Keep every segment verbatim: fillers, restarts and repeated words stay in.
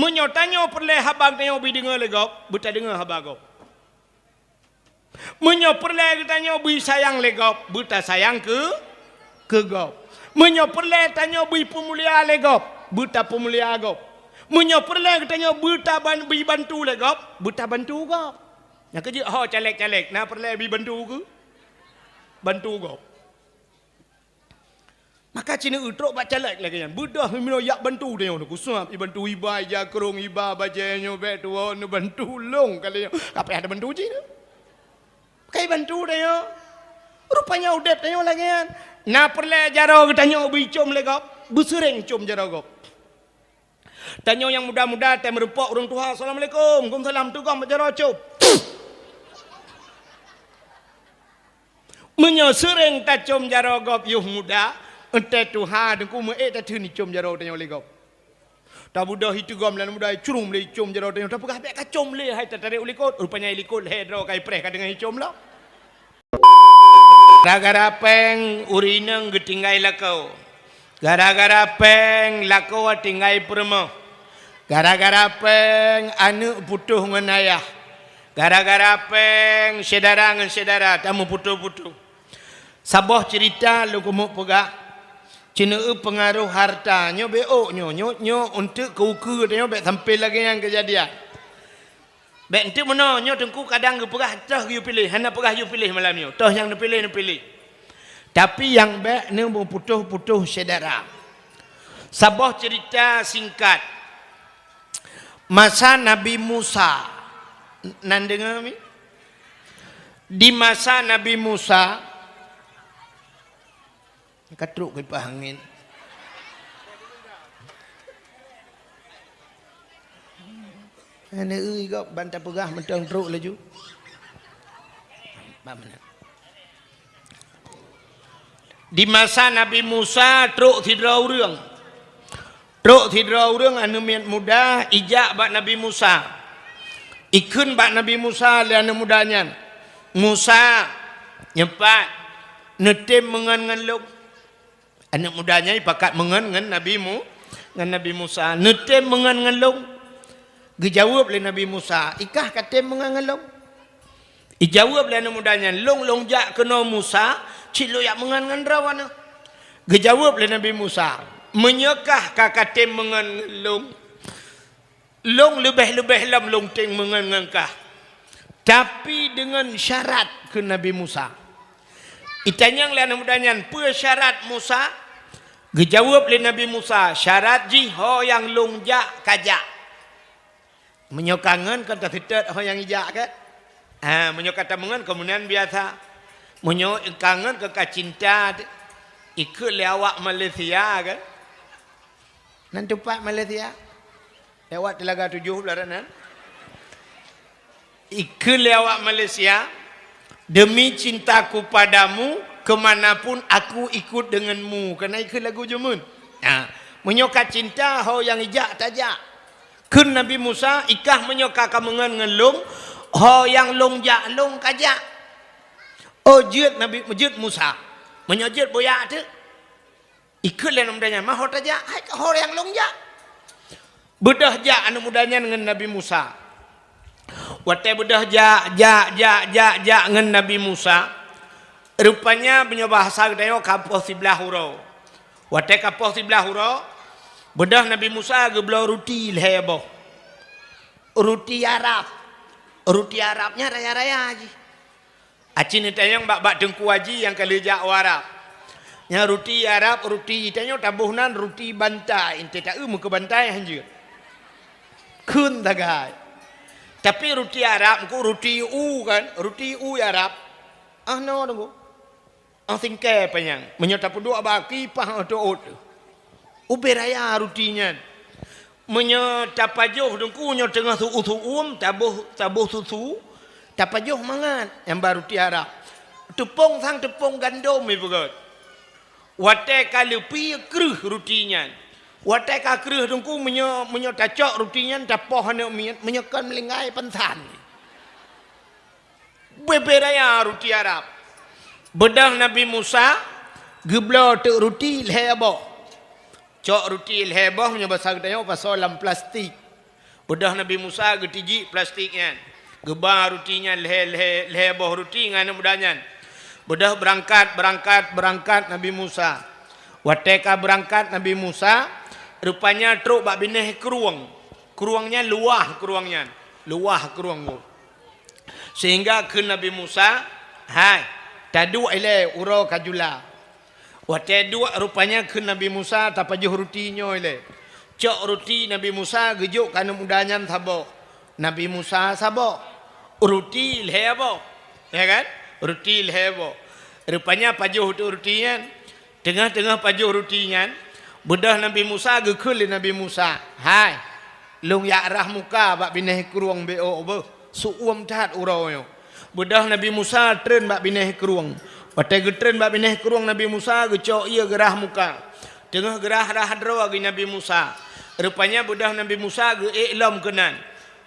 Meunyoe tanyoe peureulée haba geutanyoe beudeungoe lé gob, beutadeungoe haba gob. Meunyoe peureulée geutanyoe beuisayang lé gob, beutasayang keu, keu gob. Meunyoe peureulée tanyoe beuipeumulia lé gob, beutapeumulia gob. Meunyoe peureulée geutanyoe beutaban-, beuibantu lé gob, beutabantu gob. Nyang keujeuet ho caleg-caleg, na peureulée beuibantu keu? Bantu gob. Maka ci neueu trok bak caleg lagée nyan. Beudôh meunyoe jak bantu tanyoe, neukusab, ibantu iba, ija krong, iba bajée nyoe bék tuwoe, neubantu lông kali nyoe. Ka payah tabantu cit. Ka ibantu tanyoe. Rupanya udeb tanyoe lagée nyan. Na peureulée jaroe geutanyoe beuicom lé gob, beuseureng com jaroe gob. Tanyoe nyang muda-muda, tém meurumpok ureuëng tuha, "Assalamualaikum." "Waalaikumsalam." Teugom bak jaroe com. Meunyoe seureng tacom jaroe gob yoh muda, eunteuk tuha teungku meu-ék tatheun icom jaroe tanyoe lé gob. Tabeudôh iteugom lé aneuk muda, icurong lé icom jaroe tanyoe, tapeugah bék kacom lé hai tatarek u likot, rupanya i likot lhée droe ka ipreh ka deungon icom lom. Gara-gara péng ureuëng inong geutinggai lakoe. Gara-gara péng lakoe tinggai peurumoh. Gara-gara péng aneuk putôh ngon ayah. Gara-gara péng syedara ngon syedara tameuputôh-putôh. Saboh ceurita lôn keumeuk peugah, ci neueu peungaroh hareuta nyoe bék ôk nyoe, nyoe, nyoe eunteuk keu ukeue tanyoe bék sampai lagée nyan keujadian. Bék eunteuk meunoe, nyoe teungku kadang geupeugah toh geuyue piléh, hana peugah yue piléh malam nyoe, toh nyang neupiléh, neupiléh. Tapi nyang bék neumeuputôh-putôh syedara. Saboh ceurita singkat. Masa Nabi Musa, nan deungoe mi? Di masa Nabi Musa, ka trok keu pah angén. Hana eu gob ban tapeugah mantong trok laju. Bak mana? Di masa Nabi Musa trok sidroe ureuëng. Trok sidroe ureuëng aneuk miet muda ijak bak Nabi Musa. Ikheun bak Nabi Musa lé aneuk muda nyan, "Musa, nyoe pat, neutem meungon ngon lôn?" Aneuk muda nyan ipakat meungon ngon Nabi Mu-, ngon Nabi Musa. "Neutem meungon ngon lôn?" Geujaweueb lé Nabi Musa, "Ikah katem meungon ngon lôn?" Ijaweueb lé aneuk muda nyan, "Lôn, lôn jak keunoe Musa, cit lôn jak meungon ngon droeneuh." Geujaweueb lé Nabi Musa, "Meunyoe kah ka katem meungon ngon lôn, lôn leubeh-leubeh lom lôn tem meungon ngon kah. Tapi deungon syarat," kheun Nabi Musa. Itanyong lé aneuk muda nyan, "Peue syarat Musa?" Geujaweueb lé Nabi Musa, "Syarat jih ho nyang lôn jak ka jak." Meunyoe ka ngon kon taseutôt ho nyang ijak kan? Ha, meunyoe ka tameungon kon meunan biasa. Meunyoe ka ngon kon ka cinta, ikheun lé awak Malaysia kan? Nan teumpat Malaysia? Lewat Telaga Tujuh belah nan. Ikheun lé awak Malaysia, "Demi cintaku padamu, ke mana pun aku ikut denganmu." Kana ikheun lagu jameun. Ha, meunyoe ka cinta, ho nyang ijak tajak. Kheun Nabi Musa, "Ikah meunyoe ka kameungon ngon lôn, ho nyang lôn jak lôn ka jak." Oh, jeuet Nabi, jeuet Musa. Meunyoe jeuet boyak teuk. Ikheun lé aneuk muda nyan, "Ma ho tajak, hai ka ho nyang lôn jak." Beudôh jak aneuk muda nyan ngon Nabi Musa. Watée beudôh jak, jak, jak, jak, jak ngon Nabi Musa, rupanya meunyoe bahasa geutanyoe ka poh siblaih uroe. Watée ka poh siblaih uroe, beudôh Nabi Musa geubloe ruti lhée boh. Ruti Arab. Ruti Arab nyan raya-raya jih. Aci neutanyong bak, bak Teungku Aji nyang ka lheueh jak u Arab. Nyan ruti Arab, ruti tanyoe taboh nan ruti bantai, eunteuk taeu meukeue bantai hanjeuet. Kheun sagai. Tapi ruti Arab, engko ruti u kan, ruti u Arab. Ah, no, tunggu. Ah, singkée panyang. Meunyoe tapeuduek bak aki, pah, ah, teuôt. Ubé raya ruti nyan. Meunyoe tapajoh teungku nyoe teungoh su-, su-, uem, taboh, taboh susu, tapajoh mangat nyang ba ruti Arab. Teupông sang teupông gandom ipeugét. Watée ka leupie kreueh ruti nyan. Watée ka kreueh teungku meunyoe, meunyoe tacok ruti nyan tapoh aneuk miet, meunyoe kon meulinggai pansan. Bebe raya ruti Arab. Beudôh Nabi Musa geubloe teuk ruti lhée boh. Cok ruti lhée boh meunyoe basa geutanyoe pasoe lam plastik. Beudôh Nabi Musa geutijik plastik nyan, geuba ruti nyan lhée, lhée, lhée boh ruti ngon aneuk muda nyan. Beudôh beurangkat, beurangkat, beurangkat Nabi Musa. Watée ka beurangkat Nabi Musa, rupanya trok bak binéh krueng. Krueng nyan luwah, krueng nyan luwah krueng. Sehingga kheun Nabi Musa, "Hai, taduek ilée uroe ka jula." Watée duek, rupanya kheun Nabi Musa, "Tapajoh ruti nyoe ilée." Cok ruti Nabi Musa geujok keu aneuk muda nyan saboh. Nabi Musa saboh. Ruti lhée boh. Ya kan? Ruti lhée boh. Rupanya pajoh tu ruti nyan. Teungoh-teungoh pajoh ruti nyan, beudôh Nabi Musa geukheun lé Nabi Musa, "Hai, lôn jak rhah muka bak binéh krueng beuh, beuh, seu-uem that uroe nyoe." Beudôh Nabi Musa treun bak binéh krueng. Watée geutreun bak binéh krueng Nabi Musa geucok ié geurhah muka. Teungoh geurhah-rhah droe geuh Nabi Musa. Rupanya beudôh Nabi Musa geuék lom keunan.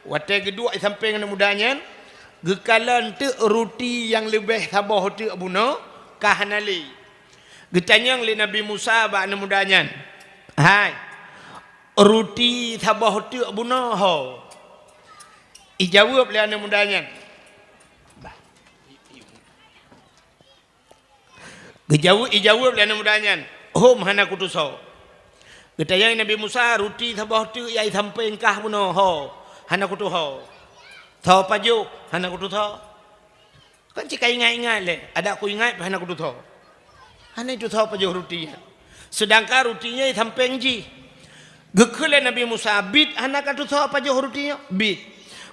Watée geuduek di sampéng aneuk muda nyan, geukalon teuk ruti nyang leubeh saboh teuk bunoe ka hana lé. Geutanyong lé Nabi Musa bak aneuk muda nyan, "Hai, ruti saboh teuk bunoe ho?" Ijaweueb lé aneuk muda nyan. Geujaweueb, ijaweueb lé aneuk muda nyan, "Hom hana kutusoe." Geutanyong Nabi Musa, "Ruti saboh teuk nyang di sampéng kah bunoe ho?" "Hana kutusoe." "Soe pajoh?" "Hana kutusoe." Kan cit ka ingat-ingat lé, "Adak kuingat pih hana kutusoe." Hana itusoe pajoh ruti nyan. Seudangkan ruti nyan di sampéng jih. Geukheun lé Nabi Musa, "Bit hana katusoe pajoh ruti nyoe?" "Bit."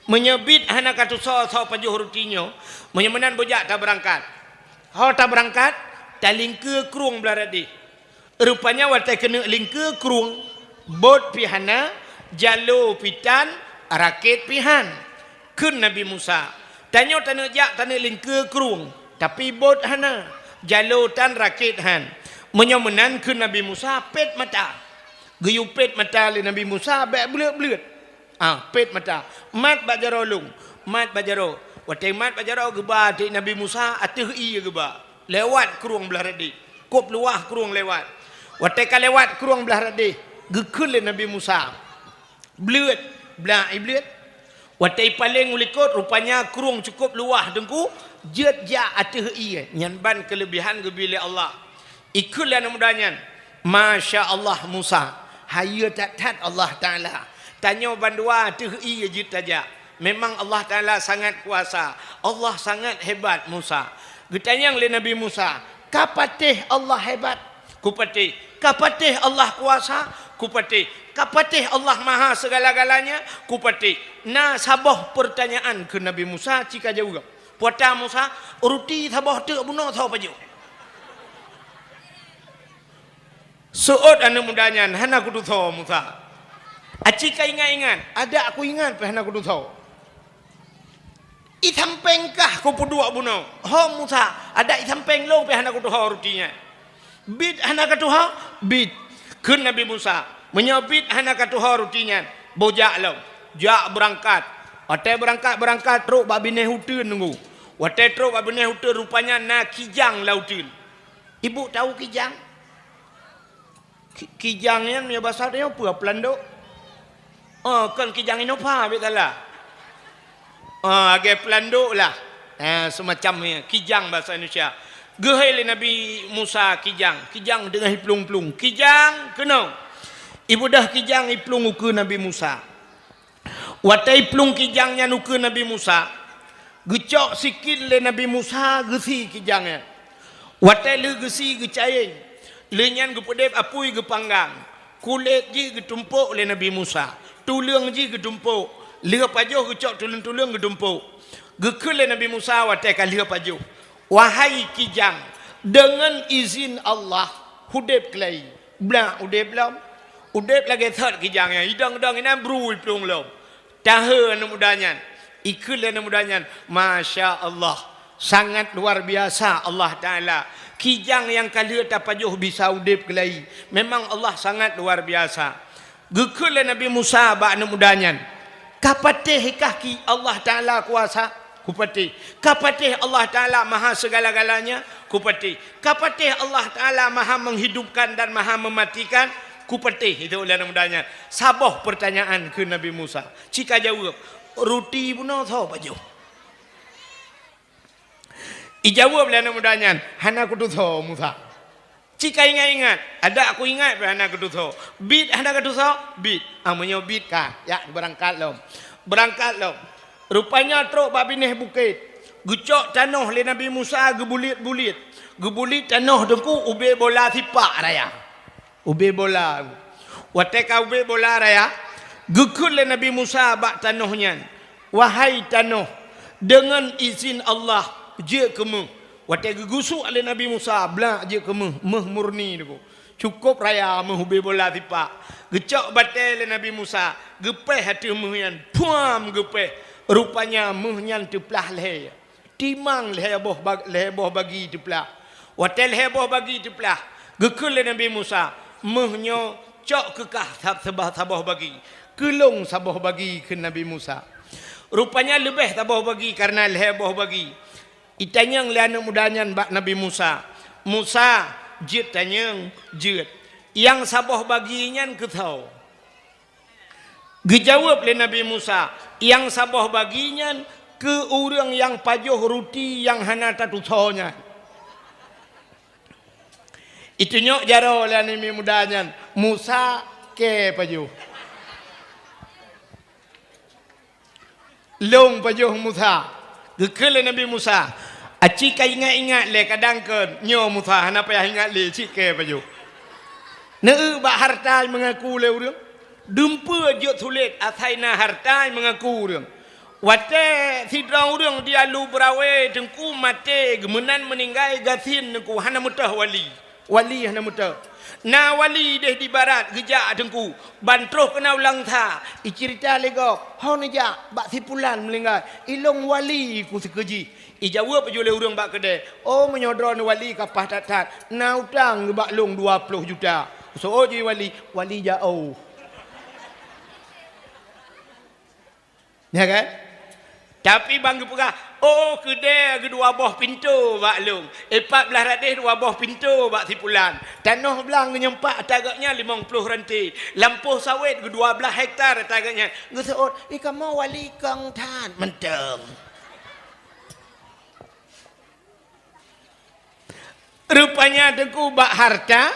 "Meunyoe bit hana katusoe soe pajoh ruti nyoe, meunyoe meunan beujak tabeurangkat." Ho tabeurangkat, talingkeue krueng blah radeh. Rupanya watée keuneuk lingkeue krueng, bot pih hana, jalo pih tan, rakét pih han. Kheun Nabi Musa, "Tanyoe taneuk jak taneuk lingkeue krueng, tapi bot hana, jalo tan, rakét han. Meunyoe meunan," kheun Nabi Musa, "pét mata." Geuyue pét mata lé Nabi Musa bék bleuet-bleuet. Ah, pét mata. "Mat bak jaroe lôn, mat bak jaroe." Watée mat bak jaroe geuba teuk Nabi Musa ateueh ié geuba. Lewat krueng blah radeh. Kop luwah krueng lewat. Watée ka lewat krueng blah radeh, geukheun lé Nabi Musa, "Bleuet, blah ié bleuet." Watée ipaleng u likot, rupanya krueng cukop luwah teungku, jeuet jak ateueh ié. Nyan ban keuleubihan geubri lé Allah. Ikheun lé aneuk muda nyan, "Masya Allah Musa, hayeue that-that Allah Taala. Tanyoe bandua ateueh ié jeuet tajak. Memang Allah Taala sangat kuasa. Allah sangat hebat Musa." Geutanyong lé Nabi Musa, "Ka patéh Allah hebat?" "Kupatéh." "Ka patéh Allah kuasa?" "Kupatéh." "Ka patéh Allah maha segala-galanya?" "Kupatéh." "Na saboh peurtanyaan," kheun Nabi Musa, "ci kajaweueb." "Peue ata Musa?" "Ruti saboh teuk bunoe soe pajoh?" Seuôt aneuk muda nyan, "Hana kutusoe Musa." "Aci ka ingat-ingat?" "Adak kuingat pih hana kutusoe." "I sampéng kah kupeuduek bunoe?" "Ho Musa, adak i sampéng lôn pih hana kutusoe ruti nyan." "Bit hana katusoe?" "Bit." Kheun Nabi Musa, "Meunyoe bit hana katusoe ruti nyan, boh jak lom." Jak beurangkat. Watée beurangkat-beurangkat trok bak binéh uteuen teungku. Watée trok bak binéh uteuen, rupanya na kijang lam uteuen. Ibu tahu kijang? Ki-, kijang nyan meunyoe basa tanyoe peue, peulandok? Oh, kon kijang Innova, bit salah. Oh, lagée peulandok lah. Eh, seumacam nyan, kijang basa Indonesia. Geuhôi lé Nabi Musa kijang, kijang teungoh iplueng-plueng. "Kijang, keunoe!" Ibeudôh kijang iplueng ukeue Nabi Musa. Watée iplueng kijang nyan ukeue Nabi Musa, geucok sikin lé Nabi Musa geusie kijang nyan. Watée lheueh geusie geucayeng, lheueh nyan geupeudeb apui geupanggang. Kulét jih geutumpok lé Nabi Musa, tuleueng jih geutumpok, lheueh pajoh geucok tuleueng-tuleueng geutumpok. Geukheun lé Nabi Musa watée ka lheueh pajoh, "Wahai kijang, deungon izin Allah, udeb keulai." Blah udeb lom. Udeb lagée thot kijang nyan, idong-dong inan bru iplueng lom. Tahe aneuk muda nyan. Ikheun lé aneuk muda nyan, "Masya Allah, sangat luar biasa Allah Taala. Kijang nyang ka lheueh tapajoh bisa udeb keulai. Memang Allah sangat luar biasa." Geukheun lé Nabi Musa bak aneuk muda nyan, "Ka patéh kah ki Allah Taala kuasa?" "Kupatéh." "Ka patéh Allah Taala maha segala-galanya?" "Kupatéh." "Ka patéh Allah Taala maha menghidupkan dan maha mematikan?" Kupatéh itu lé aneuk muda nyan. Saboh peurtanyaan keu Nabi Musa. Cit ka jaweueb, "Ruti bunoe soe pajoh?" Ijaweueb lé aneuk muda nyan, "Hana kutusoe, Musa." Cit ka ingat-ingat, "Adak kuingat pih hana kutusoe. Biet hana kutusoe?" "Biet." "Ah, meunyoe biet ka, jak beurangkat lom." Beurangkat lom. Rupanya trok bak binéh bukét. Geucok tanoh lé Nabi Musa geubuliet-buliet. Geubuliet tanoh teungku ubé bola sipak raya. Ubé bola. Watée ka ubé bola raya, geukheun lé Nabi Musa bak tanoh nyan, "Wahai tanoh, deungon izin Allah, jeuet keu méuh." Watée geugusuk lé Nabi Musa, blak jeuet keu méuh, méuh murni teungku. Cukôp raya méuh ubé bola sipak. Geucok batée lé Nabi Musa, geupéh ateueh méuh nyan, puam geupéh. Rupanya méuh nyan teuplah lhée. Timang lhée boh ba-, lhée boh bagi teuplah. Watée lhée boh bagi teuplah, geukheun lé Nabi Musa, "Méuh nyoe cok keu kah sab-, sabah-, saboh bagi. Keu lôn saboh bagi," kheun Nabi Musa. Rupanya leubeh saboh bagi kareuna lhée boh bagi. Itanyong lé aneuk muda nyan bak Nabi Musa, "Musa, jeuet tanyong, jeuet. Nyang saboh bagi nyan keu soe?" Geujaweueb lé Nabi Musa, "Nyang saboh bagi nyan keu ureuëng nyang pajoh ruti nyang hana tatusoe nyan." Itunyok jaroe lé aneuk muda nyan, "Musa kée pajoh." "Lôn pajoh Musa." Geukheun lé Nabi Musa, "Aci ka ingat-ingat lé kadang keu nyoe Musa, hana payah ingat lé, cit kée pajoh." Neueu bak hareuta meungaku lé ureuëng. Dumpeue jeuet sulet asai na hareuta meungaku ureuëng. Watée sidroe ureuëng di Alu Beurawe teungku maté, geumeunan meuninggai gasien teungku hana meutoh wali. Wali hana meutoh. Na wali deh di barat geujak teungku, ban troh keunoe u Langsa, iceurita lé gob, "Ho neujak bak si pulan meuninggai, ilôn wali ku sikeue jih." Ijaweueb ju lé ureuëng bak keudée, "Oh, meunyoe droeneuh wali ka paih that-that, na utang bak lôn dua ploh juta." Seuôt jih wali, "Wali jaoh." Ya kan? Tapi ban geupeugah, "Oh, keudée geuh dua boh pintoe bak lôn, eh, pat blaih radeh dua boh pintoe bak si pulan. Tanoh blang geunyang pat ata gobnyan limong ploh ranté. Lampôh sawét geuh dua blaih hektar ata gobnyan." Geuseuôt, "Ih, kamoe wali kong that mantong." Rupanya teungku bak hareuta,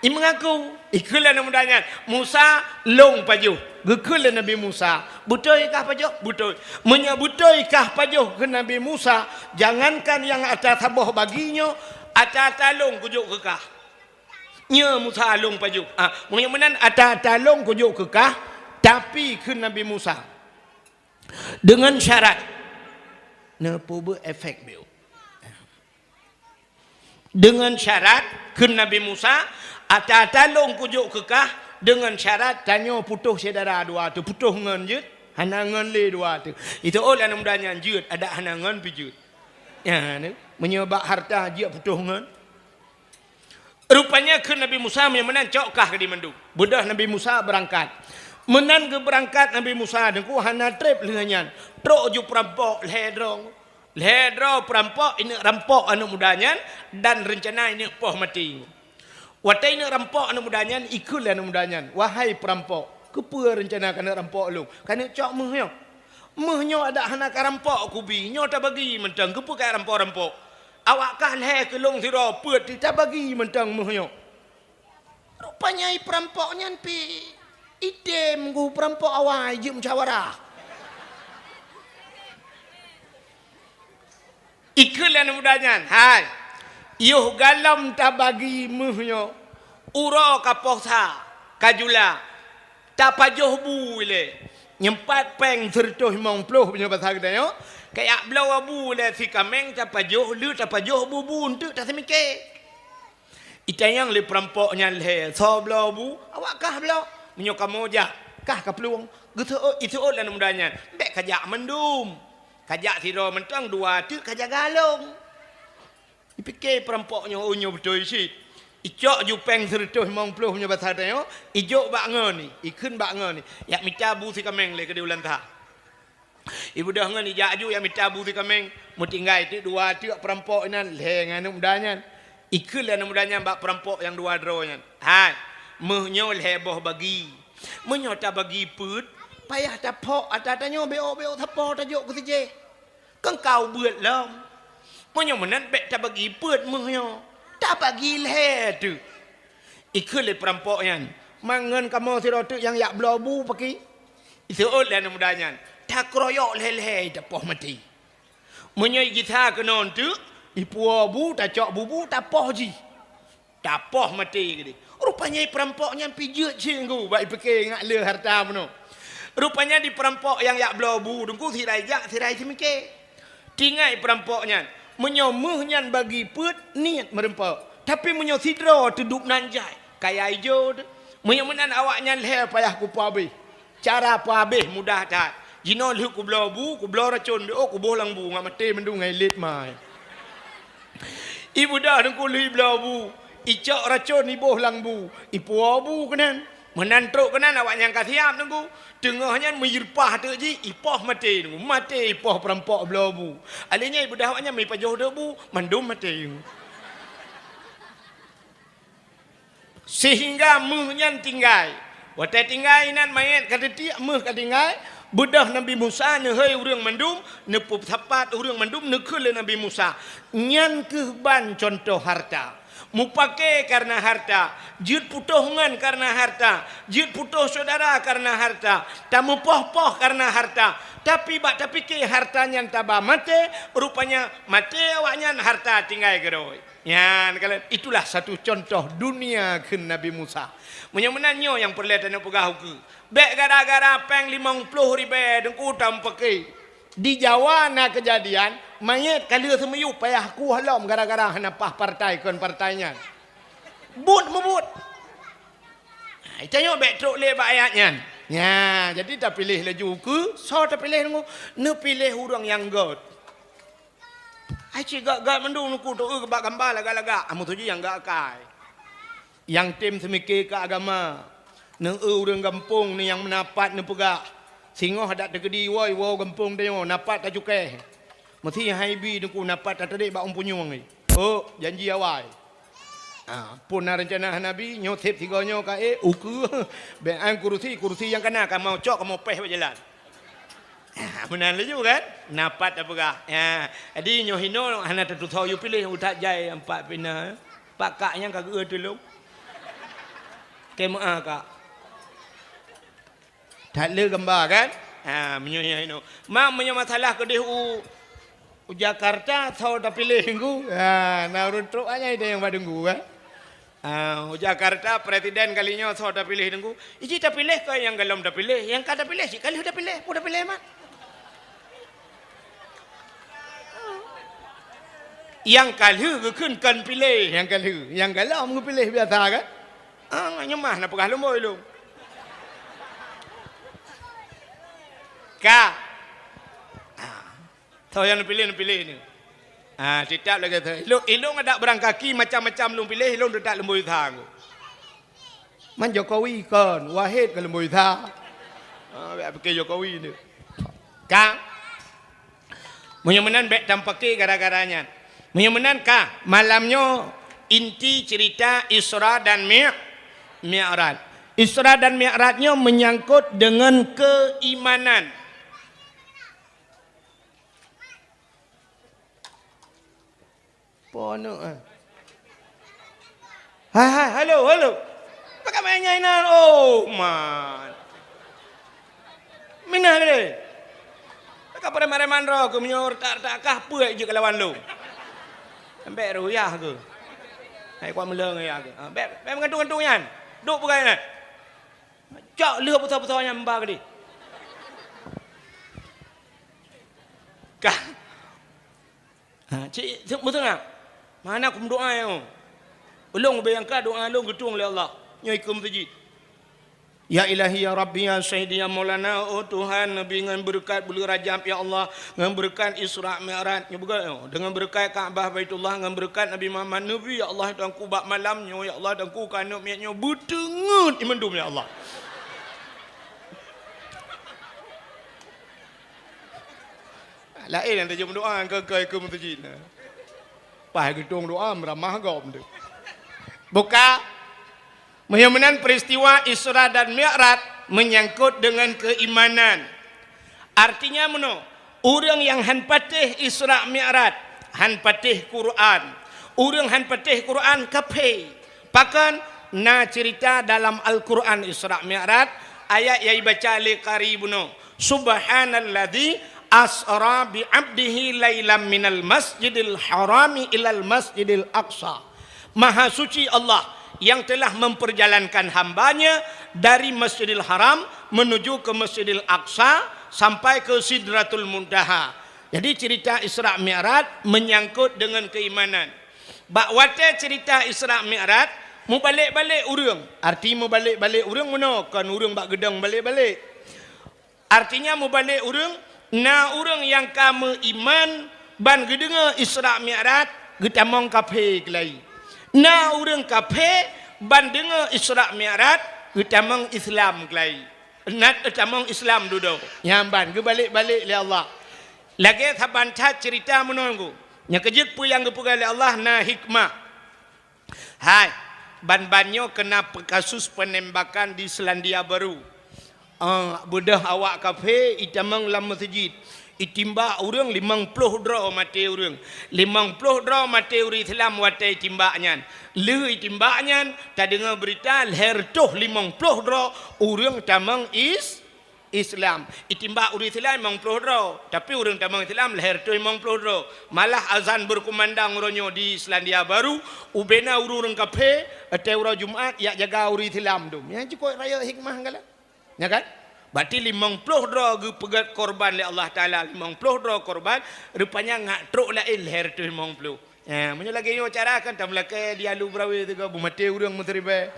imeungaku. Ikheun lé aneuk muda nyan, "Musa, lôn pajoh." Geukheun lé Nabi Musa, "Beutôi kah pajoh?" "Beutôi." "Meunyoe beutôi kah pajoh," kheun Nabi Musa, "jangankan nyang ata saboh bagi nyoe, ata-ata lôn kujok keu kah." "Nyoe Musa, lôn pajoh." "Ah, meunyoe meunan ata-ata lôn kujok keu kah, tapi," kheun Nabi Musa, "deungon syarat." Neupeubuet efek biu. "Deungon syarat," kheun Nabi Musa, "ata-ata lôn kujok keu kah deungon syarat tanyoe putôh syedara dua teuk, putôh ngon jeuet, hana ngon lé dua teuk." Iteuôt lé aneuk muda nyan jeuet, adak hana ngon pih jeuet. Ya, ni, meunyoe bak hareuta jeuet putôh ngon. Rupanya kheun Nabi Musa, "Meunyoe meunan cok kah keu di mandum." Beudôh Nabi Musa beurangkat. Meunan geubeurangkat Nabi Musa teungku hana treb lheueh nyan. Trok ju peurampok lhée droe. Lhée droe peurampok ineuk rampok aneuk muda nyan dan reuncana ineuk poh maté. Watée ineuk rampok aneuk muda nyan, ikheun lé aneuk muda nyan, "Wahai peurampok, keupeue reuncana kaneuk rampok lôn? Kaneuk cok méuh nyoe? Méuh nyoe adak hana karampok kubi, nyoe tabagi mantong, keupeue karampok-rampok? Awak kah lhée keu lôn sidroe peuet, tabagi mantong méuh nyoe." Rupanya peurampok nyan pih item geuh peurampok awai jeuet musyawarah. Ikheun lé aneuk muda nyan, "Hai, yoh galom tabagi méuh nyoe, uroe ka poh sa, ka jula, tapajoh bu ilée. Nyang pat péng sireutôh limong ploh meunyoe basa geutanyoe, kajak bloe bu ilée si kaméng tapajoh, le tapajoh bu-bu eunteuk taseumiké." Itanyong lé peurampok nyan lhée, "Soe bloe bu?" "Awak kah bloe." "Meunyoe kamoe jak, kah kaplueng?" Geuseuôt, iteuôt lé aneuk muda nyan, "Bék kajak mandum. Kajak sidroe mantong, dua teuk kajaga lôn." Ipike peurampok nyoe, "Oh, nyoe beutôi cit." Icok ju péng sireutôh limong ploh meunyoe basa tanyoe, ijok bak ngon ni, ikheun bak ngon ni, "Jak mita bu si kaméng lé keudeh u Langsa." Ibeudôh ngon ijak ju jak mita bu si kaméng, meutinggai teuk dua teuk peurampok inan lhée ngon aneuk muda nyan. Ikheun lé aneuk muda nyan bak peurampok nyang dua droe nyan, "Hai, Méuh nyoe lhée boh bagi. Meunyoe tabagi peuet, payah taphok ata tanyoe béok-béok sapo tajok keu sijéh. Kan ka ubeuet lom. Meunyoe meunan bék tabagi peuet méuh nyoe. Tabagi lhée teuk. Ikheun lé peurampok nyan, "Man ngon kamoe sidroe teuk nyang jak bloe bu paki?" Iseuôt lé aneuk muda nyan, "Takeroyok lhée-lhée tapoh maté. Meunyoe jisa keunoe teuk, ipuwoe bu, tacok bubu, tapoh jih." Tapoh maté keudeh. Rupanya peurampok nyan pih jeuet cit teungku bak ipike ngat le hareuta bunoe. Rupanya di peurampok nyang jak bloe bu teungku, sira jak, sira seumiké. Tinggai peurampok nyan, meunyoe méuh nyan bagi peuet, niet meureumpok. Tapi meunyoe sidroe teuduek nan jai, kaya ijo teuh. Meunyoe meunan awaknyan lhée payah kupeuabéh. Cara peuabéh mudah that. Jinoe lheueh kubloe bu, kubloe racon béok, kuboh lam bu, ngat maté mandum ngon ilet mai. Ibeudôh teungku lheueh ibloe bu, icok racon iboh lam bu, ipuwoe bu keunan. Meunan trok keunan awaknyan ka siab teungku. Teungoh nyan meuireupah teuk jih, ipoh maté teungku. Maté ipoh peurampok bloe bu. Alèh nyan ibeudôh awaknyan meuipajoh teuk bu, mandum maté teungku. Sehingga méuh nyan tinggai. Watée tinggai inan manyét ka teutiek, méuh ka tinggai, beudôh Nabi Musa neuhôi ureuëng mandum, neupeusapat ureuëng mandum, neukheun lé Nabi Musa, "Nyan kheueh ban cuntoh hareuta. Mupake kareuna hareuta, jeuet putôh ngon kareuna hareuta, jeuet putôh syedara kareuna hareuta, tameupoh-poh kareuna hareuta, tapi bak tapike hareuta nyan taba maté, rupanya maté awaknyan hareuta tinggai keudroe." Nyan kalon, itulah satu contoh dunia kheun Nabi Musa. Meunyoe meunan nyoe nyang peureulée tanyoe peugah ukeue. Bék gara-gara péng limong ploh ribée teungku tameupaké. Di Jawa na keujadian, manyét ka lheueh seumiyueb payah kueh lom gara-gara hana paih partai kon partai nyan. Buet meubuet. Hai, tanyoe bék trok lé bak ayat nyan. Nya, jadi tapiléh laju ukeue, soe tapiléh teungku? Neupiléh ureuëng nyang gét. Hai cit gét-gét mandum teungku, teu-eu bak gamba lagak-lagak. Ah, meutuju nyang gét akai. Nyang tem seumike keu agama. Neu-eu ureuëng gampông neu nyang meunapat neupeugah. Singoh dak teukeudi woe, woe gampông tanyoe, napat tacukéh. Meusi hai bi teungku napat tatadek bak umpun nyueng. Oh, janji awai. Ah, pun na reuncana Nabi, nyoe seb sigoe nyoe ka ék, ukeue. Bék an kurusi, kurusi nyang kana kamoe cok, kamoe péh bak jalan. Ah, meunan laju kan? Napat tapeugah. Ya, jadi nyoe hinoe hana tatusoe yue piléh utak jai empat pina. Pak kak nyang ka geu tulông. Keu meu'ah kak. That le gamba kan? Ha, meunyoe nyang inoe. Mak, meunyoe masalah keudeh u, u Jakarta, soe tapiléh teungku? Ha, na ureuëng trok aja ide nyang ba teungku kan? Ha, u Jakarta, presiden kali nyoe soe tapiléh teungku? Iji tapiléh keu nyang golom tapiléh, nyang ka tapiléh cit ka lheueh tapiléh, peue tapiléh mak? Nyang ka lheueh geukheun kon piléh, nyang ka lheueh, nyang golom geupiléh biasa kan? Ah, nyoe mah na peugah lom boh ilong. Ka. Ah. Soe nyang neupiléh, neupiléh ni. Ah, teutab lagée soe. Ilong, ilong adak beurangkaki macam-macam lôn piléh, ilong teutab lom boh usaha ngku. Man Jokowi kon, Wahid ka lom boh usaha. Ah, bék pike Jokowi ni. Ka. Meunyoe meunan bék tampake gara-gara nyan. Meunyoe meunan ka, malam nyoe inti cerita Isra dan Mi-, Mi'raj. Isra dan Mi'raj nyoe menyangkut dengan keimanan. Poneuk, eh. Hai, hai, halo, halo. Pakak main nyan inan? Oh, man. Minah gede. Pakak preman-preman droe keu meunyoe retak-retak kah peue jeuet keu lawan lôn. Ambek ruyah keu. Hai kuat meuleng ya keu. Ha, bek, bek meugantung-gantung nyan. Duk peugah nyan. Cok lheueh besar-besar nyan ba gede. Kah. Ha, cit, cit, beutôi nggak? Mana aku meudoa nyoe? Ulôn ubé nyang ka doa lôn geutueng lé Allah. Nyoe ikeu meuseujid. Ya Ilahi, ya Rabbi, ya Sayyidi, ya Maulana, oh Tuhan, Nabi ngon beureukat buleuen Rajab, ya Allah, ngon beureukat Isra Mi'raj, nyoe beugöt nyoe, deungon beureukat Ka'bah Baitullah, ngon beureukat Nabi Muhammad, Nabi, ya Allah, Tuhanku, bak malam nyoe, ya Allah, Tuhanku, keu aneuk miet nyoe, beuteungeut imandum, ya Allah. Laén nyang tajak meudoa keu, keu, keu meuseujid na. Paih geutueng doa meuramah gob tu. Buka. Meunyoe meunan, peristiwa Isra dan Mi'raj menyangkut dengan keimanan. Artinya meunoe, ureuëng nyang han patéh Isra Mi'raj, han patéh Quran. Ureuëng han patéh Quran kafé. Pakon? Na cerita dalam Al-Quran Isra Mi'raj, ayat nyang ibaca lé qari bunoe, "Subhanalladzi asra bi 'abdihi lailam minal masjidil harami ilal masjidil aqsa." Maha suci Allah yang telah memperjalankan hamba-Nya dari Masjidil Haram menuju ke Masjidil Aqsa sampai ke Sidratul Muntaha. Jadi, cerita Isra Mi'raj menyangkut dengan keimanan. Bak watée cerita Isra Mi'raj, mubalek-balek ureuëng. Arti mubalek-balek ureuëng meunoe, kon ureuëng bak geudong balek-balek. Artinya, mubalek ureuëng, na ureuëng nyang ka meuiman ban geudeungoe Isra Mi'raj, geutamong kafé keulai. Na ureuëng kafé ban deungoe Isra Mi'raj, geutamong Islam keulai. Na geutamong Islam dudoe. Nyan ban geubalek-balek lé Allah. Lagée saban that cerita meunoe. Nyang keujeuet peue nyang geupeugah lé Allah na hikmah. Hai, ban-ban nyoe keuna pe-, kasus penembakan di Selandia Baru. Ah, beudôh awak kafé itamong lam meuseujid. Itimbak ureuëng limong ploh droe maté ureuëng. Limong ploh droe maté ureuëng Islam watée itimbak nyan. Lheueh itimbak nyan, tadeungoe beurita lhée reutôh limong ploh droe ureuëng tamong is-, Islam. Itimbak ureuëng Islam limong ploh droe, tapi ureuëng tamong Islam lhée reutôh limong ploh droe. Malah azan berkumandang uroe nyoe di Selandia Baru, ubena ureuëng kafé, watée uroe Jumat, jak jaga ureuëng Islam dum. Nyan cukôp rayeuk hikmah galak. Nya kan? Berarti limong ploh droe geupeugét korban lé Allah Taala, limong ploh droe korban, rupanya ngat trok laén lhée reutôh limong ploh. Eh, meunyoe lagée nyoe cara kan, tameulakée di Alu Brawé teuga beumaté ureuëng meusiribée.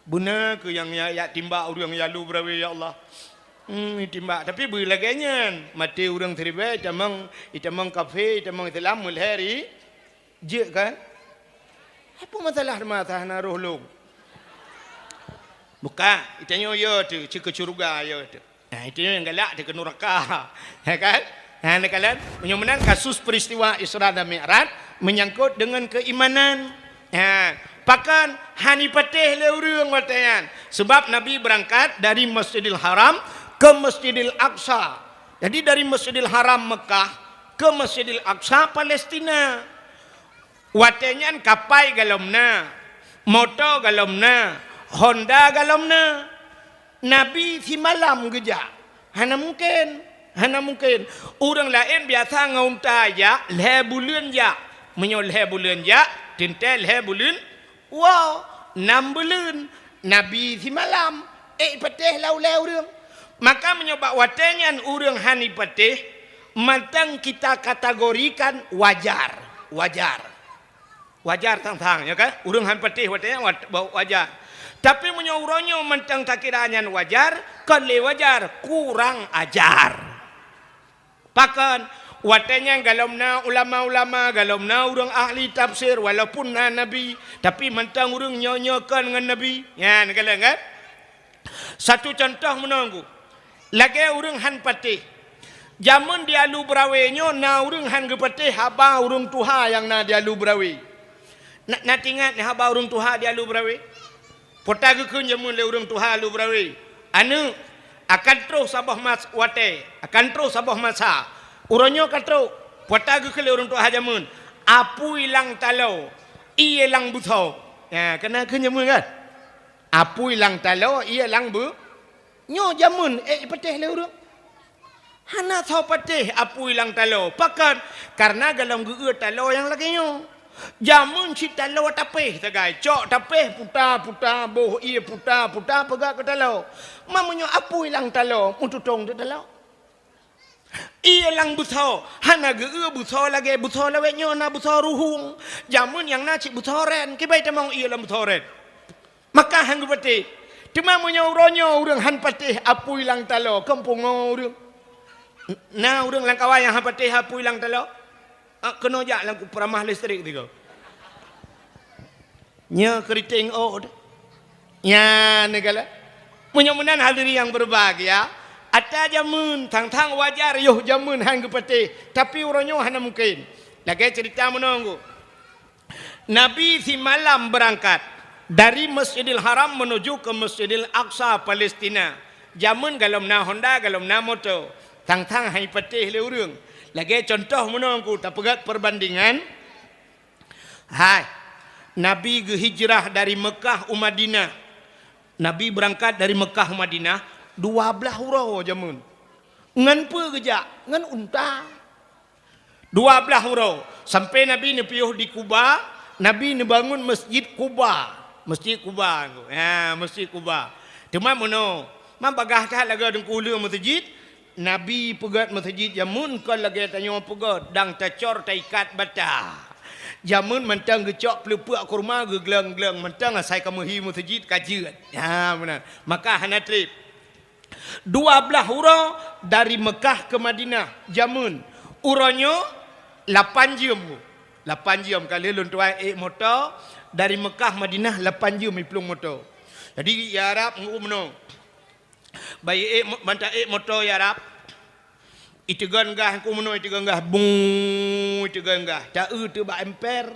Beuna keuh nyang ya, ya timbak ureuëng di Alu Brawé, ya Allah. Hmm, timbak. Tapi beu lagée nyan, maté ureuëng siribée, itamong, itamong kafé, itamong Islam, meulhée ri, jeuet kan? Apa masalah masa hana roh lom? Buka, itanyoe yo tu, ceu keu syurga yo tu. Nah, itu yang galak di ke neraka. Ya kan? Nah, ni kalian, meunyoe meunan kasus peristiwa Isra dan Mi'raj menyangkut dengan keimanan. Ha, pakon hana patéh lé ureuëng watée nyan. Sebab Nabi berangkat dari Masjidil Haram ke Masjidil Aqsa. Jadi dari Masjidil Haram Mekah ke Masjidil Aqsa Palestina. Watée nyan kapai galom na, moto galom na, honda galom na. Nabi simalam geujak. Hana mungken, hana mungken. Ureuëng laén biasa ngon unta jak, lhée buleuen jak. Meunyoe lhée buleuen jak, teuntée lhée buleuen woe, nam buleuen. Nabi simalam, ék patéh lam ulée ureuëng. Maka meunyoe bak watée nyan ureuëng hana patéh, mantong kita kategorikan wajar. Wajar. Wajar sang-sang, ya kan? Ureuëng han patéh watée nyan wa-, wa-, wajar. Tapi meunyoe uroe nyoe mantong takira nyan wajar, kon lé wajar, kurang ajar. Pakon? Watée nyan galom na ulama-ulama, galom na ureuëng ahli tafsir, walaupun na nabi, tapi mantong ureuëng nyoe-nyoe kon ngon nabi. Nyan, kalon kan? Satu contoh meunoe, lagée ureuëng han patéh. Jameun di Alu Brawé nyoe na ureuëng han geupatéh haba ureuëng tuha nyang na di Alu Brawé. Na, na tingat haba ureuëng tuha di Alu Brawé? Pota geukheun jameun lé ureuëng tuha Alu Brawé, "Aneuëk, akan troh saboh mas-, watée, akan troh saboh masa." Uroe nyoe ka trok. Pota geukheun lé ureuëng tuha jameun, "Apui lam taloe, ié lam beusoe." Nah, kana kheun jameun kan? Apui lam taloe, ié lam beu-, nyoe jameun ék patéh lé ureuëng. Hana soe patéh apui lam taloe. Pakon? Karena galom geu-eu taloe nyang lagée nyoe. Jameun cit taloe tapéh sagai, cok tapéh puta-puta, boh ié puta-puta peugah keu taloe. Ma meunyoe apui lam taloe, meututong teuh taloe. Ié lam beusoe, hana geu-eu beusoe lagée beusoe lawét nyoe na beusoe ruhueng. Jameun nyang na cit beusoe ren, kibai tamong ié lam beusoe ren. Maka han geupatéh. Teuma meunyoe uroe nyoe ureuëng han patéh apui lam taloe, kon pungo ureuëng. Na ureuëng lam kawan nyang han patéh apui lam taloe? Ah, keunoe jak lam peuramah listrik tiga. Nyoe keriting ôk tu. Nyan, ni kala. Meunyoe meunan hadirin yang berbahagia, ata jameun, sang-sang wajar yoh jameun han geupatéh, tapi uroe nyoe hana mungken. Lagée cerita meunoe. Nabi simalam beurangkat dari Masjidil Haram menuju ke Masjidil Aqsa, Palestina. Jameun galom na honda, galom na moto, thang-thang hai patéh lé ureuëng. Lagée cuntoh meunoe ku tapeugét perbandingan, hai, Nabi geuhijrah dari Meukah u Madinah. Nabi beurangkat dari Meukah u Madinah dua blaih uroe jameun. Ngon peue geujak? Ngon unta. Dua blaih uroe, sampoe Nabi neupiôh di Kuba, Nabi neubangun Masjid Kuba. Masjid Kuba, ha, Masjid Kuba. Teuma meunoe, ma bagah that lagée deungon ulée meuseujid, Nabi peugét meuseujid jameun kon lagée tanyoe peugét, dang tacor taikat bata. Jameun mantong geucok peuleupeuk kurma geugleng-gleng mantong asai ka meuhi meuseujid ka jeuet. Ha, meunan. Maka hana treb. Dua blaih uroe dari Meukah ke Madinah jameun. Uroe nyoe lapan jeuem. Lapan jeuem ka lheueh lôn tuai ék moto dari Meukah Madinah lapan jeuem iplueng moto. Jadi ya Arab ngeu meunoe. Bayeue ék mo-, mantong ék moto ya Arab. Iteugon gah ku meunoe, iteugon gah, bung, iteugon gah. Ta-eu teuh bak emper,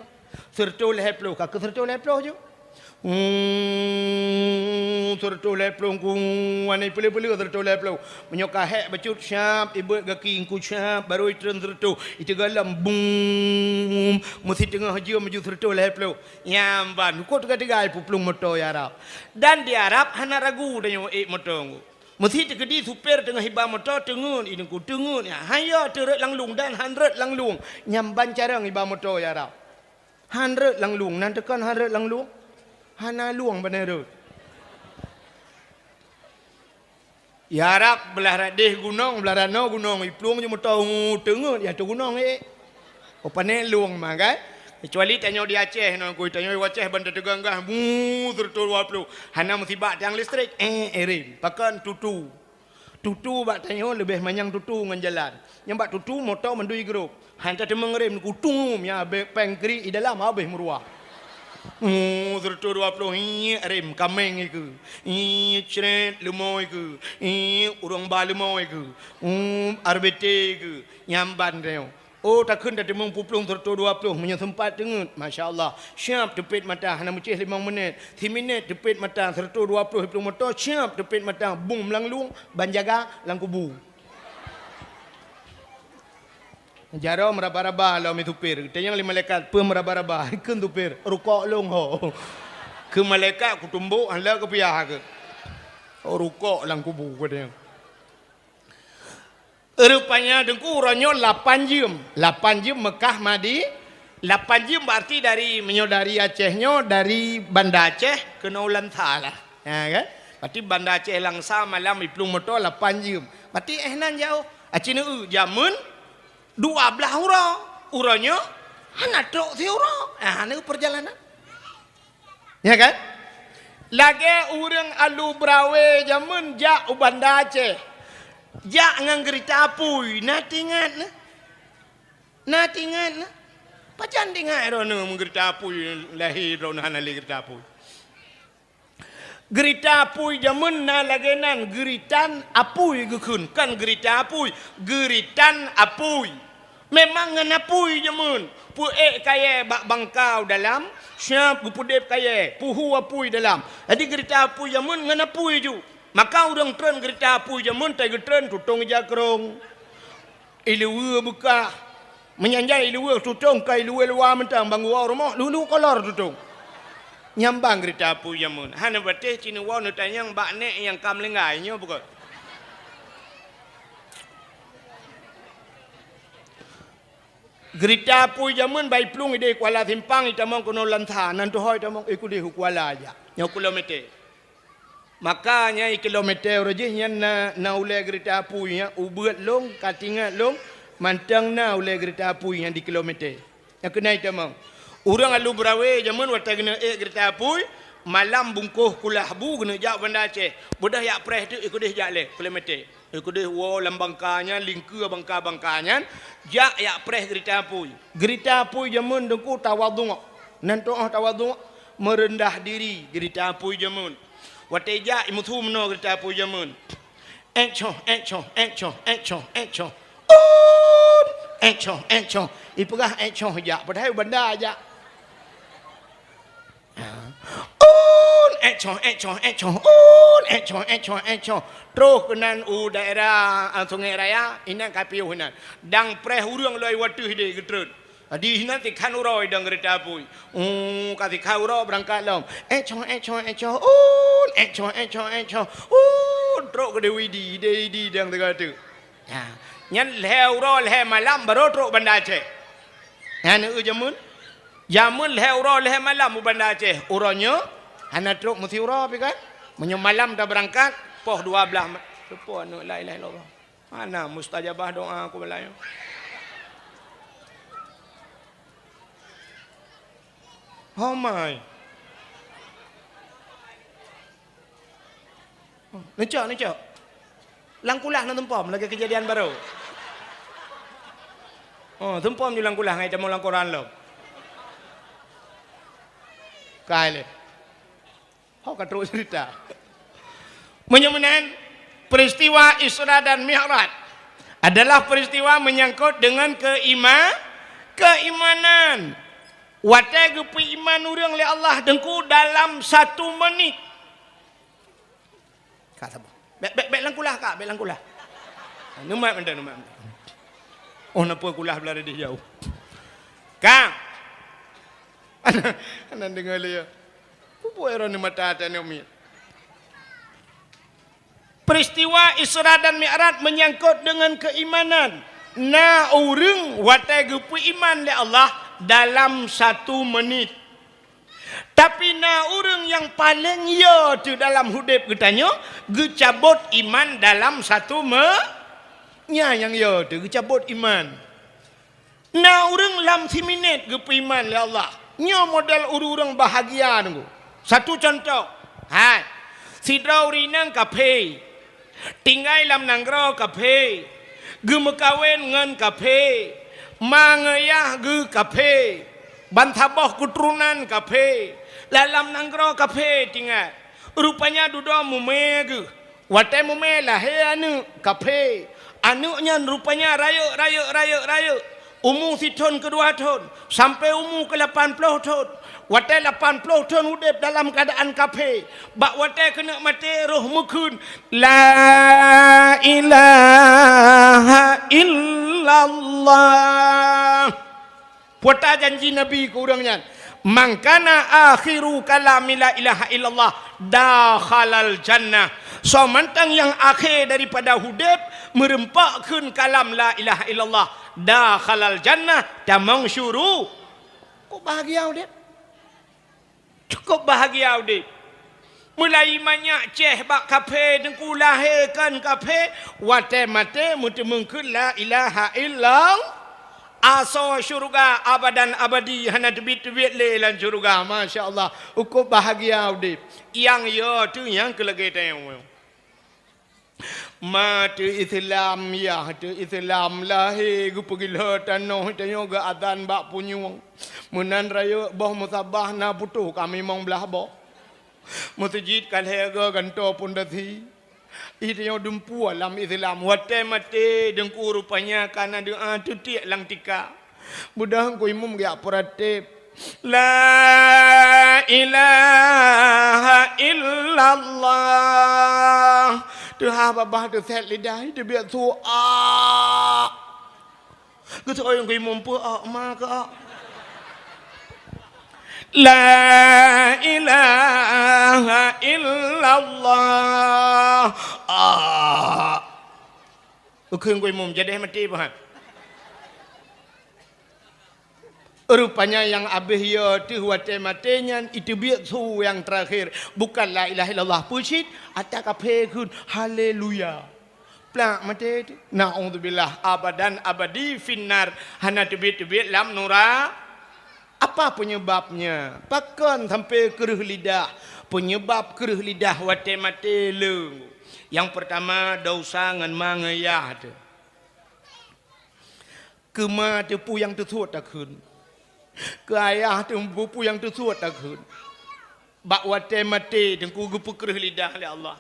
seureutôh lhée ploh, ka keu seureutôh lhée ploh ju. Hmm, seureutôh lhée ploh ku, anai peuleueh-peuleueh seureutôh lhée ploh. Meunyoe ka hék bacut syab, ibeuet gaki ku syab, barô itreun seureutôh. Iteugon lom, bung, meusi teungoh jeuem ju seureutôh lhée ploh. Nyang ban, uko teuga-teuga ipuplueng moto ya Arab. Dan di Arab hana ragu tanyoe ék moto ku. Meusi teukeudi supir teungoh iba moto, teungeut i teungku, teungeut nyan. Han yo teurot lam lueng dan han rot lam lueng. Nyang ban carông iba moto ya Arab. Han rot lam lueng, nan teukon han rot lam lueng. Hana lueng bak nyan rot. Ya Arab, blah rot déh gunong, blah rot noe gunong, iplueng ju moto, teungeut ya teugunong ék. Oh, pané lueng ma, kan? Kecuali tanyoe di Aceh, nyoe kui tanyoe di Aceh ban tateugon gah, mu, seureutôh dua ploh. Hana meusibat tiang listrik, eh, eh, rem. Pakon tutu. Tutu bak tanyoe leubeh manyang tutu ngon jalan. Nyang bak tutu moto mandum igrôp. Han tateumeung rem, kutum, ya, be-, péng kri i dalam habéh meuruah. Mu, seureutôh dua ploh, iék rem, kaméng ikeue. Iék cret, leumo ikeue. Iék ureuëng ba leumo ikeue. Um, R B T ikeue. Nyang ban tanyoe. Oh, takheun tateumeung puplueng seureutôh dua ploh, meunyoe seumpat teungeut, masya Allah. Siab teupet mata, hana meucéh limong minét. Siminét teupet mata, seureutôh dua ploh iplueng moto, siab teupet mata, bung lam lueng, ban jaga lam kubu. Jaroe meuraba-raba lom supir. Geutanyong lé malaikat, "Peue meuraba-raba?" Kheun supir, "Rukok lôn ho." Keu malaikat kutumbok, hana keupiah keu. Oh, rukok lam kubu, katanya. Rupanya teungku uroe nyoe lapan jeuem. Lapan jeuem Meukah Madi-, lapan jeuem berarti dari, meunyoe dari Aceh nyoe, dari Banda Aceh keunoe Langsa lah. Ha, kan? Berarti Banda Aceh Langsa malam iplueng moto lapan jeuem. Berarti eh nan jauh. Aci neu jameun dua blaih uroe. Uroe nyoe hana trok siuroe. Ha, neu perjalanan. Ya kan? Lagée ureuëng alu Brawee jameun jak u Banda Aceh. Jak ngon geurita apui, na tingat na? Na tingat na? Pajan tingat droeneuh meugeurita apui, lahé droeneuh hana lé geurita apui. Geurita apui jameun na lagée nan, geuritan apui geukheun, kon geurita apui, geuritan apui. Memang ngon apui jameun, peuék kayée bak bangka u dalam, siab geupeudeb kayée, peuhu apui dalam. Jadi geurita apui jameun ngon apui ju. Maka ureuëng treun geurita apui jameun tai geutreun tutong ija keurong. Iluweue beukah. Meunyan jan iluweue tutong ka iluweue luwa mantong, ban geuwoe rumoh lulu kolor tutong. Nyang ban geurita apui jameun. Hana patéh ci neuwoe neutanyong bak nék nyang ka meuninggai nyoe bukon. Geurita apui jameun ban iplueng ideh Kuala Simpang itamong keunoe Langsa, nan tuho itamong, eh, kudeh u Kuala jak. Nyoe kilometer. Maka nyan i kilometer uroe jih nyan na, na ulée geurita apui nyan, ubeuet lôn, ka tingat lôn, mantong na ulée geurita apui nyan di kilometer. Nyang keunan itamong. Ureuëng alu Brawee jameun watée geuneuk ék geurita apui, malam bungkôh kulah bu geuneuk jak Banda Aceh. Beudôh jak preh teuk, eh, kudeh jak lé kilometer. Eh, kudeh woe lam bangka nyan, lingkeue bangka-bangka nyan, jak jak preh geurita apui. Geurita apui jameun teungku tawadhu. Nan tuoh tawadhu, meureundah diri geurita apui jameun. Watée jak, imeusu meunoe geurita apui jameun. Ék choh, ék choh, ék choh, ék choh, ék choh. Ut! Ék choh, ék choh. Ipeugah ék choh jak, padahai u Banda jak. Ék choh, ék choh, ék choh, un, ék choh, ék choh, ék choh. Troh keunan u daerah, ah, Sungai Raya, inan ka piôh inan. Dang preh ureuëng loi wateuh deh geutreun. Di inan sikhan uroe dong keureuta apui. Uh, ka sikhan uroe beurangkat lom. Ék choh, ék choh, ék choh, un, ék choh, ék choh, ék choh, un. Troh keudeh u Idi, ideh Idi dong teuka teuh. Nyan lhée uroe lhée malam barô troh Banda Aceh. Nyan eu jameun. Jameun lhée uroe lhée malam u Banda Aceh. Uroe nyoe hana troh meusiuroe pi kan. Meunyoe malam tabeurangkat, poh dua blaih ma-, teupo aneuëk la ilaha illallah. Hana mustajabah doa ku balai nyoe. Ho mai. Neucok, neucok. Lam kulah na teumpom lagée keujadian barô. Oh, teumpom ju lam kulah ngai tamong lam koran lom. Kai lé. Ho ka trok cerita. Meunyoe meunan, peristiwa Isra dan Mi'raj adalah peristiwa menyangkut dengan keima-, keimanan. Watée geupeuiman ureuëng lé Allah Teungku dalam satu menit. Ka saboh. Bék, bék, bék lam kulah, Kak, bék lam kulah. Neumat mantong, neumat mantong. Oh, napa kulah belah deh jauh. Kak. Aneuk deungoe lé ya. Peue-peue droeneuh mata até aneuk miet. Peristiwa Isra dan Mi'raj menyangkut dengan keimanan. Na ureuëng watée geupeuiman lé Allah dalam satu menit. Tapi na ureuëng nyang paleng yo teuh dalam udeb geutanyoe geucabot iman dalam satu me-, nya nyang yo teuh geucabot iman. Na ureuëng lam siminét geupeuiman lé Allah. Nyoe model ureuëng-ureuëng bahagia nunggu. Satu contoh, hai, sidroe ureuëng inong kaphé, tinggai lam nanggroe kaphé, geumeukawen ngon kaphé, ma ngon yah geuh kaphé, bansaboh keuturonan kaphé, lam nanggroe kaphé tinggai. Rupanya dudoe mumé geuh. Watée mumé lahé aneuk kaphé, aneuk nyan rupanya rayeuk, rayeuk, rayeuk, rayeuk. Umu sithon keu dua thon, sampoe umu keu lapan ploh thon. Watée lapan ploh thon udeb dalam keuadaan kaphé, bak watée keuneuk maté roh meukheun, "La ilaha illallah." Peue ta janji Nabi keu ureuëng nyan, "Man kana akhiru kalami la ilaha illallah, dakhalal jannah." Soe mantong nyang akhé daripada udeb meureumpok kheun kalam la ilaha illallah, dakhalal jannah, tamong syuru-, kok bahagia udeb. Cukup bahagia udeb. Meulayi manyak ceh bak kaphé, Teungku, lahé kon kaphé, watée maté meuteumeung kheun la ilaha illallah. Asoe syeuruga abadan abadi, hana teubiet-teubiet lé lam syeuruga. Masya Allah, cukup bahagia udeb. Nyang yo teuh nyang keu lagée tanyoe. Ma teuh Islam, yah teuh Islam, lahé geupeugilhö tanoh tanyoe geuazan bak punyueng. Meunan rayeuk boh musabah na putôh ka limong blaih boh. Meuseujid ka lhée goe gantoe pondasi. Ih, tanyoe dumpeue lam Islam. Watée maté, Teungku, rupanya ka na doa teutiek lam tika. Mudah Teungku Imum geujak peuratéb. La ilaha illallah. Teuhah babah teusét lidah, teubiet su, a. Geuseuôt Teungku Imum peue, a, ma keu a. La ilaha illallah. A. Ukheun Teungku Imum, jadeh maté pahat. Rupanya nyang abéh yo teuh watée maté nyan iteubiet su nyang teurakhé, bukan la ilaha illallah peucit, ata kaphé kheun haleluya. Plak maté teuh. Naudzubillah, abadan abadi finnar, hana teubiet-teubiet lam nura-, Apa penyebabnya? Pakon sampoe kreueh lidah? Penyebab kreueh lidah watée maté leueng. Nyang peurtama, desya ngon ma ngon yah teuh. Keu ma teuh peue nyang teusuet takheun. Keu ayah teuh peue nyang teusuet takheun. Bak watée maté Teungku geupeukreueh lidah lé Allah.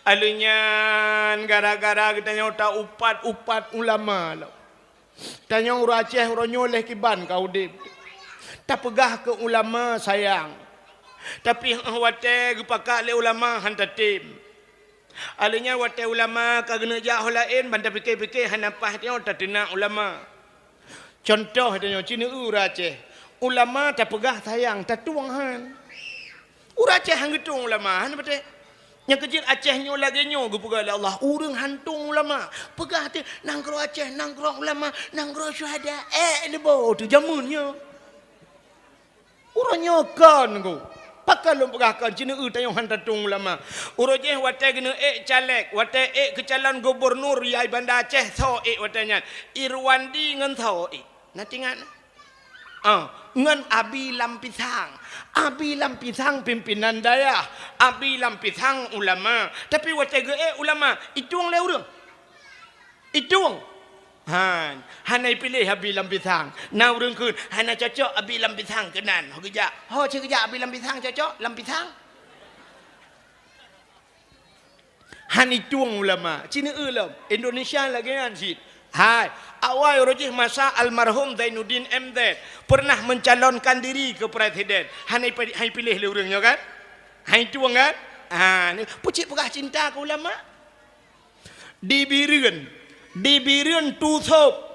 Alheuh nyan gara-gara geutanyoe ta-upat-upat ulama lom. Tanyoe ureuëng Aceh uroe nyoe lheueh kiban ka udeb. Tapeugah keu ulama sayang. Tapi 'oh watèe geupakat lé ulama han tatem. Alheuh nyan watèe ulama ka geuneuk jak ho laén, ban tapike-pike hana paih tanyoe tateunak ulama. Cuntoh tanyoe, ci neu-eu ureueng Aceh. Ulama tapeugah sayang, tatueng han. Ureueng Aceh han geutueng ulama, han patéh. Nyang keujeuet Aceh nyoe lagèe nyoe geupeugah lé Allah, ureueng han tueng ulama. Peugah teuh, nanggroe Aceh, nanggroe ulama, nanggroe syuhada. Eh, neuboh teuh jameun nyoe. Uroe nyoe kon Teungku. Pakon lôn peugah kon, ci neu-eu tanyoe han tatueng ulama. Uroe jéh watèe geuneuk ék caleg, watèe ék keu calon gubernur yai Banda Aceh, soe ék watèe nyan? Irwandi ngon soe ék? Na teuingat? Ah, ngon Abi Lam Pisang. Abi Lam Pisang pimpinan dayah. Abi Lam Pisang ulama. Tapi watèe geuék ulama, itueng lé ureueng. Itueng. Han, hana ipiléh Abi Lam Pisang. Na ureueng kheun, hana cocok Abi Lam Pisang keunan. Ho geujak. Ho cit geujak Abi Lam Pisang cocok, Lam Pisang. Han itueng ulama. Ci neu-eu lom. Indonesia lagèe nyan cit. Hai, awai uroe jéh masa almarhum Zainuddin M Z pernah mencalonkan diri keu presiden. Hana ipi-, hana ipiléh lé ureueng nyoe kan? Hana itueng kan? Ha, ni, peue cit peugah cinta keu ulama? Di Bireuen, di Bireuen Tusôb.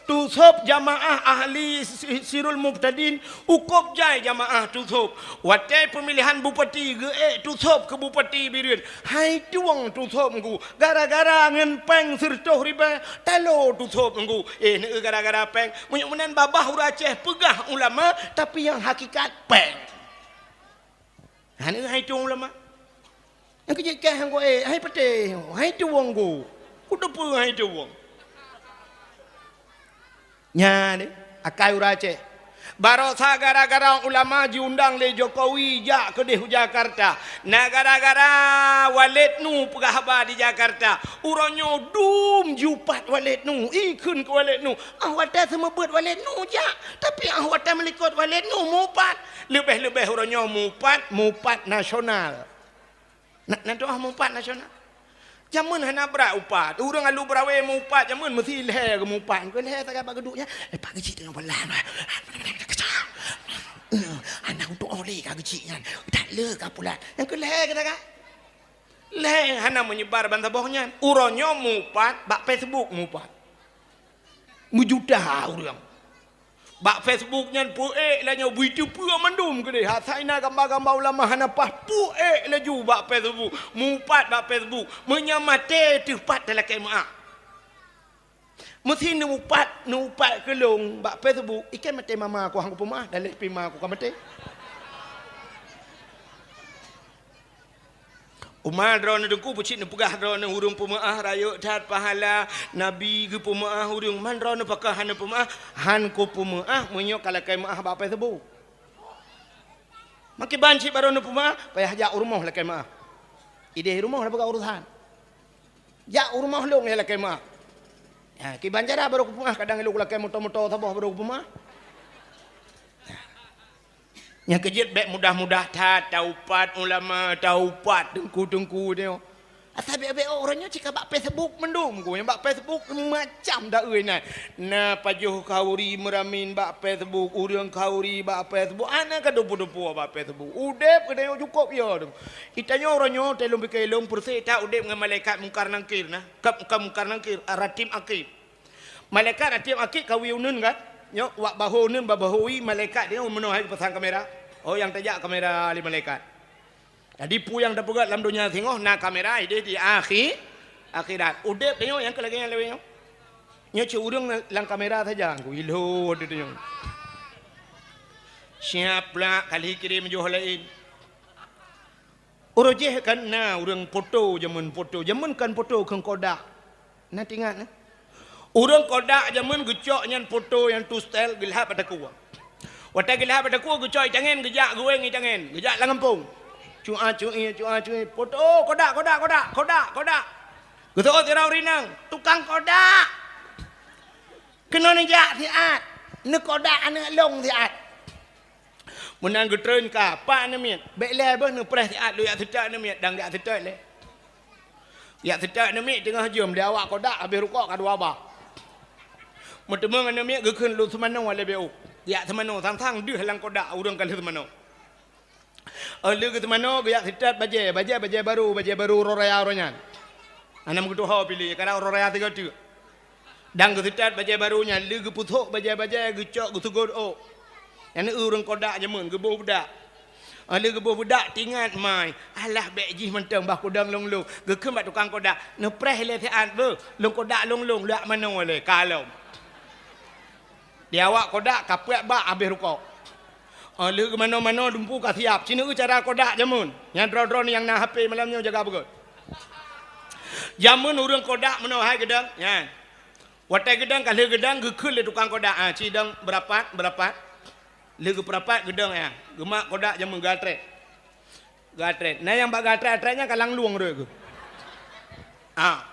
Tusôb jamaah ahli si-, Sirul Mubtadin, u kôb jai jamaah Tusôb. Watèe peumilihan bupati geuék Tusôb keu bupati Bireuen. Hai tueng Tusôb Teungku, gara-gara ngon péng sireutôh ribèe, talo Tusôb Teungku. Eh, neu-eu gara-gara péng. Meunyoe meunan babah ureueng Aceh peugah ulama, tapi nyang hakikat péng. Hana hai tueng ulama. Nyang keujeuet kah nyang goe, hai patéh, hai tueng go. Kuteupeue hai tueng. Nyan, eh, akai ureueng Aceh. Barosa gara-gara ulama jiundang lé Jokowi jak keudeh u Jakarta. Na gara-gara Waled Nu peugah haba di Jakarta. Uroe nyoe dum jiupat Waled Nu, ikheun keu Waled Nu. Ah, watèe seumeubeuet Waled Nu jak, tapi ah, watèe meulikot Waled Nu mupat. Leubeh-leubeh uroe nyoe mupat, mupat nasional. Na, na doa mupat nasional. Jameun hana brat upat. Ureueng alu beurawe mupat, jameun meusi lhèe geumupat. Keu lhèe sagai bak geuduek nyan, eh, pak geuchik teungoh balah. Hana untuk oleh ka geuchik nyan. Tak le ka pulat. Nyang keu lhèe geuh ka. Lhèe hana meunyebar ban saboh nyan. Uroe nyoe mupat, bak Facebook mupat. Meujuta ureueng. Bak Facebook nyan peuék laju bri teupeue mandum keudeh. Asai na gamba-gamba ulama hana paih, peuék laju bak Facebook. Mupat bak Facebook. Meunyoe maté teuh pat talakèe meu'ah. Meusi neuupat, neuupat keu lôn bak Facebook, ikèe maté mama ku han kupeumeu'ah, daleh pih ma ku ka maté. Uma droeneuh Teungku, peucit neupeugah droeneuh ureueng peumeu'ah rayeuk that pahala, Nabi geupeumeu'ah ureueng, man droeneuh pakon hana peumeu'ah, han kupeumeu'ah meunyoe ka lakèe meu'ah bak Facebook. Makiban cit baroe neupeumeu'ah, payah jak u rumoh lakèe meu'ah. Ideh rumoh na peugah urosan. Jak u rumoh lôn ya lakèe meu'ah. Ha, kiban cara baroe kupeumeu'ah, kadang ilôn lakèe moto-moto saboh baroe kupeumeu'ah. Nyang keujeuet bèk mudah-mudah that taupat ulama, taupat teungku-teungku nyoe. Asai bèk-bèk uroe nyoe cit ka bak Facebook mandum ku, nyang bak Facebook macam daeu na. Na pajoh khauri meuramin bak Facebook, ureueng khauri bak Facebook, hana ka dupu-dupu bak Facebook. Udép geutanyoe cukôp yo tu. Geutanyoe uroe nyoe, teuh lôn pike lôn, peureusé that udép ngon malaikat Mungkar Nangkir na. Ka, ka Mungkar Nangkir, Ratib Atid. Malaikat Ratib Atid ka wie uneun kan? Nyoe, wak bahô uneun, bak bahô wie, malaikat nyoe meunoe hai geupasang kamera. Oh, nyang tajak kamera lé malaikat. Jadi, peue nyang tapeugöt lam donya singoh na kamera, ideh di akhi-, akhirat. Udép tanyoe nyang keu lagèe nyan lawét nyoe. Nyoe cit ureueng lam kamera saja, ku ilho di tanyoe. Siap pula kali kirém joh laén. Uroe jéh kan na ureueng poto jameun, poto jameun kan poto kheun kodak. Na teuingat, na? Ureueng kodak jameun geucok nyan poto nyang tustel geulhab bak takue. Watèe geulhab bak takue geucok itangen, geujak geuwéng itangen, geujak lam gampông. Cua-cui, cua-cui, poto, oh, kodak, kodak, kodak, kodak, kodak. Geuseuôt sidroe ureueng inong, tukang kodak. Keunoe neujak siat, neukodak aneuk lôn siat. Meunan geutreun ka, pat aneuk miet, bèk lé beuh neupreh siat lôn jak seutôt aneuk miet, dan jak seutôt lé. Jak seutôt aneuk miet teungoh jeuem, di awak kodak habéh rukok ka dua ba. Meuteumeung aneuk miet geukheun lôn seumanoe lé B O. Jak seumanoe sang-sang deuh lam kodak ureueng ka lheueh seumanoe. Oh, lheueh geuteumanoe geujak seutôt bajée, bajée, bajée barô, bajée barô uroe raya uroe nyan. Hana meutuho piléh, kadang uroe raya sigoe teuk. Dan geuseutôt bajée barô nyan, lheueh geupusoe bajée-bajée, geucok, geuseugot ôk. Nyan ureuëng kodak jameun, geuboh beudak. Oh, lheueh geuboh beudak, teuingat mai, alah bék jih mantong bah kudong lôn-lôn. Geukheun bak tukang kodak, "Neupreh lé siat beuh, lôn kodak lôn-lôn, lak manoe lé, ka lom." Di awak kodak ka peuet bak habéh rukok. Oh, lheueh geumanoe-manoe dumpeue ka siab. Ci neueu cara kodak jameun. Nyan droe-droe nyang na H P malam nyoe jaga beugét. Jameun ureuëng kodak meunoe hai geudong, nyan. Watée geudong ka lheueh geudong geukheun lé tukang kodak, "Ah, ci dong beurapat, beurapat." Lheueh geupeurapat geudong, ya. Geumat kodak jameun geuatrét. Geuatrét. Na nyang bak geuatrét-atrét nyan ka lang lueng rot geuh. Ah.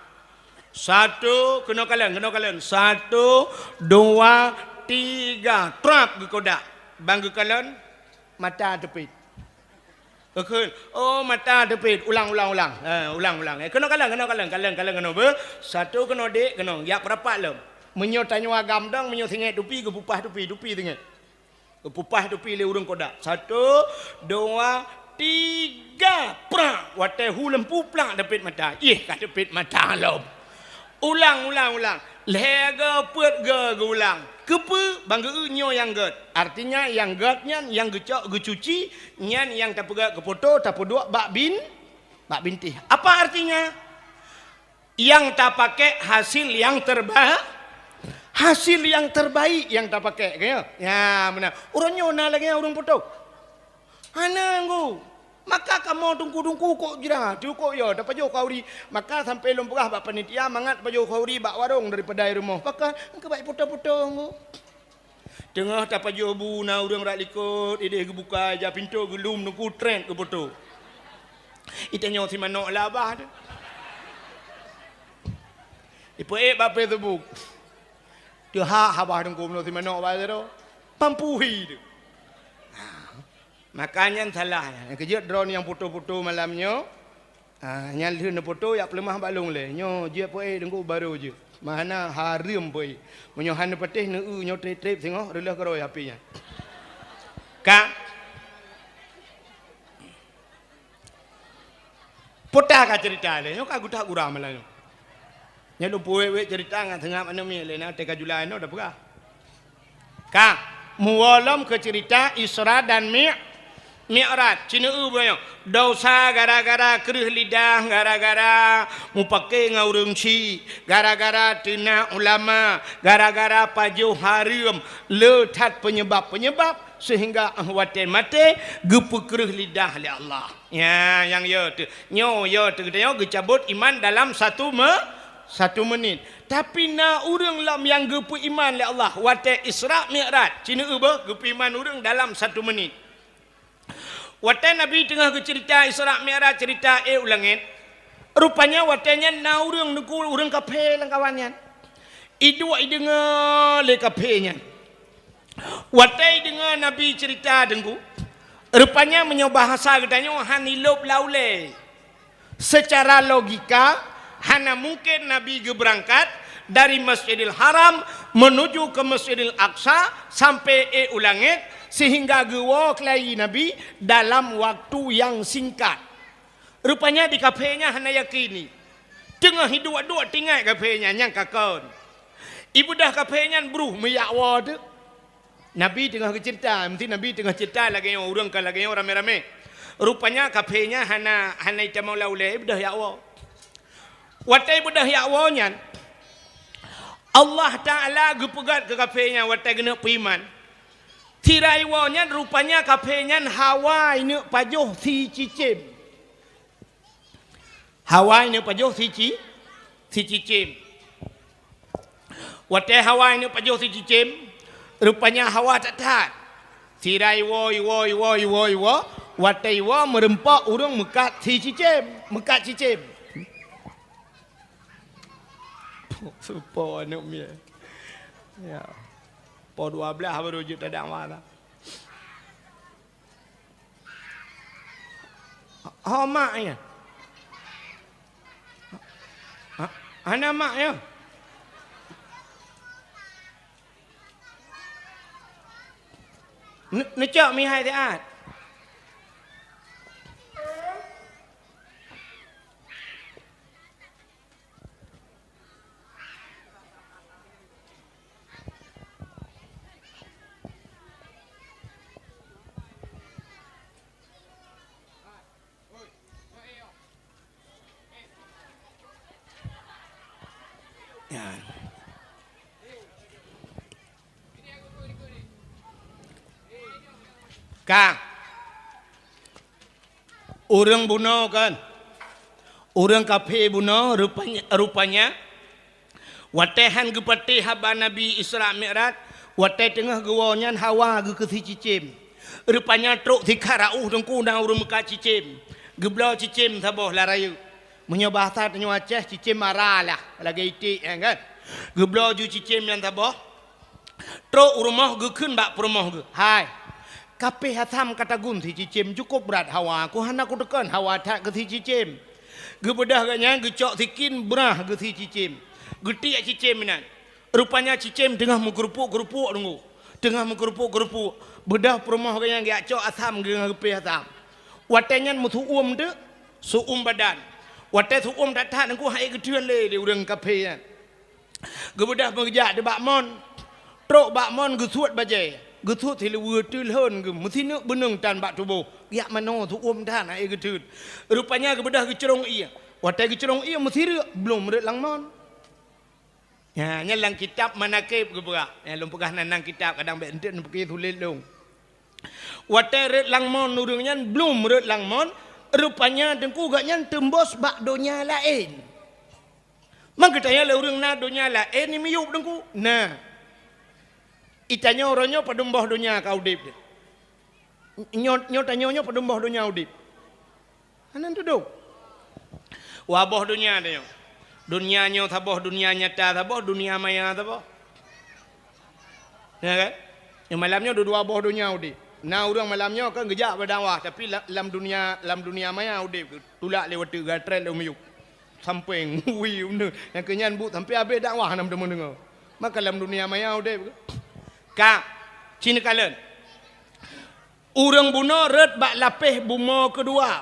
Satu, keunoe kalon, keunoe kalon. Satu, dua, tiga. Trap geukodak. Ban geukalon, mata teupit. Geukheun, "Oh, mata teupit." Ulang, ulang, ulang. Eh, ulang, ulang. Eh, keunoe kalon, keunoe kalon, kalon, kalon keunoe beuh. Satu keunoe dék, keunoe. Jak peurapat lom. Meunyoe tanyoe agam dong, meunyoe singoh tupi, geupupah tupi, tupi singoh. Geupupah tupi lé ureuëng kodak. Satu, dua, tiga, prak! Watée hu lampu plak teupit mata. Yeh, ka teupit mata lom. Ulang, ulang, ulang. Lhée go peuet go geuulang. Keupeue? Ban geu nyoe nyang gét. Artinya nyang gét nyan nyang geucok geucuci, nyan nyang tapeugét keu poto, tapeuduek bak bin, bak bintéh. Apa artinya? Nyang tapakék hasil nyang terba-, hasil nyang terbaik nyang tapakék, ka nyo? Ya, meunan. Uroe nyoe na lagée nyan ureuëng poto? Hana, Teungku. Maka kamoe teungku-teungku kok jira, teungku kok yo, tapajoh khauri. Maka sampai lôn peugah bak panitia, mangat tapajoh khauri bak warong daripada i rumoh. Pakon, engkau baik poto-poto, Teungku. Teungoh tapajoh bu na ureuëng rak likot, idéh geubuka ija pintoe geulum teungku trét geupoto. Itanyoe si manok labah tu. Ipeuék bak Facebook. Teuhak habah teungku meunyoe si manok bak sidroe. Pampuhi tu. Ha. Maka nyan salah nyan. Keujeuet droeneuh nyang poto-poto malam nyoe. Ah, nyan lheueh neupoto jak peuleumah bak lôn lé. Nyoe jeuet peuék teungku barô jeuet. Meuhana hareuem peuék. Meunyoe hana patéh neueu nyoe trép-trép singoh reuloh keurôi api nyan. Ka. Pota ka cerita lé. Nyoe ka geutak gura malam nyoe. Nyan lôn peuwék-wék cerita ngon seungab aneuk miet lé na teuka julai nyoe dah peugah. Ka, muwoe lom keu cerita Isra dan Mi-, Mi'raj. Ci neueu bunoe. Dosa gara-gara kreueh lidah, gara-gara mupake ngon ureuëng chik, gara-gara teunak ulama, gara-gara pajoh hareuem, le that penyebab-penyebab sehingga watée maté geupeukreueh lidah lé Allah. Ya, nyang yo teuh. Nyoe yo teuh geutanyoe geucabot iman dalam satu me-, satu menit. Tapi na ureuëng lom nyang geupeu iman lé Allah watée Isra Mi'raj. Ci neueu beuh geupeu iman ureuëng dalam satu menit. Watée Nabi teungoh geucerita Isra Mi'raj, cerita ék u langét, rupanya watée nyan na ureuëng teungku, ureuëng kaphé lam kawan nyan. Iduek ideungoe lé kaphé nyan. Watée ideungoe Nabi cerita teungku, rupanya meunyoe bahasa geutanyoe han ilôb lam ulée. Secara logika, hana mungken Nabi geubeurangkat dari Masjidil Haram menuju ke Masjidil Aqsa sampai ék u langét sehingga geuwoe keulayi Nabi dalam waktu nyang singkat. Rupanya di kaphé nyan hana yakini. Teungoh iduek-duek teuingat kaphé nyan nyang ka kon. Ibeudôh kaphé nyan bruh meuyak woe teuk. Nabi teungoh geucerita, meusti Nabi teungoh cerita lagée nyoe, ureuëng ka lagée nyoe ramé-ramé. Rupanya kaphé nyan hana, hana itamong lam ulée, ibeudôh yak woe. Watée ibeudôh yak woe nyan, Allah Taala geupeugét keu kaphé nyan watée geuneuk peuiman. Sira iwoe nyan rupanya kaphé nyan hawa ineuk pajoh sicicém. Hawa ineuk pajoh sici-, sicicém. Watée hawa ineuk pajoh sicicém, rupanya hawa that-that. Sira iwoe, iwoe, iwoe, iwoe, iwoe, watée iwoe meureumpok ureuëng meukat sicicém, meukat cicém. Supo aneuk miet. Ya. Po dua belas baru jeuet tadak mata. Ho mak nyan? Ha, hana mak nyan? Ne-, neucok mihai siat. Nyan. Ka. Ureuëng bunoe kan? Ureuëng kafé bunoe rupanya, rupanya watée han geupatéh haba Nabi Isra Mi'raj, watée teungoh geuwoe nyan hawa geuh keu sicicém. Rupanya trok sikha rauh teungku na ureuëng meukat cicém. Geubloe cicém saboh lam rayeuk. Meunyoe bahasa tanyoe Aceh, cicém mara lah, lagée iték nyan kan. Geubloe ju cicém nyan saboh. Trok u rumoh geukheun bak peurumoh geuh, "Hai, kapéh asam ka tagun sicicém, cukôp brat hawa, ku hana kuteukon hawa that keu sicicém." Geubeudôh geuh nyan geucok sikin brah geuh sicicém. Geutiek cicém inan. Rupanya cicém teungoh meukeurupuk-keurupuk deungoe. Teungoh meukeurupuk-keurupuk, beudôh peurumoh geuh nyan geujak cok asam geuh ngon geupéh asam. Watée nyan meuseuuem teuk, seuuem badan. Watée seuuem that-that deungoe han ék geutheun lé, lé ureuëng kafé nyan. Geubeudôh meugeujak di bak mon. Trok bak mon geusuet bajée, geusuet siluweue teulhon geuh meusineuk beuneueng tan bak tuboh. Geujak manoe seuuem tan han ék geutheun. Rupanya geubeudôh geucrông ié. Watée geucrông ié meusireuk, blom rot lam mon. Nyan, nyan lam kitab Manaqib geupeugah. Nyan lôn peugah nan, nan kitab, kadang bék enteuk neupike sulet lôn. Watée rot lam mon ureuëng nyan, blom rot lam mon, rupanya teungku geuh nyan teumbos bak donya laén. Man geutanyoe lé ureuëng na donya laén nyang miyueb teungku? Na. Itanyoe uroe nyoe padum boh donya ka udeb. Nyoe, nyoe tanyoe nyoe padum boh donya udeb? Hana tudong. Dua boh donya tanyoe. Donya nyoe saboh, donya nyata saboh, donya maya saboh. Ya kan? Nyoe malam nyoe dua boh donya udeb. Na ureuëng malam nyoe kan geujak bak dakwah, tapi la-, lam donya, lam donya maya udeb, tulak lé watée gatrét lé miyueb. Sampéng, wi, beuna. Nyang keu nyan buet sampoe habéh dakwah hana meudeungoe. Maka lam donya maya udeb. Ka, ci neukalon. Ureuëng bunoe rot bak lapéh bumoe keudua,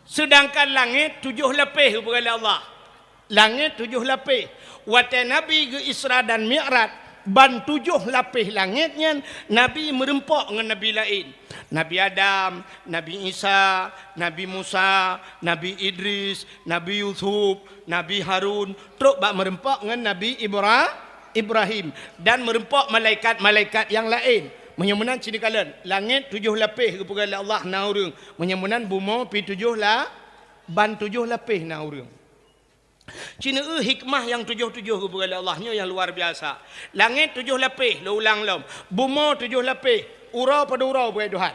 seudangkan langét tujoh lapéh geupeugah lé Allah. Langét tujoh lapéh. Watée Nabi geu-Isra dan Mi'raj, ban tujoh lapéh langét nyan Nabi meureumpok ngon nabi laén. Nabi Adam, Nabi Isa, Nabi Musa, Nabi Idris, Nabi Yusuf, Nabi Harun, trok bak meureumpok ngon Nabi Ibra-, Ibrahim, dan meureumpok malaikat-malaikat nyang laén. Meunyoe meunan ci neukalon, langét tujoh lapéh geupeugah lé Allah na ureuëng. Meunyoe meunan bumoe pi tujoh la-, ban tujoh lapéh na ureuëng. Ci neueu hikmah nyang tujoh-tujoh geupeugah lé Allah nyoe nyang luar biasa. Langét tujoh lapéh, lôn ulang lom. Bumoe tujoh lapéh, uroe padum uroe buet Tuhan.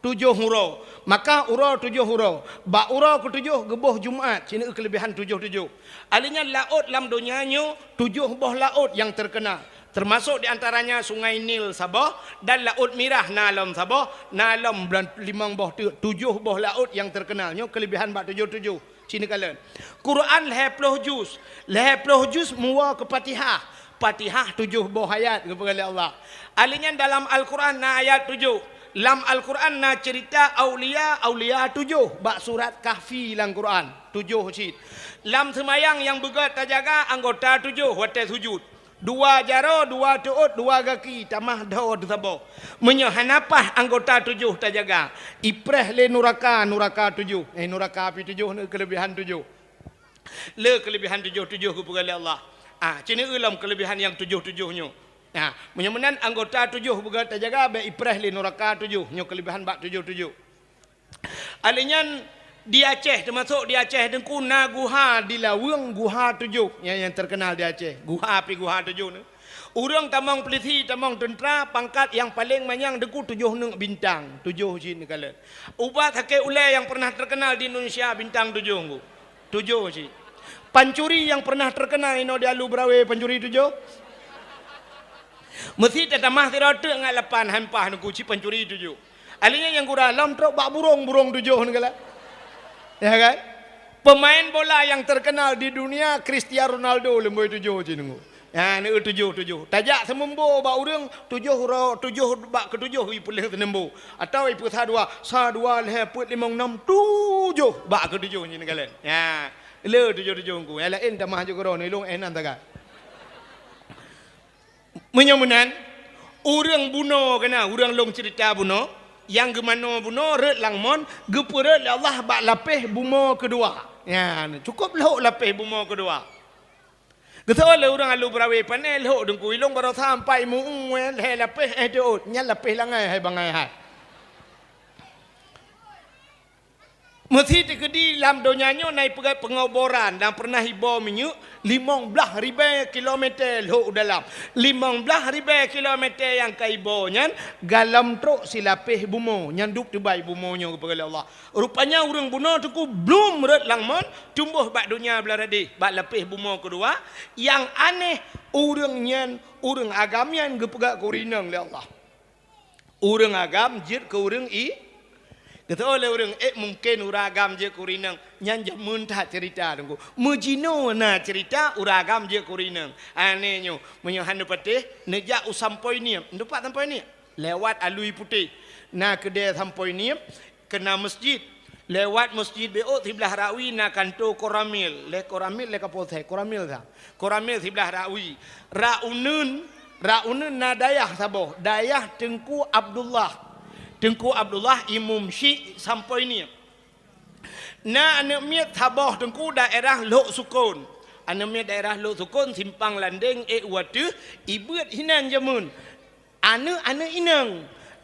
Tujoh uroe. Maka uroe tujoh uroe. Bak uroe keutujoh geuboh Jumat, ci neueu keuleubehan tujoh-tujoh. Alheuh nyan laôt lam donya nyoe tujoh boh laôt nyang teukeunal. Teumasok di antaranya Sungai Nil saboh dan Laôt Mirah na lom saboh, na lom blan-, limong boh teuk, tujoh boh laôt nyang teukeunal. Nyoe keuleubehan bak tujoh-tujoh. Ci neukalon. Quran lhée ploh juz. Lhée ploh juz meuwoe keu Fatihah. Fatihah tujoh boh ayat geupeugah lé Allah. Alheuh nyan dalam Al-Quran na ayat tujoh. Lam Al-Quran na ceurita aulia, aulia tujoh bak surat Kahfi lam Quran. Tujoh cit. Lam seumayang nyang beugét tajaga anggota tujoh watée sujut. Dua jaroe, dua teuôt, dua gaki, tamah dhoe teusaboh. Meunyoe hana paih anggota tujoh tajaga, ipreh lé nuraka, nuraka tujoh. Eh, nuraka api tujoh ni keuleubehan tujoh. Le keuleubehan tujoh-tujoh geupeugah lé Allah. Ah, ci neueu lom keuleubehan nyang tujoh-tujoh nyoe. Ah, meunyoe meunan anggota tujoh beugét tajaga, bék ipreh lé nuraka tujoh. Nyoe keuleubehan bak tujoh-tujoh. Alheuh nyan di Aceh, teumasok di Aceh Teungku na guha di Laweueng, guha tujoh nyang, nyang teukeunal di Aceh. Guha pi guha tujoh ni. Ureuëng tamong pulisi, tamong teuntra, pangkat nyang paleng manyang Teungku tujoh neuk bintang, tujoh cit neukalon. Ubat sakét ulée nyang pernah teukeunal di Indonesia bintang tujoh Teungku. Tujoh cit. Pancuri nyang pernah teukeunal inoe di Alu Brawée, pancuri tujoh. Meusi tatamah sidroe teuk ngat lapan, hai mpah Teungku, cit pancuri tujoh. Alheuh nyan nyang gura lom trok bak burông, burông tujoh neukalon. Ya kan? Pemain bola nyang teukeunal di dunia, Cristiano Ronaldo, leumboi tujoh cit Teungku. Nyan, eh, tujoh-tujoh. Tajak seumeumbô bak ureuëng, tujoh ro-, tujoh bak keutujoh ipeuleueh seumeumbô. Atawa ipeusa dua, sa dua lhée peuet limong nam tujoh bak keutujoh nyan kalon. Nyan, le tujoh-tujoh Teungku. Nyang laén tamah ju keudroe, ilong eh nan taga. Meunyoe meunan, ureuëng bunoe keunan, ureuëng lôn ceurita bunoe, nyang geumanoe bunoe rot lam mon, geupeurot lé Allah bak lapéh bumoe keudua. Nyan, cukôp lhok lapéh bumoe keudua. Geuteu lé ureuëng alu beurawe pané lhok deungku ilong barosa ampai mu-ue lhée lapéh éh deuot, nyan lapéh langai hai bangai hai. Meusi teukeudi lam donya nyoe na ipeugah peungoboran dan peureunah iboh minyeuk limong blaih ribée kilometer lhok u dalam. Limong blaih ribée kilometer nyang ka iboh nyan galom trok silapéh bumoe nyang dup teubai bumoe nyoe geupeugah lé Allah. Rupanya ureuëng bunoe teungku blum rot langmon tumboh bak donya blaradeh bak lapéh bumoe keudua. Nyang aneh ureuëng nyan ureuëng agam nyan geupeugah keu ureuëng inong lé Allah. Ureuëng agam jeuet keu ureuëng i. Geuteu lé ureuëng ék mungken ureuëng agam jeuet keu ureuëng inong nyan jameun that ceurita deungku. Meujinoe na ceurita ureuëng agam jeuet keu ureuëng inong. Aneh nyoe meunyoe hana patéh neujak u Sampoi Niep. Ndupat Sampoi Niep? Lewat Alui Putéh. Na keudée Sampoi Niep. Keuna meuseujid. Lewat meuseujid béot siblaih rawi na kanto Koramil. Lé Koramil lé Kapolsek. Koramil sa. Koramil siblaih rawi. Rak uneun, rak uneun na dayah saboh. Dayah Teungku Abdullah. Teungku Abdullah Imum Syik Sampoi Niep. Na aneuëk miet saboh teungku daerah Lhok Sukon. Aneuëk miet daerah Lhok Sukon simpang landeng ék wateuh ibeuet hinan jameun. Aneuëk-aneuëk inong,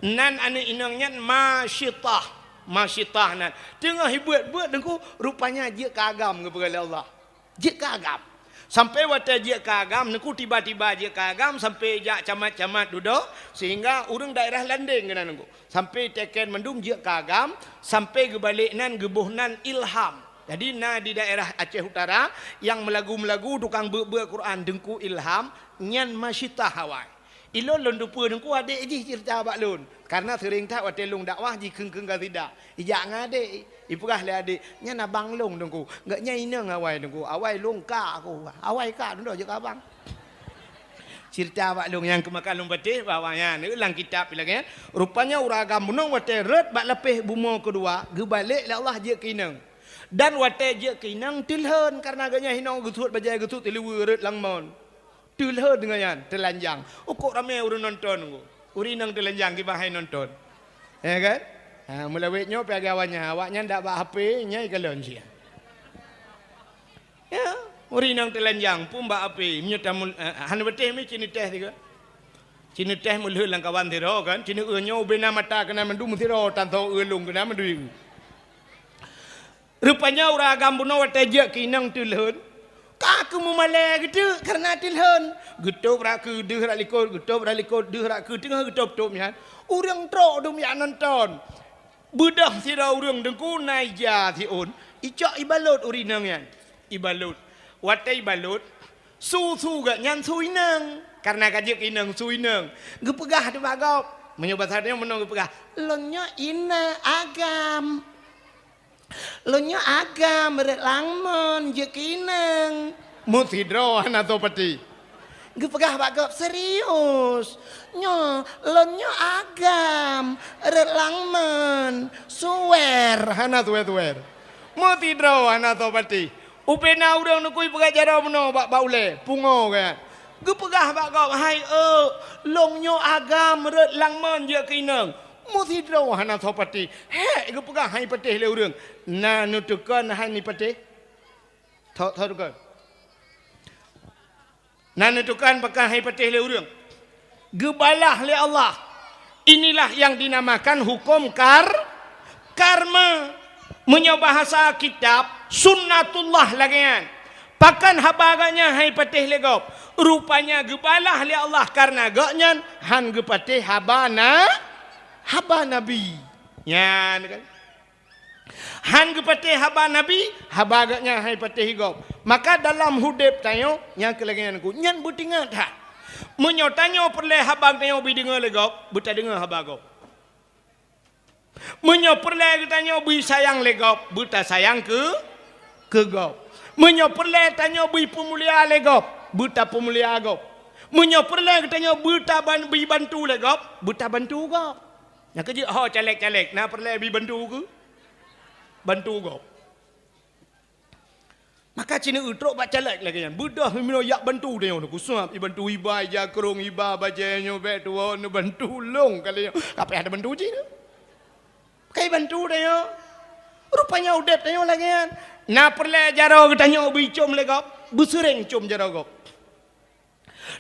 nan aneuëk inong nyan Masyitah. Masyitah nan teungoh ibuet-buet deungku, rupanya jeuet keu agam geupeugah lé Allah. Jeuet keu agam. Sampai watée jeuet keu agam, deungku tiba-tiba jeuet keu agam sampai jak camat-camat dudoe, sehingga ureuëng daerah Landeng keunan deungku. Sampai teken mandum jeuet keu agam, sampai geubalek nan geuboh nan Ilham. Jadi na di daerah Aceh Utara nyang meulagu-meulagu tukang beuet-beuet Quran Teungku Ilham, nyan Masyitah awai. Ilôn lôn teupeue deungku adék jih ceurita bak lôn, kareuna seuréng that watée lôn dakwah jikheun-kheun kasidah. Ijak ngon adék, ipeugah lé adék, "Nyan abang lôn deungku, gobnyan inong awai deungku, awai lôn kak aku, awai kak dudoe jeuet keu abang." Ceurita bak lôn nyang keumakan lôn patéh bahwa nyan lam kitab lagée nyan. Rupanya ureuëng agam bunoe watée rot bak lapéh bumoe keudua, geubalek lé Allah jeuet keu inong. Dan watée jeuet keu inong teulhon kareuna gobnyan hinoe geusuet bajée geusuet teuliweue rot langmon. Teulhon deungon nyan, teulanjang. Ukok ramé ureuëng nonton, ureuëng inong teulanjang kiban hai nonton. Ya kan? Ha, meulawét nyoe pih agak awaknyan, awaknyan dak bak H P, nyai kalon sia. Ya, ureuëng inong teulanjang pun bak H P, meunyoe tamu, eh, hana beuteh mi cineuteh tiga. Cineuteh meulheueh lam kawan sidroe kan, cineue nyoe ubena mata keunan mandum sidroe, tan tho eulong keunan mandum. Rupanya ureuëng agam bunoe watée jeuet keu inong teulhon, ka keu meumalée geuteuk kareuna teulhon. Geutôb rak keu deuh rak likot, geutôb rak likot deuh rak keu teungoh geutôb-tôb nyan. Ureuëng trok dum jak nonton. Beudôh sidroe ureuëng deungku na ija siôn, icok ibalot ureuëng inong nyan. Ibalot. Watée ibalot, su-su gobnyan su inong. Kareuna ka jeuet keu inong su inong. Geupeugah teuma gob. Meunyoe basa nyoe meunoe geupeugah, "Lôn nyoe inong agam." Lôn nyoe agam rot langmon jeuet keu inong. Meusidroe hana soe patéh. Geupeugah bak gob serius. Nyoe lôn nyoe agam rot langmon suwer hana suwer-suwer. Meusidroe hana soe patéh. Ubena ureuëng neukui peugah jaroe meunoe bak, bak ulée pungoe kan. Geupeugah bak gob, "Hai eu, lôn nyoe agam rot langmon jeuet keu inong." Meusidroe hana soe patéh. Hék geupeugah hai patéh lé ureuëng. Na neutukon hai ni patéh? Tho, tho tukon. Na neutukon pakon hai patéh lé ureuëng. Geubalah lé Allah. Inilah yang dinamakan hukum kar-, karma. Meunyoe bahasa kitab, sunnatullah lagée nyan. Pakon haba gobnyan hai patéh lé gob? Rupanya geubalah lé Allah kareuna gobnyan han geupatéh haba na, haba Nabi. Nyan kan. Han geupatéh haba Nabi, haba gobnyan hai patéh gob. Maka dalam udeb tanyoe nyang keu lagée nyan ku, nyan beutingat that. Meunyoe tanyoe peureulée haba tanyoe beudeungoe lé gob, beutadeungoe haba gob. Meunyoe peureulée geutanyoe bui sayang lé gob, beutasayang keu, keu gob. Meunyoe peureulée tanyoe bui peumulia lé gob, beutapeumulia gob. Meunyoe peureulée geutanyoe beuta ban-, bui bantu lé gob, beutabantu gob. Nyang keujeuet ho caleg-caleg, na peureulée bui bantu keu? Bantu gob. Maka ci neutrok bak caleg lagée nyan. Beudôh meunoe jak bantu tanyoe, neukusab, ibantu iba, ija krong, iba bajée nyoe bék tuwoe, neubantu lông kali nyoe. Kapeue hana bantu jih nyoe? Kai bantu tanyoe. Rupanya udeb tanyoe lagée nyan. Na peureulée jaroe geutanyoe beuicom lé gob, beuseuréng com jaroe gob.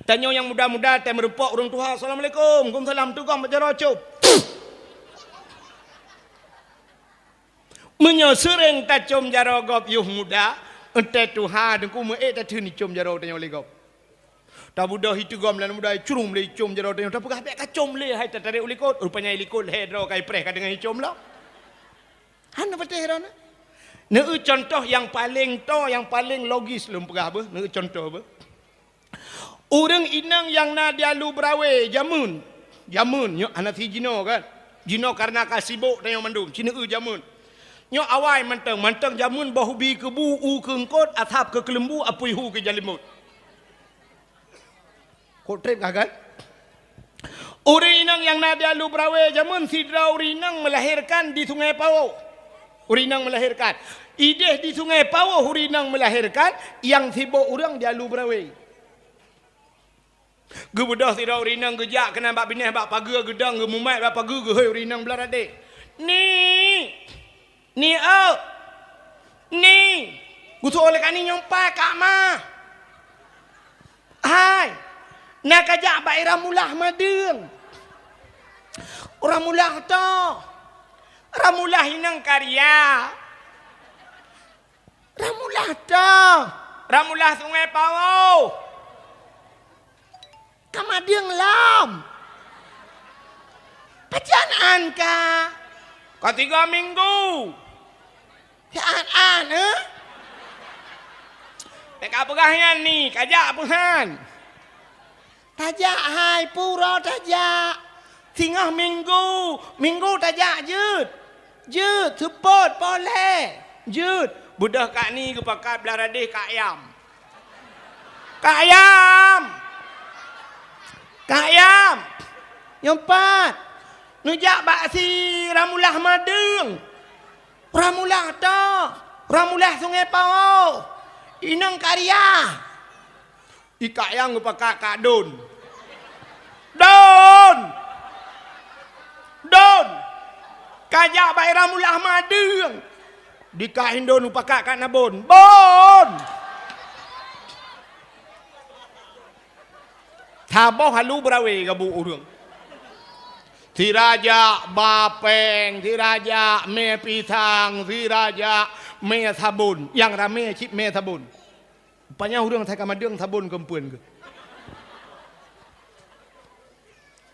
Tanyoe nyang muda-muda, teumeureumpok ureuëng tuha, "Assalamualaikum." "Waalaikumsalam." Teugom bak jaroe cop. Meunyoe seuréng tacom jaroe gob yoh muda, 'oh watée tuha teungku meu-ék tatheun icom jaroe tanyoe lé gob. Tabeudôh iteugom lam muda, curong lé icom jaroe tanyoe, tapeugah bék kacom lé, hai tatarek u likot. Rupanya i likot lhée droe ka ipreh ka deungon icom lom. Hana patéh droeneuh. Neueu contoh nyang paleng toe, nyang paleng logis lôn peugah beuh, neueu contoh beuh. Ureuëng inong nyang na di Alu Brawée jameun, jameun nyoe hana si jinoe kan. Jinoe kareuna ka sibok tanyoe mandum, ci neueu jameun. Nyoe awai mantong, mantong jameun boh ubi keubu, u keu eungkot, asab keu keuleumbu, apui hu keu jalimot. Kok treb ka kan? Ureuëng inong nyang na di Alu Brawée jameun sidroe ureuëng inong meulahérkan di Sungai Pawoh. Ureuëng inong meulahérkan. Idéh di Sungai Pawoh ureuëng inong meulahérkan, nyang sibok ureuëng di Alu Brawée. Geubeudôh sidroe ureuëng inong geujak keunan bak binéh bak pageue geudong geumumat bak pageue geuhôi ureuëng inong blah radeh. Ni! Ni, oh! Ni! Geusoe lé kani nyoe pai kak ma. Hai! Na kajak bak i Ramulah Madeueng. Ramulah toh. Ramulah inong karya. Ramulah toh. Ramulah Sungai Pawoh. Ka madeueng lom. Pajan an ka? Ka tiga minggu. Siat an, eh? Bék ka peugah nyan ni, kajak peuhan. Tajak hai pura tajak. Singoh minggu, minggu tajak jeuet. Jeuet, seupôt, poleh. Jeuet. Beudôh kak ni geupakat blah radeh kak yam. Kak yam! Kak yam! Nyoe pat. Neujak bak si Ramulah Madeueng. Ramulah toh. Ramulah Sungai Pawoh. Inong karya. I kak yam geupakat kak Don. Don! Don! Kajak bak i Ramulah Madeueng. Di kak Indon geupakat kak Nabon. Bon! Saboh Alu Brawée gabuek ureuëng. Sira jak ba péng, sira jak mé pisang, sira jak mé sabon. Nyang ramé cit mé sabon. Rupanya ureuëng asai ka madeueng sabon keumpuen geuh.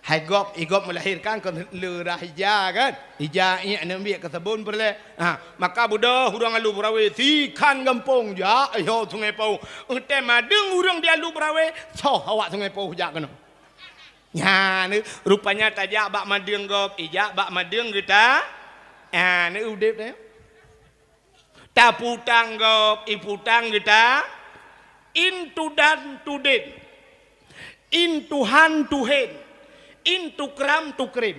Hai gob, i gob meulahérkan kon le rah ija kan? Ija iek neubiet keu sabon peureulée. Ha, maka beudôh ureuëng Alu Brawée sikhan gampông jak yoh Sungai Pawoh. Eunteuk madeueng ureuëng di Alu Brawée, soh awak Sungai Pawoh jak keunoe. Nyan, rupanya tajak bak madeueng gob, ijak bak madeueng geuta. Ha, ni udeb nyoe. Taputang gob, iputang geuta, in tudan tudin, in tuhan tuhen, in tukram tukrem.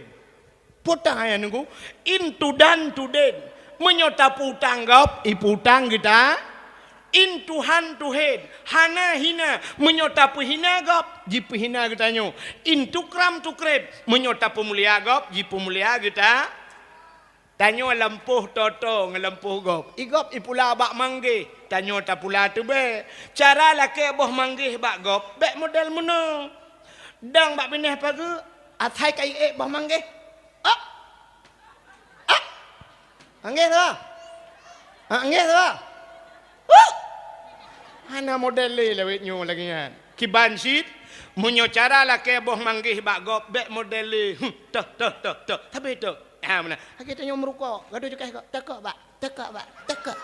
Putang ayah nunggu, in tudan tudin, meunyoe taputang gob, iputang geuta, in tuhan tuhen, hana hina, meunyoe tapeuhina gob, jipeuhina geutanyoe, in tukram tukrem, meunyoe tapeumulia gob, jipeumulia geuta. Tanyoe lampôh toto ngon lampôh gob. I gob ipula bak manggéh, tanyoe tapula teubée. Cara lakée boh manggéh bak gob, bék model meunoe. Dang bak binéh pageue, asai ka iék boh manggéh. Ak! Ak! Manggéh tu, ah. Ak, manggéh tu, ah. Huh! Hana model lé lawét nyoe lagée nyan. Kiban cit, meunyoe cara lakée boh manggéh bak gob, bék model lé. Huh, toh, toh, toh, toh. Tapi toh. Ah, meunan. Lagée tanyoe meurukok, gadoh cukéh kok. Tekok bak, tekok bak, tekok.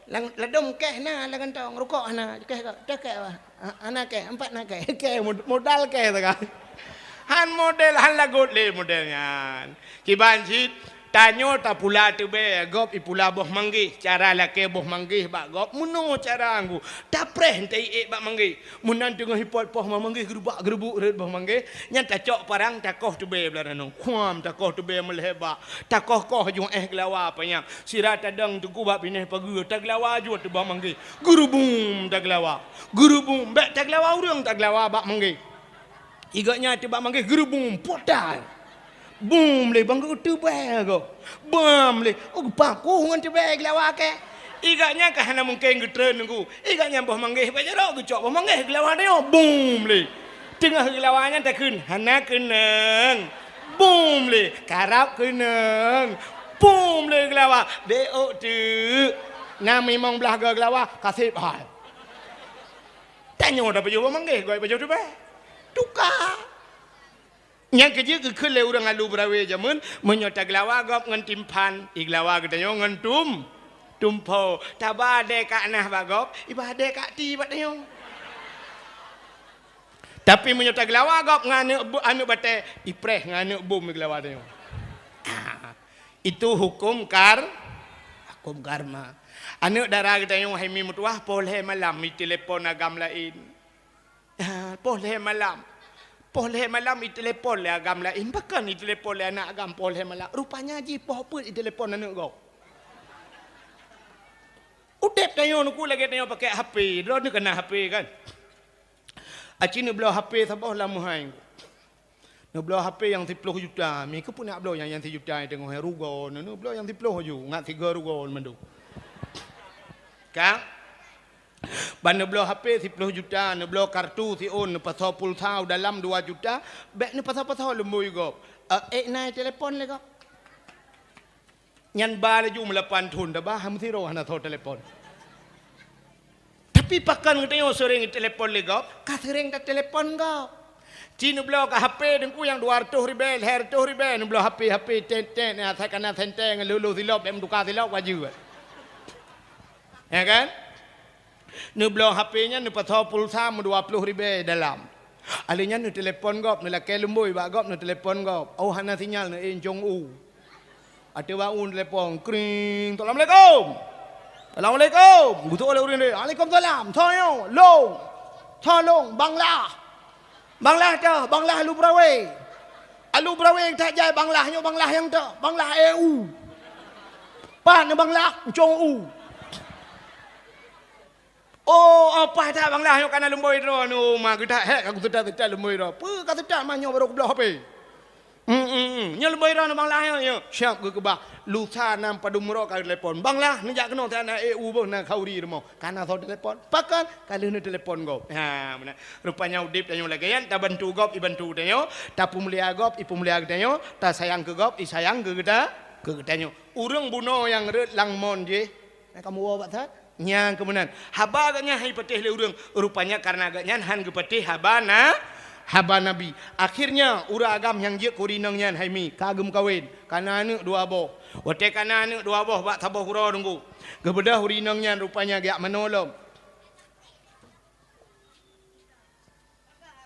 Lam, ladôm kéh na, lam gantong, rukok na, kéh ka, dah kéh bah. Ha, hana kéh, empat na kéh. Kéh, mod-, modal kéh tu kan. Han model, han lagot lé model nyan. Kiban cit, tanyoe tapula teubée, gob ipula boh manggéh. Cara lakée boh manggéh bak gob, meunoe cara nggu. Tapreh nte iék bak manggéh. Meunan teungoh ipot poh manggéh geurubak-geurubuk rot boh manggéh, nyan tacok parang takoh teubée blah ranoe. Kuam takoh teubée meulhée bak. Takoh-koh juéh geulawa panyang. Sira tadong teungku bak binéh pageue, tageulawa jeuet teubak manggéh. Geurubum tageulawa. Geurubum, bék tageulawa ureuëng tageulawa bak manggéh. I gobnyan teubak manggéh geurubum, potal. Bum lé bang geuteubée gob. Bam lé, oh, geupakoh ngon teubée geulawa kée. I gobnyan ka hana mungken geutreun Teungku. I gobnyan boh manggéh bak jaroe, geucok boh manggéh geulawa tanyoe, bum lé. Teungoh geulawa nyan takheun, "Hana keunong." Bum lé, "Karab keunong." Bum lé geulawa, "Beu ôk teuk." Na limong blaih goe geulawa, ka sép hai. Tanyoe tapajoh boh manggéh, goe pajoh teubèe. Tuka. Nyang keujeuet geukheun lé ureuëng alu beurawe jameun, meunyoe tageulawa gob ngon timphan, igeulawa geutanyoe ngon tum, tumpho. Taba dèe kak nah bak gob, iba dèe kak ti bak tanyoe. Tapi meunyoe tageulawa gob ngon aneuëk bu-, aneuëk batèe, ipreh ngon aneuëk bom igeulawa tanyoe. Ah, itu hukum kar-, hukum karma. Aneuëk dara geutanyoe hai mi meutuwah, poh lhèe malam itelepon agam laén. Ah, poh lhèe malam. Poh lhèe malam itelepon lé agam laén. Pakon itelepon lé aneuk agam poh lhèe malam? Rupanya jih poh peuet itelepon aneuk gob. Udeb tanyoe Teungku lagèe tanyoe pakèk H P. Droeneuh ka na H P kan? Aci neubloe H P saboh lam meuhai. Neubloe H P nyang siploh juta. Mi keupeue nak bloe nyang, nyang sijuta teungoh rugoe. Neubloe nyang siploh ju. Ngat sigoe rugoe mandum. Ka? Ban neubloe H P siploh juta, neubloe kartu siôn, neupasoe pulsa u dalam dua juta, bèk neupasoe-pasoe lumbôi gob. Eh, ék na itelepon lé gob. Nyan ba laju meulapan thôn, taba han meusidroe hana soe telepon. Tapi pakon geutanyoe seuréng itelepon lé gob, ka seuréng tatelepon gob. Ci neubloe ka H P Teungku nyang dua reutôh ribèe, lhèe reutôh ribèe, neubloe H P, H P, tet, tet, asai ka na senteng, lheuh-lheuh silop, bèk meutuka silop, wajéb. Ya kan? Neubloe H P nyan, neupasoe pulsa meudua ploh ribèe dalam. Alèh nyan neutelepon gob, neulakèe lumbôi bak gob, neutelepon gob. Oh, hana sinyal, neuék ncong u. Ateueh bak u neutelepon, kring, "Assalamualaikum." "Assalamualaikum." Geutôk lé ureueng deh, "Waalaikumsalam." "Soe nyoe?" "Lôn." "Soe lôn?" "Bang Lah." "Bang Lah teuh, Bang Lah alu beurawe." "Alu beurawe that jai Bang Lah nyoe, Bang Lah nyang teuh, Bang Lah E U." "Pat nyoe Bang Lah?" "Ncong u." "Oh, oh, paih that Bang Lah nyoe ka na lumbôi droe nyoe, ma geudak hék ka kuseutôt-seutôt lumbôi droe." "Peue ka seutôt, ma nyoe barô kubloe H P." "Hmm, hmm, hmm. Nyoe lumbôi droe nyoe Bang Lah nyoe, nyoe." Siap geukeubah. Lusa nam padum uroe ka telepon. "Bang Lah, neujak keunoe, siat na E U boh, na khauri rumoh." Ka na soe telepon. Pakon? Ka lheueh neutelepon gob. Ha, meunan. Rupanya udeb tanyoe lagèe nyan, tabantu gob, ibantu tanyoe, tapeumulia gob, ipeumulia geutanyoe, tasayang keu gob, isayang keu geuta-, keu geutanyoe. Ureueng bunoe nyang rhot lam mon jih, na kamoe woe bak that? Nyang keuh meunan. Haba gobnyan han ipatéh lé ureueng, rupanya kareuna gobnyan han geupatéh haba na-, haba Nabi. Akhirnya, ureueng agam nyang jeuet keu ureueng inong nyan hai mi, ka geumeukawen, ka na aneuk dua boh. Watèe ka na aneuk dua boh bak saboh uroe Teungku, geubeudôh ureueng inong nyan rupanya geujak manoe lom.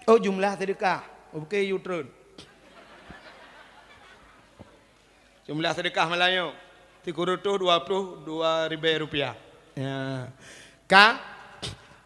Oh, jumlah seudeukah. Oh, bukon yue treun. Jumlah seudeukah malam nyoe, sikureueng reutôh dua ploh dua ribèe rupiah. Ya. Ka,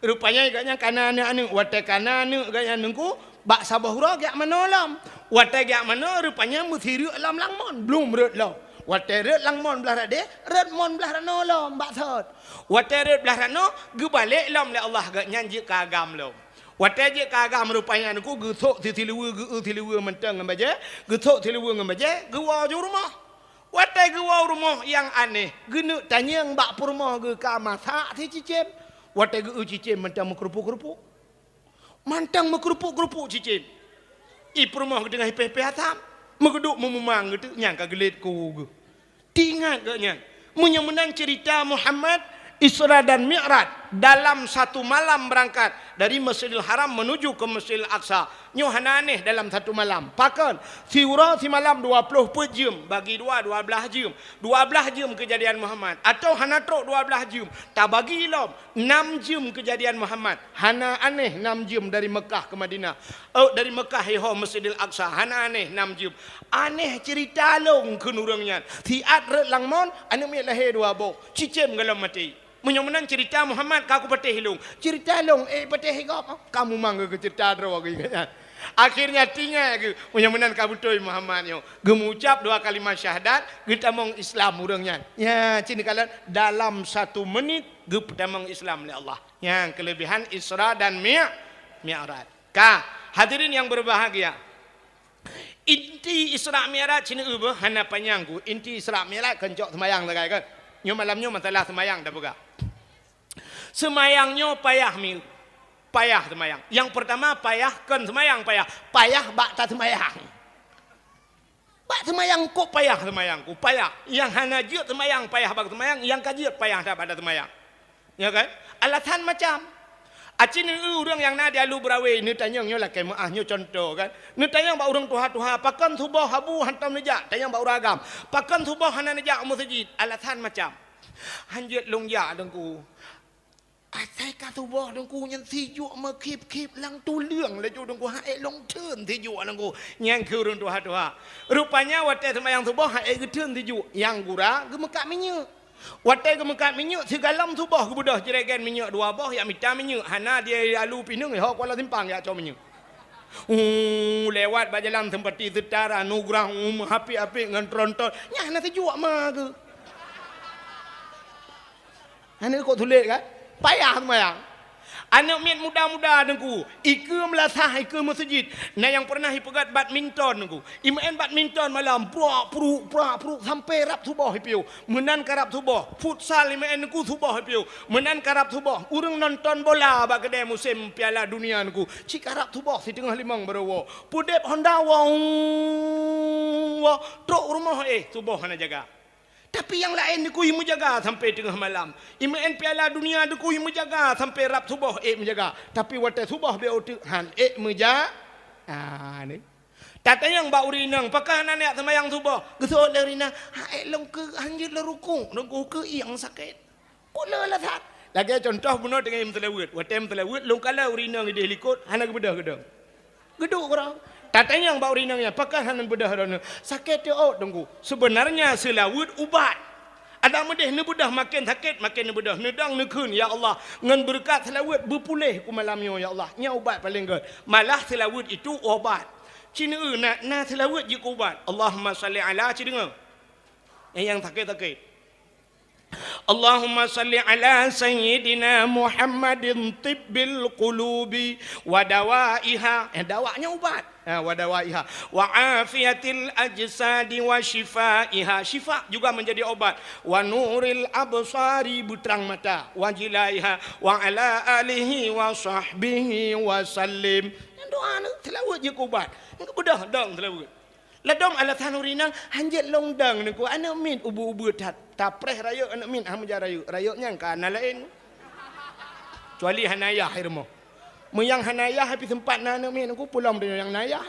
rupanya gobnyan ka na aneuk-aneuk. Watèe ka na aneuk gobnyan Teungku, bak saboh uroe geujak manoe lom. Watèe geujak manoe, rupanya meusi rhot lom lam mon, blom rhot lom. Watèe rhot lam mon blah rot deh, rhot mon blah rot noe lom, bak sot. Watèe rhot blah rot noe, geubalek lom lé Allah, gobnyan jeuet keu agam lom. Watèe jeuet keu agam rupanya Teungku, geusôk si siluweue, geu-eu siluweue mantong ngon bajèe, geusôk siluweue ngon bajèe, geuwoe ju rumoh. Watèe geuwoe u rumoh nyang aneh, geuneuk tanyong bak peurumoh geuh ka masak si cicém. Watèe geu-eu cicém mantong meukeurupuk-keurupuk. Mantong meukeurupuk-keurupuk cicém. I peurumoh geuh teungoh ipéh-péh asam, meugeuduek meumumang geuh teuk nyang ka geulet ku geuh. Teuingat gobnyan. Meunyoe meunan ceurita Muhammad, Isra dan Mi'raj, dalam satu malam berangkat dari Masjidil Haram menuju ke Masjidil Aqsa. Nyoe hana aneh dalam satu malam. Pakon? Siuroe simalam dua ploh peuet jeuem, bagi dua, dua blaih jeuem. Dua blaih jeuem keujadian Muhammad. Atawa hana trok dua blaih jeuem, tabagi lom, nam jeuem keujadian Muhammad. Hana aneh nam jeuem dari Meukah keu Madinah. Oh, dari Meukah iho Masjidil Aqsa. Hana aneh nam jeuem. Aneh ceurita lôn kheun ureueng nyan. Siat rhot lam mon, aneuk miet lahé dua boh. Cicém gohlom maté. Meunyoe meunan ceurita Muhammad ka kupatéh lôn. Ceurita lôn, eh, patéh gob. Ka mumang geuh keu ceurita droe geuh nyan. Akhirnya teuingat geuh, meunyoe meunan ka beutôi Muhammad nyoe. Geumeuucap dua kalimah syahadat, geutamong Islam ureueng nyan. Ya, ci neukalon dalam satu menit geupeutamong Islam lé Allah. Nyan keulebihan Isra dan Mi-, Mi'raj. Ka, hadirin yang berbahagia. Inti Isra Mi'raj ci neueu beuh, hana panyang ku. Inti Isra Mi'raj kon cok seumayang sagai kan. Nyoe malam nyoe masalah seumayang tapeugah. Seumayang nyoe payah mi-, payah seumayang. Nyang peurtama payah kon seumayang payah, payah bak taseumayang. Bak seumayang kok payah seumayang ku, payah. Nyang hana jeuet seumayang payah bak seumayang, nyang ka jeuet payah that bak taseumayang. Ya kan? Alasan macam. Aci neu ureuëng nyang na di Alu Beurawe, neutanyong nyoe lakée meuáh nyoe contoh kan. Neutanyong bak ureuëng tuha-tuha, pakon suboh habu hantom neujak, tanyong bak ureuëng agam. Pakon suboh hana neujak u meuseujid, alasan macam. Hanjeuet lôn jak Teungku. Asai ka suboh Teungku nyan sijuek meukhip-khip lam tuleueng laju Teungku, han ék lôn theun sijuek Teungku. Nyan keu ureuëng tuha-tuha. Rupanya watée seumayang suboh han ék geutheun sijuek, nyang gura geumeukat minyeuk. Watée geumeukat minyeuk, sigalom suboh geubeudôh jregen minyeuk dua boh, jak mita minyeuk, hana di Alu Pineung, ho Kuala Simpang jak cok minyeuk. Uh, lewat bak jalan Seumpati Seutara, Nugrah, um, hapik-hapik ngon tronton. Nyan hana sijuek ma geuh. Hana kok sulet kan? Payah seumayang. Aneuk miet muda-muda Teungku, ikeue meulasah, ikeue meuseujid. Na nyang pernah ipeugöt badminton Teungku. Imeu'en badminton malam, prak pruk, prak pruk, sampai rab suboh ipiôh. Meunan karab suboh, futsal imeu'en Teungku suboh ipiôh. Meunan karab suboh, ureuëng nonton bola bak keudè musém Piala Dunia Teungku. Cit karab suboh siteungoh limong baroe woe. Peudeb honda woe, woe, trok rumoh éh suboh hana jaga. Tapi nyang laén Teungku imeujaga sampai teungoh malam. Imeu'en Piala Dunia Teungku imeujaga sampai rab suboh ék meujaga. Tapi watée suboh beu uteuk han ék meuja-, ah, ni. Tatanyong bak ureuëng inong, pakon hana neujak seumayang suboh? Geuseuôt lé ureuëng inong, han ék lôn keu, hanjeuet lôn rukuk, lôn keu ieng sakét. Peue le alasan? Lagée contoh bunoe teungoh meuseulaweuet. Watée meuseulaweuet, lôn kalon ureuëng inong ideh likot, hana geubeudôh geudong. Geuduek keudroe. Tatanyong bak ureuëng inong nyan, pakon hana geubeudôh droeneueh? Sakét teuôt Teungku. Seubeunarnya seulaweuet ubat. Adak meudeh neubeudôh maken sakét, maken neubeudôh. Neudong neukheun, "Ya Allah, ngon beureukat seulaweuet beupuléh ku malam nyoe, ya Allah." Nyan ubat paleng gét. Malah seulaweuet itu ubat. Ci neu na, na seulaweuet jeuet keu ubat. Allahumma shalli ala, ci deungoe. Nyang, nyang sakét-sakét. Allahumma shalli ala sayyidina Muhammadin tibbil qulubi wa dawaiha. Eh, dawa nyan ubat. Ha, wa dawaiha. Wa afiyatil ajsadi wa syifaiha. Syifa juga menjadi obat. Wa nuril absari, beutrang mata. Wa jilaiha. Wa ala alihi wa sahbihi wa sallim. Nyan doa ni, seulaweuet jeuet keu ubat. Nyan keu beudôh dong seulaweuet. Ladôm alasan ureuëng inong, hanjeuet lôn dong Teungku, aneuk miet ubeut-ubeut that. Tapreh rayeuk aneuk miet, han meujak rayeuk. Rayeuk nyan ka na laén. Kecuali hana yah i rumoh. Meunyo hana yah, pih seumpat na aneuk miet Teungku, peulom donya nyang na yah.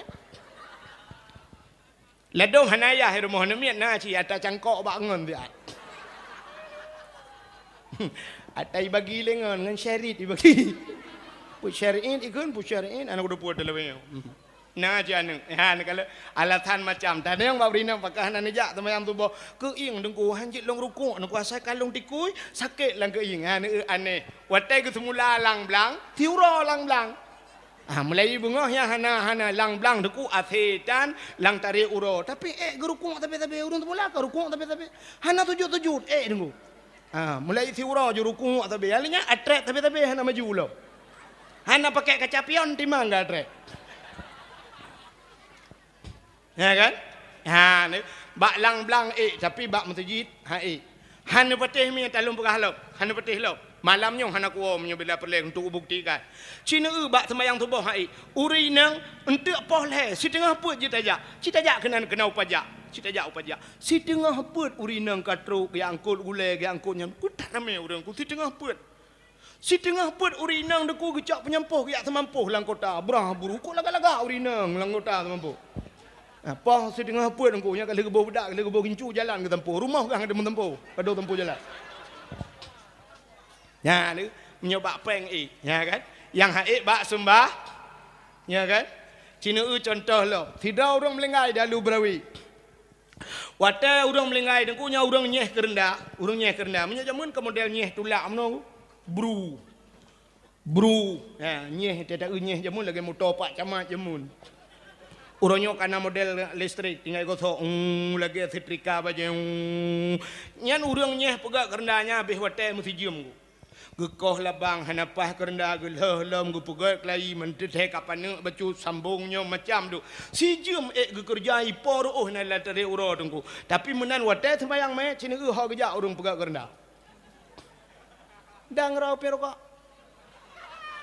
Ladôm hana yah i rumoh aneuk miet na cit ata cangkok bak ngon siat. Ata ibagi lé ngon, ngon syarit ibagi. Pue syarit ikheun, pue syarit, aneuk dua pue teulawé. Na cit aneuk. Ha, neukalon alasan macam. Tatanyong bak ureuëng inong, pakon hana neujak seumayang suboh? Keuieng Teungku, hanjeuet lôn rukuk Teungku, asai ka lôn tikui, sakét lam keuieng. Ha, neu aneh. Watée geuseumula lam blang, siuroe lam blang. Ha, mulai beungoh nyan hana, hana lam blang Teungku, asé tan lam tarék uroe. Tapi ék geurukuk sabe-sabe, ureuëng seumula ka rukuk sabe-sabe. Hana sujut-sujut, ék Teungku. Ha, mulai siuroe jurukuk sabe. Akhirnya atrét sabe-sabe hana maju lom. Hana pakai kaca pion timang ka atrét. Ya kan? Ha, ni, bak lam blang ék, tapi bak meuseujid han ék. Hana patéh mi talôn peugah lom, hana patéh lom. Malam nyoe hana kuwoe meunyoe bila peureulée untuk buktikan. Ci neu bak seumayang suboh han ék. Ureuëng inong enteuk poh lhée, siteungoh peuet jeuet tajak. Ci tajak keunan keunoe u pajak. Ci tajak u pajak. Siteungoh peuet ureuëng inong ka trok, geuangkot gulée, geuangkot nyan. Keu that ramé ureuëng ku siteungoh peuet. Siteungoh peuet ureuëng inong Teungku geucok peunyampôh geujak seumampôh lam kota. Brah buru, kok lagak-lagak ureuëng inong lam kota seumampôh. Ha, poh siteungoh peuet Teungku, nyan ka lheueh geuboh beudak, ka lheueh geuboh gincu jalan geusampôh. Rumoh gah deuh meusampôh, padub sampôh jalan. Nyan, meunyoe bak péng ék, ya kan? Nyang han ék bak seumbah, ya kan? Ci neu contoh lom, sidroe ureuëng meulinggai di Alu Beurawe. Watée ureuëng meulinggai Teungku nyan ureuëng nyeh keureunda, ureuëng nyeh keureunda. Meunyoe jameun ka model nyeh tulak meunoe, bru. Bru. Ha, nyeh, teuta nyeh jameun lagée moto Pak Camat jameun. Uroe nyoe ka na model listrik, tinggai gosok, ung, lagée setrika bajée, ung. Nyan ureuëng nyeh peugah keureunda nyan habéh watée meusijeuem Teungku. Geukoh labang hana paih keureunda, geulheueh lom geupeugét keulayi, meunteuthée ka paneuk bacut, sambong nyoe macam tu. Sijeuem ék geukeureuja ipo reuôh na lam tarek uroe teungku. Tapi meunan watée seumayang mét, sineuk ho geujak ureuëng peugét keureunda. Dang rau pih rukok.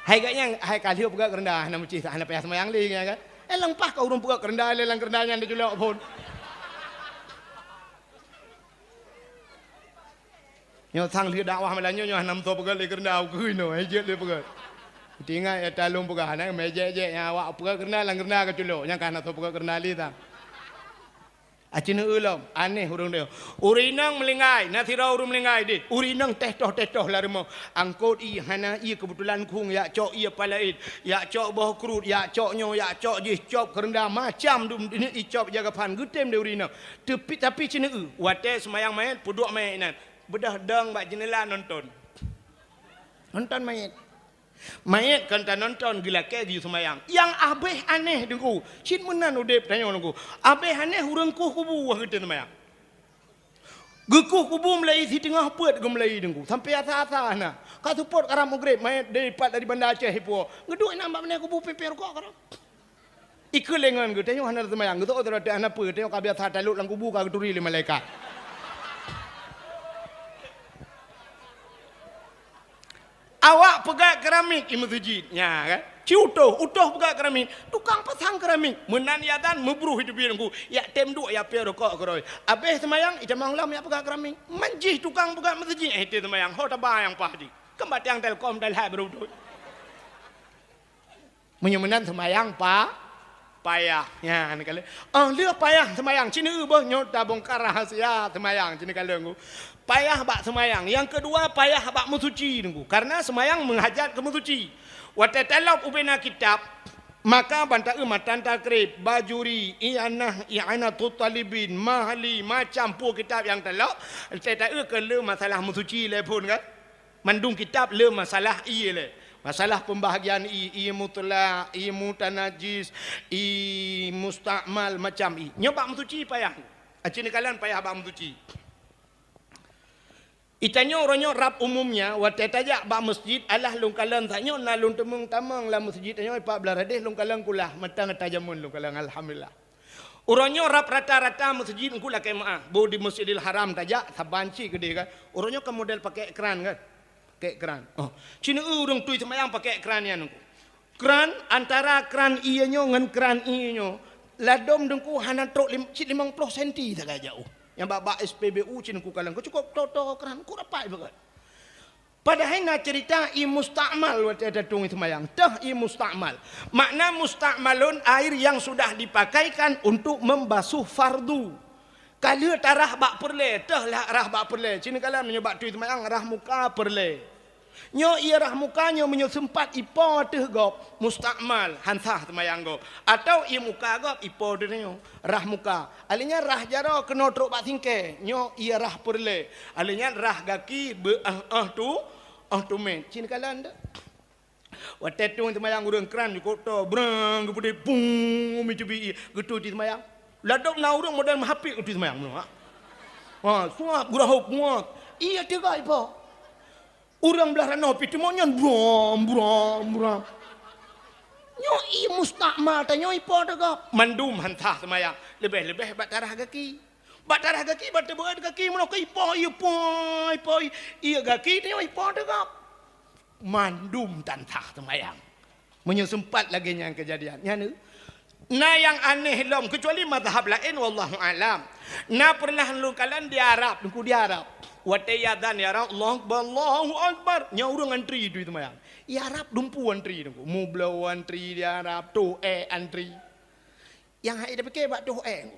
Hai gak nyang, hai ka lheueh peugét keureunda, hana meucih, hana payah seumayang lé nyan kan. Eh, leupah ka ureuëng peugét keureunda, lé lam keureunda nyan diculok phon. Nyoe sang lheueh dakwah malam nyoe, nyoe hana meusoe peugét lé keureunda ukeue inoe, hai jeuet lé peugét. Teuingat ya talong peugah, na mé jek-jek nyang awak peugét keureunda, lam keureunda ka culok, nyang ka hana soe peugét keureunda lé sang. Aci neueu lom, aneh ureuëng nyoe. Ureuëng inong meulinggai, na sidroe ureuëng meulinggai deh. Ureuëng inong teh toh, teh toh lam rumoh. Angkot ié, hana ié, keubeutulan khueng, yak cok ié palaén, yak cok boh kruet, yak cok nyoe, yak cok jih, cop keureunda, macam dum deuneuk icop jaga phan, geutem deh ureuëng inong. Tapi, tapi sineuk, watée seumayang manyét, peuduek manyét inan. Beudôh dong bak jeunela nonton. Nonton manyét. Manyét kon tanonton, geulakée geuyue seumayang. Nyang abéh aneh teungku, cit meunan udeb tanyoe teungku. Abéh aneh ureuëng kueh kubu wah geutem seumayang. Geukueh kubu meulai siteungoh peuet geumeulai teungku, sampai asa-asa na. Ka seupôt karab Maghrib, manyét dipat dari Banda Aceh ipuwoe. Geuduek inan bak binéh kubu pipée rukok karab. Ikeu lé ngon geutanyoe hana seumayang, geusoe sidroe teuk hana peue, tanyoe ka biasa talok lam kubu ka geuturi lé malaikat. Awak peugét keramik i meuseujid, nya kan? Ci utoh, utoh peugét keramik, tukang pasang keramik. Meunan ya dan meubruh itu bieng ku, yak tem duek ya pie rukok keurôi. Abéh seumayang, itamong lom yak peugét keramik. Manjih tukang peugét meuseujid, eh, itu seumayang, ho taba nyang pah jih. Keumbatiang Telkom, Telhai baru beutôi. Meunyoe meunan seumayang pa-, payah. Nyan ka lheueh. Oh, lheueh payah seumayang, ci neueu boh nyoe tabongkar rahasia seumayang, ci neukalon ku. Payah bak seumayang. Nyang keudua, payah bak meusuci teungku. Karena seumayang meuhajat keu meusuci. Watée talop ubena kitab, maka ban taeu matan takrib, Bajuri, I'anah, I'anatut Talibin, Mahali, macam peue kitab nyang talop, watée taeu keu le masalah meusuci lé phon kan. Mandum kitab le masalah ié lé. Masalah pembahagian ié, ié mutlak, ié mutanajis, ié mustakmal, macam ié. Nyoe bak meusuci payah. Aci neukalon payah bak meusuci. Itanyoe uroe nyoe rab umumnya, watée tajak bak meuseujid, alah lôn kalon tanyoe na lôn teumeung tamong lam meuseujid tanyoe pat blaih radeh lôn kalon kulah, mantong ata jameun lôn kalon, alhamdulillah. Uroe nyoe rab rata-rata meuseujid teungku lakée meuáh. Boh di Masjidil Haram tajak, saban cit keudeh kan. Uroe nyoe kan model pakai kran kan? Pakai kran. Oh, ci neueu ureuëng tui seumayang pakai kran nyan teungku. Kran, antara kran ié nyoe ngon kran ié nyoe, ladom teungku hana trok lim-, cit limong ploh senti sagai jaoh. Nyang bak-bak S P B U ci teungku kalon, ka cukôp to-to kran, ku rapat beugét. Padahai na cerita ié mustakmal watée tatueng seumayang. Teuh ié mustakmal. Makna mustakmalun air yang sudah dipakaikan untuk membasuh fardu. Ka lheueh tarah bak peureulée, teuh lah rah bak peureulée. Ci neukalon meunyoe bak tui seumayang rah muka peureulée. Nyoe ié rah muka nyoe meunyoe seumpat ipo teuh gob, mustakmal, han sah seumayang gob. Atau ié muka gob ipo teuh nyoe, rah muka. Alheuh nyan rah jaroe keunoe trok bak singkée, nyoe ié rah peureulée. Alheuh nyan rah gaki beu-éh-éh tu, éh tumét. Ci neukalon teuh. Watée tueng seumayang ureuëng kran jikôb to, brang geupeudeh, bung, mi cubi ié, geutui seumayang. Ladom na ureuëng model meuhapit geutui seumayang meunoe, ha. Ha, suap geurahop muat. Ié teuh gob ipo. Ureuëng blaih ranoe pih teuma nyan brom, brom, brom. Nyoe ié mustakmal tanyoe ipo teuh gob. Mandum han sah seumayang. Leubeh-leubeh bak tarah gaki. Bak tarah gaki, bak teubeuet gaki, meunoe ka ipo, ié po, ipo, ié gaki tanyoe ipo teuh gob. Mandum tan sah seumayang. Meunyoe seumpat lagée nyan keujadian, nyan na nyang aneh lom, keucuali mazhab laén, wallahu a'lam. Na peureunah lôn kalon di Arab, teungku di Arab. Watée iazan, ya Arab, Allahu Akbar, Allahu Akbar. Nyan ureuëng antri tui seumayang. Di Arab dumpeue antri teungku. Mubloe antri di Arab, toh ék antri. Nyang hai tapike bak toh ék.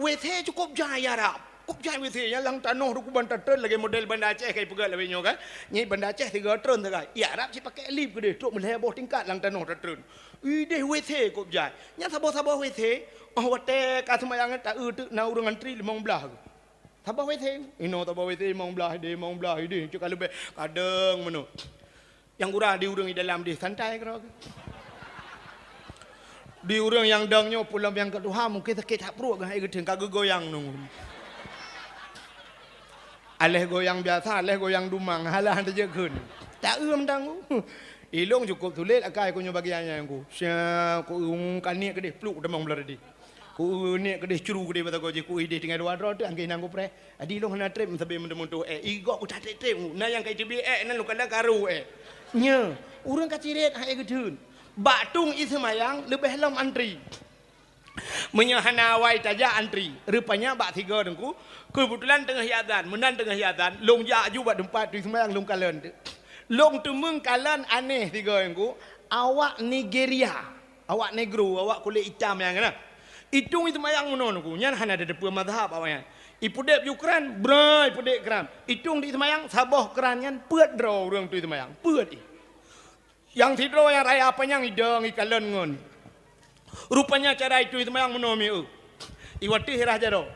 W C cukôp jai Arab. Cukôp jai W C nyang lam tanoh dukeuban tatreun lagée model Banda Aceh kai peugah lawét nyoe kan. Nyan Banda Aceh tiga treun sagai. Di Arab cit pakai lip keudeh, trok meulhée boh tingkat lam tanoh tatreun. Ideh W C cukôp jai. Nyan saboh-saboh W C, oh watée ka seumayang ta-eu teuk na ureuëng antri limong blaih. Saboh W C, inoe saboh W C limong blaih ideh, limong blaih ideh, cit ka leubeh kadang meunoe. Nyang gura di ureuëng di dalam deh santai keudroe. Di ureuëng nyang dong nyoe pulom nyang keu tuha mungken sakét that pruet geuh hai geuteun ka geugoyang nunggu. Aléh goyang biasa, aléh goyang dumang, halah teujeuet kheun. Taeu mantong ku. Ilong cukôp sulet akai ku nyoe bagian nyan ku. Sya, ku eu ka niet keudeh, pluk tamong blah tadi. Ku eu niet keudeh, cru keudeh, basa goe jih ku ideh tinggai dua droe teuh, angkée nang ku preh. Adi ilong hana trép sabe meuteumé tôh ék. Igok ku tatrép-trép. Na nyang ka iteubiet ék, na lôn kadang karu ék. Nyoe, ureuëng ka cirét hai geutheun. Bak tueng ie seumayang leubeh lom antri. Meunyoe hana awai tajak antri, rupanya bak sigoe teungku, keubeutulan teungoh iazan, meunan teungoh iazan, lôn jak aju bak teumpat tueng seumayang lôn kalon teuh. Lôn teumeung kalon aneh sigoe teungku, awak Nigeria, awak negro, awak kulét itam nyang na. Itueng ie seumayang meunoe teungku, nyan hana tateupeue mazhab awaknyan. Ipeudeb ju kran, bra ipeudeb kran. Itueng ie seumayang, saboh kran nyan peuet droe ureuëng tueng ie seumayang, peuet ie. Nyang sidroe nyang raya panyang idong ikalon ngon. Rupanya cara itueng ie seumayang meunoe mieu. Iwateueh irah jaroe.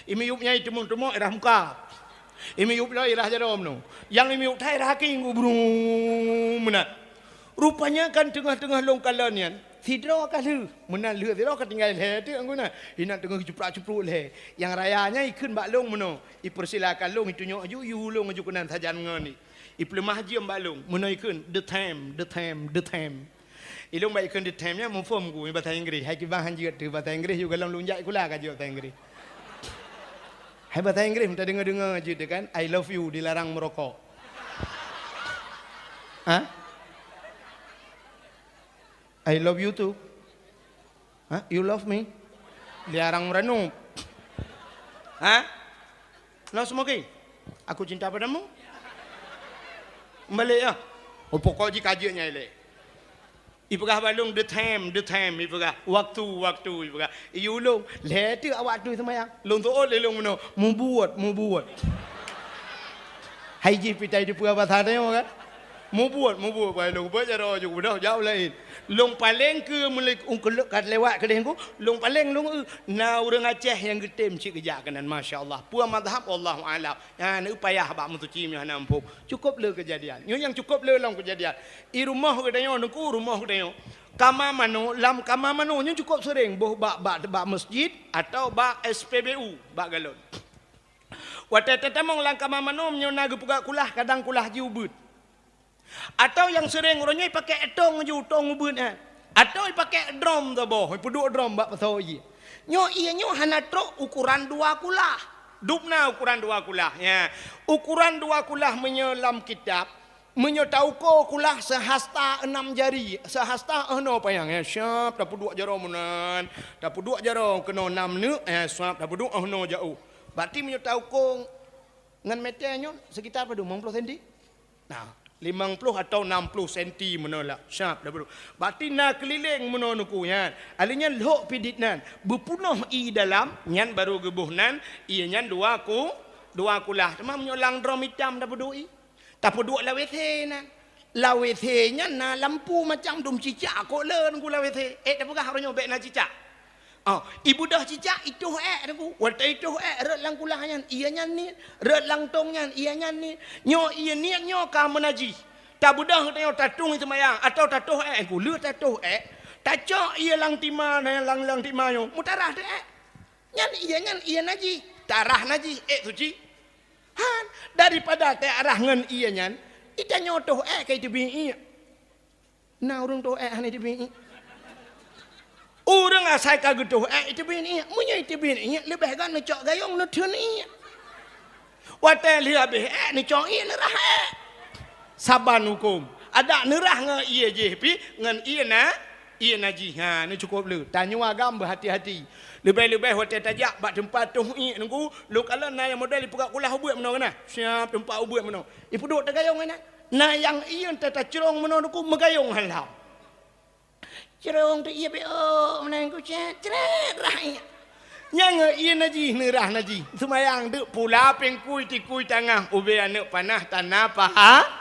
Imiyueb nyan iteumong-teumong irah muka. Imiyueb lom irah jaroe meunoe. Nyang imiyueb that irah kaki ngubru meunan. Rupanya kan teungoh-teungoh lôn kalon nyan, sidroe ka lheueh. Meunan lheueh sidroe ka tinggai lhée teuk angguna. Inan teungoh jiprak-cipruk lhée. Nyang raya nyan ikheun bak lôn meunoe. Ipeursilakan lôn itunyok aju, iyue lôn aju keunan sajan ngon i. Ipeuleumah jeuem bak lôn, meunoe ikheun, "The time, the time, the time." Ilôn bak ikheun the time nyan muphom ku basa Inggréh, hai kiban han jeuet teuh basa Inggréh, yue gohlom lôn jak sikula ka jeuet basa Inggréh. Hai basa Inggréh meudeungoe-deungoe jeuet teuh kan, "I love you" dilarang meurokok. Ha? "I love you too." Ha? "You love me?" Dilarang meuranup. Ha? "No smoking." "Aku cinta padamu." Balek ya. Oh, pokok jih ka jeuet nyan ilée. Ipeugah bak lôn, "The time, the time," ipeugah. "Waktu, waktu," ipeugah. Iyue lôn, lhée teuk awak tueng ie seumayang. Lôn teuôt lé lôn meunoe, "Mubuet, mubuet." Hai jih pih tai teupeue basa tanyoe kan? "Mubuet, mubuet," bak lôn, beuet jaroe ju beudôh jak u laén. Lôn paleng keu meuleuek ungkeulok ka lewat keudeh ku, lôn paleng lôn eu, na ureuëng Aceh nyang geutem cit geujak keunan, masya Allah. Peue mazhab, wallahu a'lam. Nyan eu payah bak meusuci meunyoe hana muphom. Cukôp le keujadian. Nyoe nyang cukôp le lom keujadian. I rumoh geutanyoe, teungku, rumoh geutanyoe. Kama manok, lam kama manok nyoe cukôp seuréng boh bak, bak, bak masjid atawa bak S P B U, bak galon. Watée tatamong lam kama manok, meunyoe na geupeugah kulah, kadang kulah jih ubeuet. Atawa nyang seuréng uroe nyoe ipakék tong ju, tong ubeuet nyan. Atawa ipakék drom saboh, ipeuduek drom bak pasoe ie. Nyoe ie nyoe hana trok ukoran dua kulah. Dubna ukoran dua kulah, ya. Ukoran dua kulah meunyoe lam kitab, meunyoe tauko kulah sehasta enam jari, sehasta 'oh noe panyang, ya, siap tapeuduek jaroe meunan, tapeuduek jaroe keunoe nam neuk, ya, siap tapeuduek 'oh noe jaôh. Berarti meunyoe tauko ngon meter nyoe sekitar padum, limong ploh senti? Nah, limong ploh atawa enam ploh senti meunoe lah. Siap tapeuduek. Berarti na keulileng meunoe teungku nyan. Alheuh nyan lhok pidit nan, beupunoh ie dalam, nyan barô geuboh nan, ie nyan dua ku, dua kulah. Teuma meunyoe lam drom itam tapeuduek ie. Tapeuduek lam WC nan. Lam WC nyan na lampu macam dum cicak kok le teungku lam WC. Eh, tapeugah uroe nyoe bék na cicak. Oh, ibeudôh cicak itoh ék teungku. Watée itoh ék rhot lam kulah nyan, ie nyan niet. Rhot lam tong nyan, ie nyan niet. Nyoe ie niet nyoe ka meunajih. Tabeudôh tanyoe tatueng ie seumayang atawa tatoh ék teungku. Le tatoh ék, tacok ie lam tima, lam, lam tima nyoe, meutarah teuh ék. Nyan ie nyan ie najih, tarah najih, ék suci. Han, daripada teuarah ngon ie nyan, itanyoe toh ék ka iteubiet iek. Na ureuëng toh ék hana iteubiet iek. Ureuëng asai ka geutoh ék iteubiet iek. Meunyoe iteubiet iek, leubeh gét neucok gayong neutheun iek. Watée lheueh habéh ék neucok iek neurah ék. Saban huköm. Adak neurah ngon ie jih pih ngon ie na Ie najih, ha, nyoe cukôp le. Tanyoe agam beuhati-hati. Leubeh-leubeh watée tajak bak teumpat toh iek teungku, lôn kalon na nyang model ipeugah kulah ubeuet meunoe keunan. Siap teumpat ubeuet meunoe. Ipeuduek tagayong keunan. Na nyang ie ta-, tacrong meunoe teungku, meugayong halam. Crong teuh ie beok meunan ku cét, crét rah iek. Nyang ie najih, neurah najih. Seumayang deuk pula péng kui tikui tangah ubé aneuëk panah tana paha.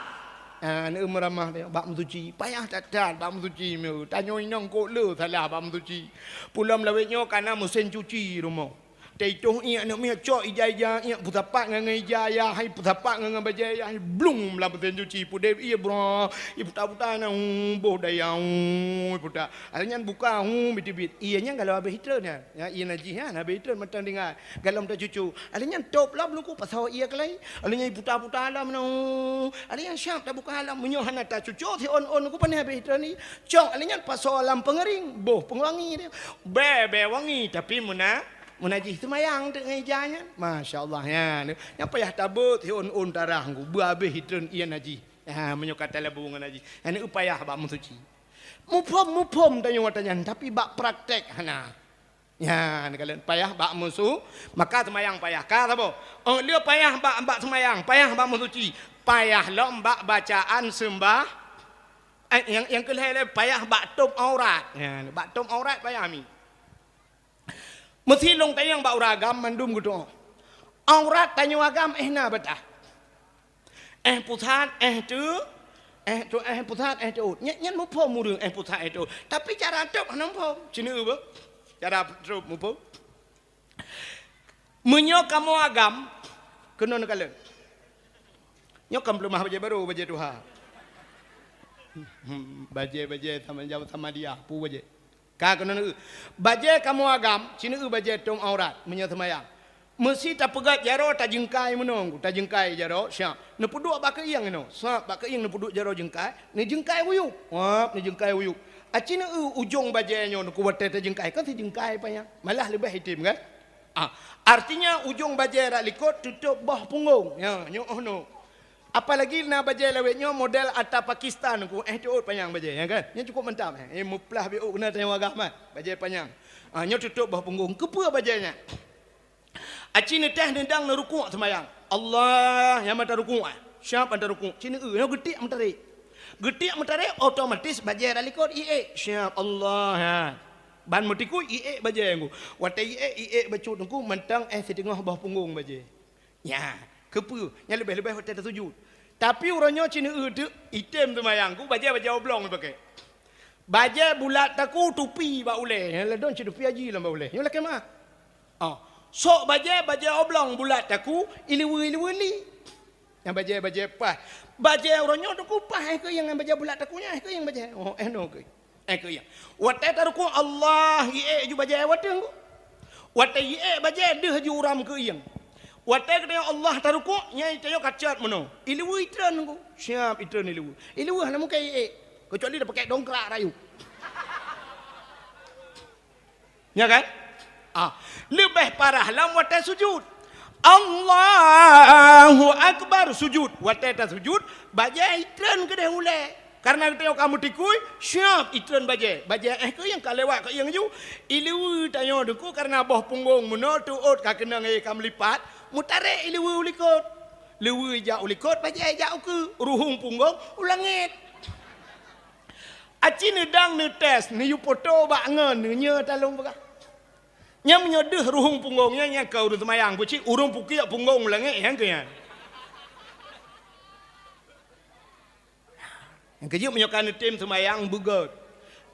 Ah, aneuëk meuramah teuh bak meusuci. Payah that-that bak meusuci meu. Tanyoe inong kok le salah bak meusuci. Pulom lawét nyoe kana meusén cuci rumoh. Teuitoh iék aneuk miet, cok ija-ija iék, peusapat ngon, ngon ija ayah, hai peusapat ngon, ngon bajèe ayah, hai blung lam meusén cuci, peudeh ié bra, ié puta-puta na, hu, boh daya, hu, puta. Akhé nyan buka, hu, bit-bit. Ié nyan galom habéh itreun nyan. Ya, ié najih nyan habéh itreun mantong tinggai. Galom tacucu. Akhé nyan top lom luku pasoe ié keulai. Akhé nyan puta-puta lom na, hu. Akhé nyan siap tabuka lom. Meunyoe hana tacucu, si on-on luku pané habéh itreun ni. Cok, akhé nyan pasoe lam peungeuring. Boh peungewangi dia. Bèe, bèe wangi, tapi meuna Meunajih seumayang teuk ngon ija nyan. Masya Allah, nyan. Nyang payah tabeuet, si on-on tarah ngku, beuhabéh itreun ié najih. Ha, meunyoe ka talabu ngon najih. Nyan payah bak meusuci. Muphom-muphom tanyoe ata nyan, tapi bak praktek hana. Nyan, kalon payah bak meusu-, maka seumayang payah. Ka saboh. Oh, le payah bak, bak seumayang, payah bak meusuci. Payah lom bak bacaan seumbah. Eh, nyang, nyang keu lhèe le payah bak tôb aurat. Nyan, bak tôb aurat payah mi. Meusi lôn tanyong bak ureueng agam mandum geutu'oh. Aurat tanyoe agam éh na beutah. Éh pusat, éh teu-, éh teu-, éh pusat, éh teuôt. Nyan, nyan muphom ureueng éh pusat, éh teuôt. Tapi cara tôb hana muphom. Ci neueu beuh. Cara tôb muphom. Meunyoe kamoe agam, keunoe neukalon. Nyoe kan peuleumah bajèe barô, bajèe tuha. Bajèe-bajèe sama jaweueb sama dia, peue bajèe. Ka keunoe neueu. Bajèe kamoe agam, ci neueu bajèe tôb aurat, meunyoe seumayang. Meusi tapeugöt jaroe tajeungkai meunoe, tajeungkai jaroe, siap. Neupeuduek bak keuieng inoe, siap bak keuieng neupeuduek jaroe jeungkai, neujeungkai wuyueb. Wap, neujeungkai wuyueb. Aci neueu ujong bajèe nyoe neuku watèe tajeungkai, kan sijeungkai panyang. Malah leubeh item, kan? Ah, artinya ujong bajèe rot likot tutôb boh punggong. Ya, nyoe oh no. Apalagi na bajèe lawét nyoe model ata Pakistan ku, éh teuôt panyang bajèe, ya kan? Nyan cukup mantap, eh. Eh, meuplah biôk keunan tanyoe agam, eh. Bajèe panyang. Ah, nyoe tutôb boh punggong. Keupeue bajèe nyan? Aci neutéh neudang neurukuk seumayang. Allah, nyang mata rukuk, eh. Siap mata rukuk. Ci neueu, nyoe geutiek meutarek. Geutiek meutarek, otomatis bajèe rot likot iék. Siap Allah, ha. Ban meutikui iék bajèe ngku. Watèe iék, iék bacut ngku, mantong éh siteungoh boh punggong bajèe. Nyan, keupeue? Nyan leubeh-leubeh watèe tasujut. Tapi uroe nyoe ci neueu teuk, item seumayang ku, bajèe-bajèe oblong ipaké. Bajèe bulat taku, tupi bak ulèe. Nyan ladôm cit tupi haji lam bak ulèe. Nyoe lakèe meu'ah. Oh, sok bajèe, bajèe oblong bulat taku, ileue-ileue li. Nyan bajèe, bajèe paih. Bajèe uroe nyoe taku paih, éh keuieng ngon bajèe bulat taku nyan, éh keuieng bajèe. Oh, éh no keuh. Éh keuieng. Watèe tarukuk Allah, iék ju bajèe watèe ngku. Watèe iék bajèe deuh ju uram keuieng. Watèe geutanyoe Allah tarukuk, nyan tanyoe kacot meunoe. Ileue itreun ngku. Siap itreun ileue. Ileue hana mungken iék. Keucuali tapaké dongkrak rayeuk. Nya kan? Ah, leubeh parah lam watèe sujut. Allahu Akbar, sujut. Watèe tasujut, bajèe itreun keudeh ulèe. Karena geutanyoe ka meutikui, siap itreun bajèe. Bajèe éh keuieng ka lewat keuieng ju. Ileue tanyoe teuk karena boh punggong meunoe teuôt ka keunong éh ka meulipat, meutarek ileue u likot. Leue jak u likot, bajèe jak u keue, ruhueng punggong u langèt. Aci neudang neutés, neuyue poto bak ngon, neunyoe talông peugah. Nyan meunyoe deuh ruhueng punggong nyan, nyan keu ureueng seumayang, peucit ureueng pukiek punggong u langèt, nyan keu nyan. Nyang keujeuet meunyoe ka neutem seumayang beugöt.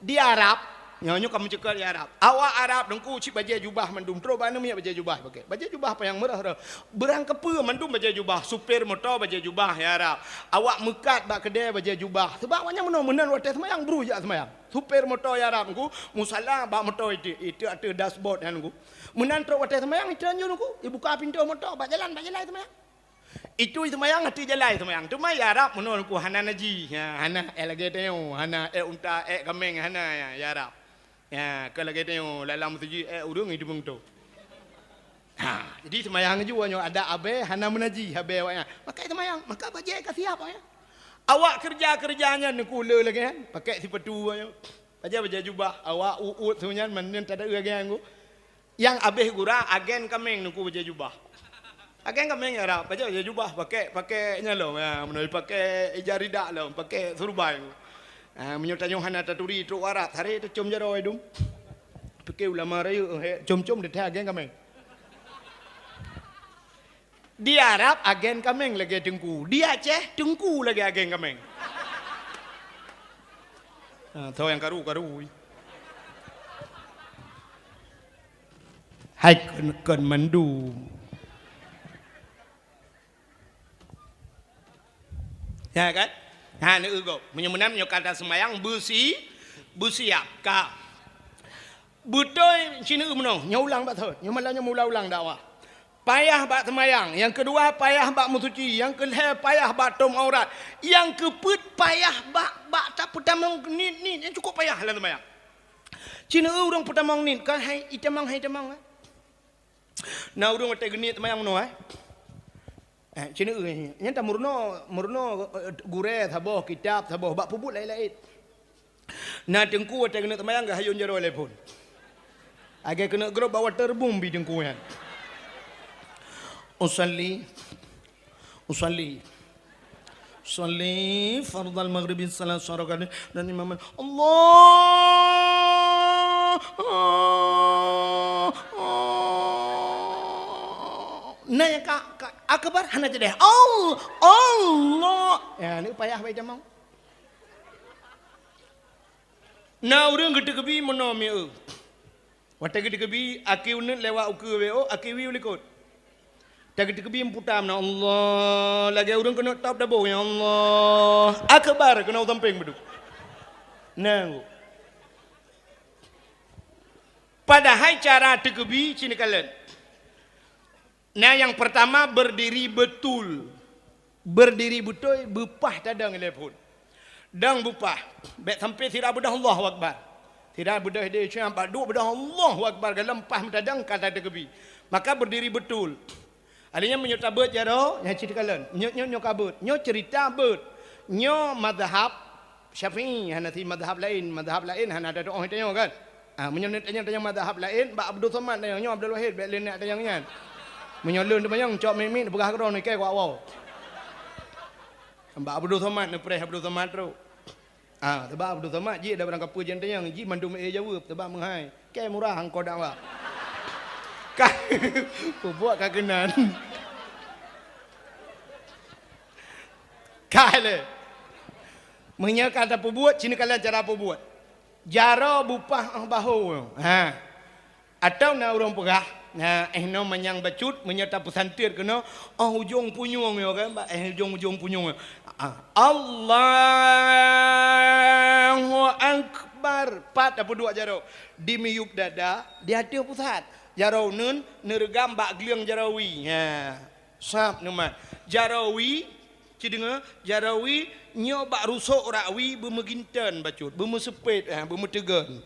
Di Arab, nyoe, nyoe ka meuceukeut di Arab. Awak Arab teungku cit bajèe jubah mandum, trok bak aneuk miet bajèe jubah paké. Bajèe jubah panyang meurah-rah. Beurang keupeue mandum bajèe jubah, supir moto bajèe jubah di Arab. Awak meukat bak keudè bajèe jubah. Seubab awak nyan meunoe meunan watèe seumayang, bru jak seumayang. Supir moto di Arab teungku, musala bak moto itu, itu ateueh dashboard nyan teungku. Meunan trok watèe seumayang, itreun ju teungku, ibuka pintoe moto, bak jalan, bak jalan seumayang. Itu seumayang ateueh jalan seumayang. Teuma di Arab meunoe teungku hana najih. Ha, hana ék lagèe tanyoe, hana ék unta, ék kaméng, hana ya, di Arab. Ya, ka lagèe tanyoe lam meuseujid ék ureueng itu beungoh. Ha, jadi seumayang ju nyoe adak abèe hana meunajih abèe awak nyan. Maka seumayang, maka bajèe ka siap awak nyan. Awak keureuja-keureuja nyan teungku le lagèe nyan, pakai sipatu awak nyan. Bajèe, bajèe jubah, awak uet-uet su nyan, meunan tadeuh lagèe nyan teungku. Nyang abéh gura agen kaméng teungku bajèe jubah. Agen kaméng ya Arab, bajèe, bajèe jubah paké, paké nyan lom, ya, meunoe paké ija rida lom, paké surban. Ah, meunyoe tanyoe hana taturi trok Arab, saré tacom jaroe dum. Pike ulama rayeuk, he, com-com di agen kaméng. Di Arab agen kaméng lagèe teungku, di Aceh teungku lagèe agen kaméng. Ah, tho nyang karu-karu. Hai kon, kon mandum. Ya kan? Ha, neueu gob. Meunyoe meunan, nyoe ka taseumayang beusi-, beusiap ka. Beutôi sineuk meunoe, nyoe ulang bak thon. Nyoe malam nyoe meuulang-ulang dakwah. Payah bak seumayang, nyang keudua payah bak meusuci, nyang keulhèe payah bak tom aurat, nyang keupeuet payah bak, bak tapeutamong niet-niet nyang cukôp payah lam seumayang. Sineuk ureueng peutamong niet, kan hai itamong, hai itamong, eh. Na ureueng watèe geuniet seumayang meunoe, eh. Eh, sineuk, eh, nyan tameurunoe, meurunoe, eh, gurèe saboh, kitab saboh, bak peubuet laén-laén. Na teungku watèe keuneuk seumayang geuhayôn jaroe lé phon. Lagèe keuneuk grob bak waterboom bi teungku nyan. Usalli, usalli, usalli fardhal maghribi tsalatsa rak'atin dan imam Allah. Na nyang ka, ka akbar hana jadi. Allah, Allah. Ya, ni payah baca mau. Na ureueng geuteukeubi meunoe mieu. Watèe geuteukeubi, aki uneut lewat ukeue W O, aki wi u likot. Watèe geuteukeubi meuputa meunoe, Allah, lagèe ureueng keuneuk top dabô, ya Allah. Akbar keunoe u sampéng beudôh. Nah. Padahai cara teukeubi cit neukalon. Nah, nyang peurtama, berdiri betul. Berdiri beutôi, beupah tadong ilèe phon. Dong beupah. Bèk sampai sira beudôh Allahu Akbar. Sira beudôh di siang, bak duek beudôh Allahu Akbar, galom pah meutadong ka tateukeubi. Maka berdiri betul. Akhirnya meunyoe tabeuet jaroe, nyan cit kalon. Nyoe, nyoe, nyoe ka beuet. Nyoe cerita beuet. Nyoe mazhab Syafi'i, hana si mazhab laén. Mazhab laén hana tatu'oh tanyoe kan? Ah, meunyoe neutanyong-tanyong mazhab laén, bak Abdul Somad tanyong, nyoe Abdul Wahid, bèk lé neutanyong nyan. Meunyoe lôn teumanyong, cok miet-miet, peugah keudroe nike kuat woe. Bak Abdul Somad, neupreh Abdul Somad trok. Ah, sabab Abdul Somad jih dak barang kapeue jeuet tanyong, jih mandum ék jaweueb, sabab meuhai. Kèe murah angkot dakwah. Ka, peubuet ka keunan. Ka lé. Meunyoe ka tapeubuet, cit neukalon cara peubuet. Jaroe beupah 'oh bahô. Ha. Atawa na ureueng peugah, na, eh, noe manyang bacut, meunyoe tapeusantet keunoe, 'oh ujong punyueng nyoe kan, bak, eh, ujong-ujong punyueng nyoe. Ah, Allahu Akbar. Pat tapeuduek jaroe. Di miyueb dada, di ateueh pusat. Jaroe uneun, neureugam bak gleueng jaroe wie. Ha. Sab neumat. Jaroe wie, ci deungoe, jaroe wie nyoe bak rusok rak wie beumeuginton bacut, beumeuseupet, ha, beumeuteugon.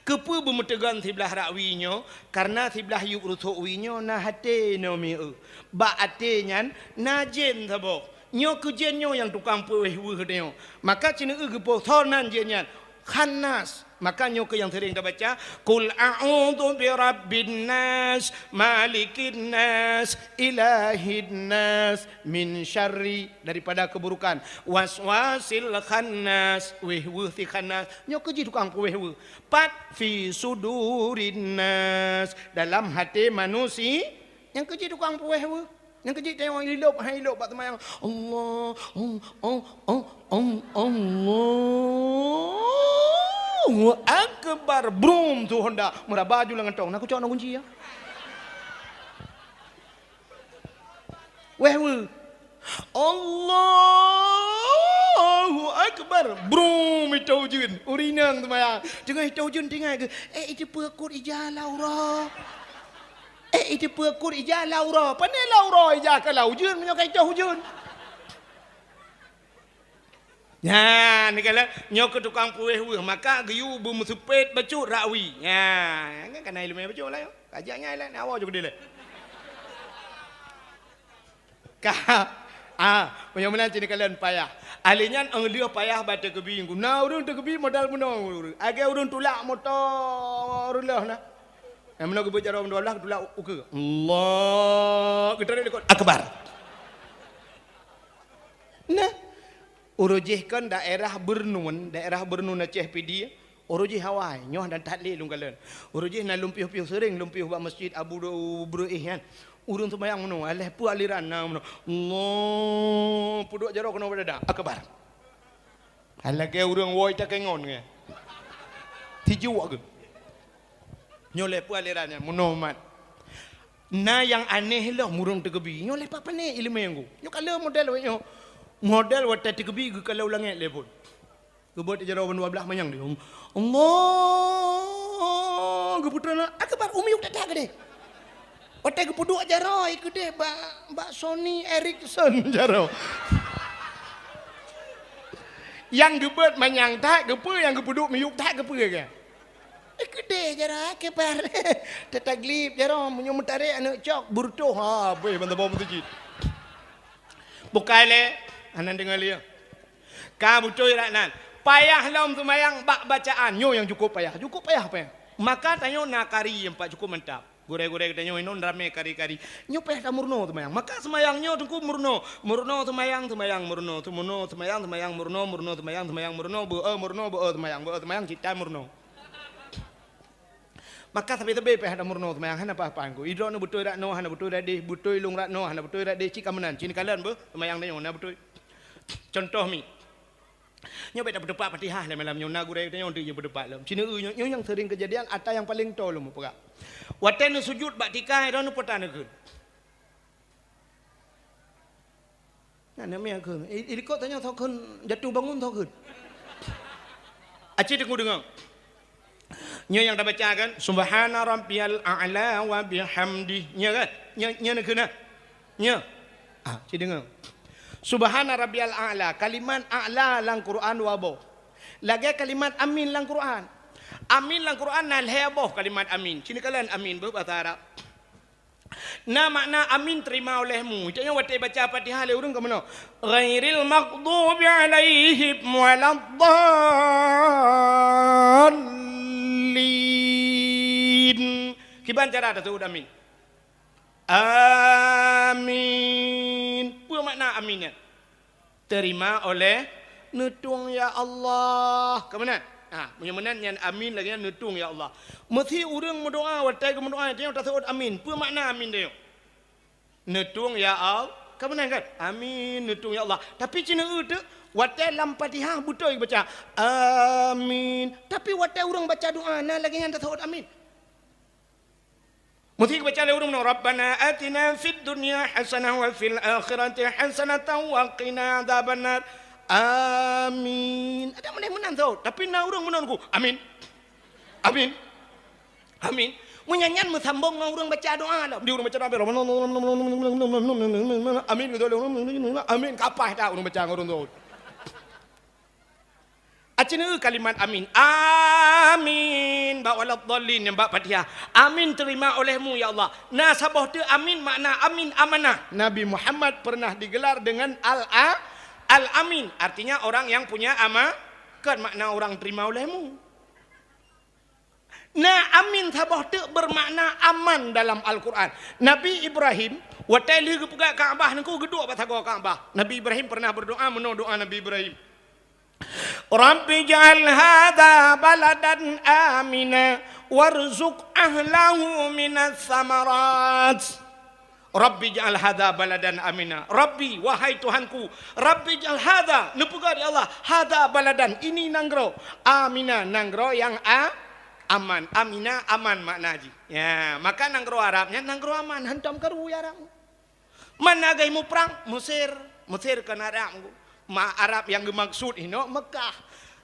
Keupeue beumeuteugon siblah rak wie nyoe? Kareuna siblah yueb rusok wie nyoe na até nyoe mieu. Bak até nyan na jén saboh. Nyoe keuh jén nyoe nyang tukang peuwéh weueh tanyoe. Maka ci neueu geupoh soe nan jén nyan. Khannas. Maka nyoe keuh nyang sering tabaca, "Qul a'udzu birabbin nas, malikin nas, ilahin nas, min syarri," daripada keburukan, "waswasil khannas," wéh weueh si khannas. Nyoe keuh jih tukang peuwéh weueh. Pat, "fi sudurin nas," dalam até manusia. Nyan keuh jih tukang peuwéh weueh. Nyang keuh jih teuh ilop, hai ilop bak seumayang. Allah, Allah, Allah, Allah, Allahu Akbar. Brum, su Honda. Meuraba ju lam gantong. Na kucok na kunci ya. Wéh weueh. Allahu Akbar. Brum, itô ujeuen. Ureueng inong seumayang. Teungoh itô ujeuen tinggai geuh. Eh, iteupeue kot ija lam uroe. Eh, iteupeue kot ija lam uroe. Pane lam uroe ija ka lam ujeuen meunyoe ka itôh ujeuen. Nyan, ni kala, nyoe keuh tukang peuwéh weueh, maka geuyue beumeuseupet bacut rak wie. Nyan, kan kana ileumèe bacut lah nyoe. Ka jak nyan lah, nyan awai ju keudeh lé. Ka, ah, meunyoe meunan cit neukalon payah. Ahli nyan 'oh lheueh payah bak teukeubi. Na ureueng teukeubi modal bunoe. Lagèe ureueng tulak moto reuloh na. Nyang meunoe geubeuet jaroe dua blah, geutulak ukeue. Allah, geutarek likot. Akbar. Nah, uroe jih kon daerah Beureunuen, daerah Beureunuen Aceh Pidie, uroe jih awai, nyoe dan that lé lôn kalon. Uroe jih na lôn piôh-piôh seuring, lôn piôh bak Masjid Abu Du-, Breueh nyan. Ureueng seumayang meunoe, alah peue aliran na meunoe. Allah, peuduek jaroe keunoe bak dada. Akbar. Hai lagèe ureueng woe takengon nyan. Tijuek geuh. Nyoe lé peue aliran nyan, meunoe mat. Na nyang aneh lom ureuëng teukeubi. Nyoe lé pat pané iéleumé nyoe. Nyoe ka lheueh model wék nyoe. Model watée teukeubi geukalon langét lé phon. Geubeuet jaroe bandua blaih manyang di. Allah, geupeutrön akbar, u miyueb that-that keudeh. Watée geupeuduek jaroe keudeh bak, bak Sony Ericsson jaroe. Nyang geubeuet manyang that, keupeue, nyang geupeuduek miyueb that, keupeue keuh? Eh, keudeh jaroe, akbar. Tataglib jaroe, meunyoe meutarek aneuëk cok, beureutoh, ha, beuh, ban saboh meuseujid. Bukai lé, hana deungoe lé. Ka beutôi rak nan. Payah lom seumayang bak bacaan. Nyoe nyang cukup payah. Cukup payah, payah. Maka tanyoe na kari nyang pat cukup mantap. Gurée-gurée geutanyoe inong ramé kari-kari. Nyoe payah tameurunoe seumayang. Maka seumayang nyoe teungku meurunoe. Meurunoe seumayang, seumayang meurunoe. Seumayang, seumayang meurunoe, meurunoe seumayang, seumayang meurunoe. Beu-e meurunoe, beu-e seumayang, beu-e seumayang, cit that meurunoe. Maka sabe-sabe pih hana meurunoe seumayang, hana paih-paih ku. Idroe nyoe beutôi rak noe, hana beutôi rak deh, beutôi lôn rak noe, hana beutôi rak deh, cit ka meunan, cit neukalon beuh seumayang tanyoe na beutôi. Contoh mi. Nyoe bék tapeuteupat Fatihah lé malam nyoe, na gurée tanyoe deuh nyang peuteupat lom. Cit neu nyoe, nyoe nyang seuring keujadian, ata nyang paleng toe lom peugah. Watée neusujut bak tika, idroe nyoe peue ta neukheun. Nah, namanya kheun. I, i likot tanyoe soe kheun jatuh bangun soe kheun. Aci deungoe-deungoe. Nyoe nyang tabaca kan, "Subhana rabbiyal a'la wa bihamdi." Nyoe kan? Nyoe, nyoe neukheun nah. Nyoe. Ah, ci deungoe. "Subhana rabbiyal a'la." Kalimat a'la lam Quran dua boh. Lagée kalimat amin lam Quran. Amin lam Quran na lhée boh kalimat amin. Ci neukalon amin beuh basa Arab. Na makna amin terima olehmu. Caknyoe watée baca Fatihah lé ureuëng ka meunoe, "Ghairil maghdubi alaihim waladdallin." Kiban cara taseuôt amin? Amin. Peue makna amin nyan? Terima oleh neutueng ya Allah. Ka meunan? Ha, meunyoe meunan nyan amin lagée nyan neutueng ya Allah. Meusi ureuëng meudoa watée geumeudoa tanyoe taseuôt amin. Peue makna amin tanyoe? Neutueng ya Allah. Ka meunan kan? Amin, neutueng ya Allah. Tapi ci neu teuk watée lam Fatihah beutôi baca amin. Tapi watée ureuëng baca doa na lagée nyan taseuôt amin. Meusti geubaca lé ureuëng nyoe, "Rabbana atina fid dunya hasanah wa fil akhirati hasanatan wa qina adzabannar." Amin. Ada meunan meunan tu, tapi na ureuëng meunan ku, "Amin. Amin. Amin." Meunyan nyan meusambong ngon ureuëng baca doa lah. Di ureuëng baca doa, "Amin." Amin. Kapah tak ureuëng baca ngon ureuëng tu. Aci neu kalimat amin. Amin. Bak waladdallin nyang bak Fatihah. Amin terima olehmu, ya Allah. Na saboh teuk amin makna amin amanah. Nabi Muhammad pernah digelar dengan Al-, Al-Amin. Artinya orang yang punya ama-, kan makna orang terima olehmu. Na amin saboh teuk bermakna aman dalam Al-Quran. Nabi Ibrahim, watée lheueh geupeugah Ka'bah nangku geuduek bak sagoe Ka'bah. Nabi Ibrahim pernah berdoa meunoe doa Nabi Ibrahim. "Rabbi ij'al hadza baladan amina warzuq ahlahu minas samarat." "Rabbi ij'al hadza baladan amina." Rabbi, wahai Tuhanku, "Rabbi ij'al hadza," neupeugah di Allah, "hadza baladan," ini nanggroe, "amina," nanggroe nyang a-, aman. Amina, aman makna jih. Ya, maka nanggroe Arab nyan nanggroe aman, hantom karu ya Arab. Man na gaih muprang? Mesir. Mesir kon Arab. Ma Arab nyang geumaksud hinoe Mekah.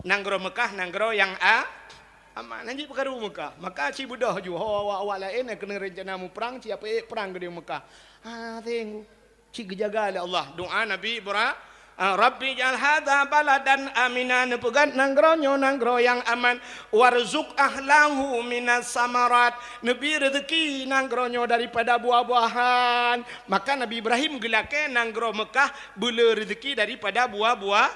Nanggroe Mekah, nanggroe nyang a-, aman. Hanjeuet peukaru Mekah. Maka ci beudôh ju ho awak-awak laén nyang keuneuk rencana muprang, ci apeuék prang keudéh Mekah. Ha, seng. Ci geujaga lé Allah. Doa Nabi Ibra-, Ah, "Rabbi ij'al hadza baladan amina," neupeugah nanggroe nyoe nanggroe nyang aman, "warzuq ahlahu minas samarat," neubi reuzeki nanggroe nyoe daripada buah-buahan. Maka Nabi Ibrahim geulakée nanggroe Mekah beuleu reuzeki daripada buah-buah.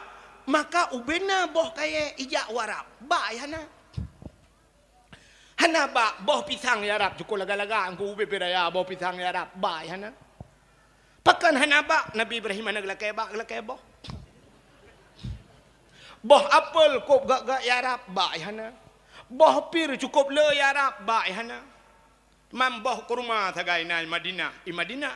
Maka ubena boh kayée ijak u Arab, bak hana. Hana bak, boh pisang ya Rab, cukôp lagak-lagak Teungku ubé-bé raya boh pisang ya Rab, bak hana. Pakon hana bak, Nabi Ibrahim hana geulakée bak, geulakée boh. Boh apel kôb gak-gak ya Rab, bak hana. Boh pir cukôp le ya Rab, bak hana. Mam boh kurma sagai na i Madinah, i Madinah.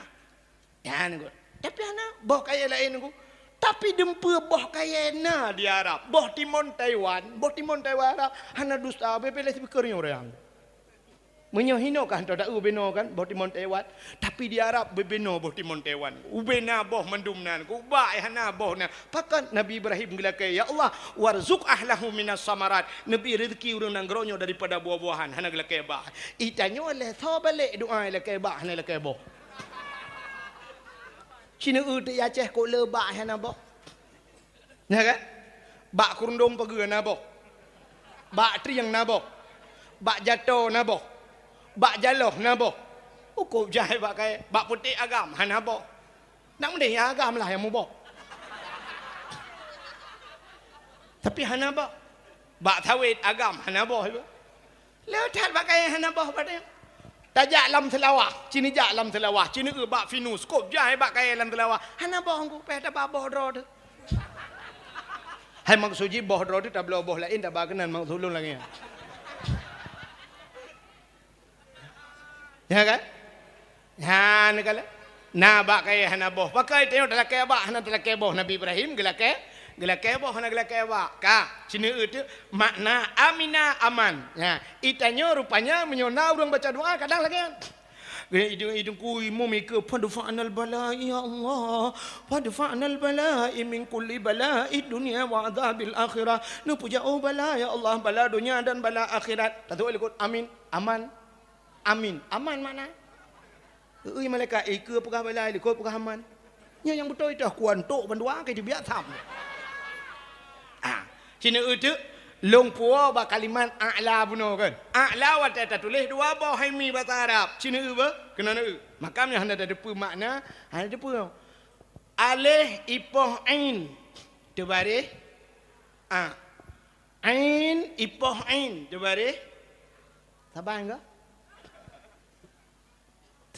Nyan, Teungku. Tapi hana boh kayée laén, Teungku. Tapi dumpeue boh kayée na di Arab. Boh timon Taiwan, boh timon Taiwan Arab hana dusta, beubaih lé speaker nyoe ureuëng. Meunyoe hinoe ka hantom ta-eu ubena kan, boh timon Taiwan. Tapi di Arab bubena boh timon Taiwan. Ubena boh mandum nan, kubak hana boh nan. Pakon Nabi Ibrahim geulakée, "Ya Allah, warzuq ahlahu minas samarat." Neubi rezeki ureuëng nanggroe nyoe daripada buah-buahan, hana geulakée bak. Itanyoe lheueh soe balek doa lakée bak, hana lakée boh. Cina eu teuk Aceh kok le bak hana boh. Nyan kan? Bak keurundong pageue na boh. Bak trieng na boh. Bak jato na boh. Bak jaloh na boh. Ukôb jai bak kayée, bak putéh agam hana boh. Nak meudeh nyang agam lah nyang muboh. Tapi hana boh. Bak sawét agam hana boh. Le that bak kayée hana boh bak tanyoe. Tajak lam Seulawah, cina jak lam Seulawah, cina eu bak Pinus, kôb jai bak kayée lam Seulawah. Hana boh ngku, peh taba boh droe teuh. Hai maksud jih boh droe teuh tabloe boh laén taba keunan maksud lôn lagée nyan. Ya kan? Ha, neukalon. Na bak kayée hana boh. Pakon tanyoe talakée bak hana talakée boh. Nabi Ibrahim geulakée, geulakée boh hana geulakée bak. Ka, cina eu teuh makna amina aman. Ya, itanyoe rupanya meunyoe na ureuëng baca doa kadang lagée nyan. Geuh idung-idung kui mumike, "Fadfa'nal bala, ya Allah. Fadfa'nal bala min kulli bala id dunya wa adzabil akhirah." Neupeujak, oh bala, ya Allah, bala donya dan bala akhirat. Tatuek likot, amin, aman. Amin. Aman makna? Ui malaikat, ikeue peugah bala, likot peugah aman. Nyoe nyang beutôi teuh kuantok bandua ke dibiak tham. Ah, cina eu teuh lôn puwoe bak kalimat a'la bunoe kan. A'la watée tatuléh dua boh hai mi basa Arab. Cina eu beuh, keunoe eu. Makam nyoe hana tateupeue makna, hana tateupeue. Aleh ipoh ain teubareh a. Ain ipoh ain teubareh saban ga.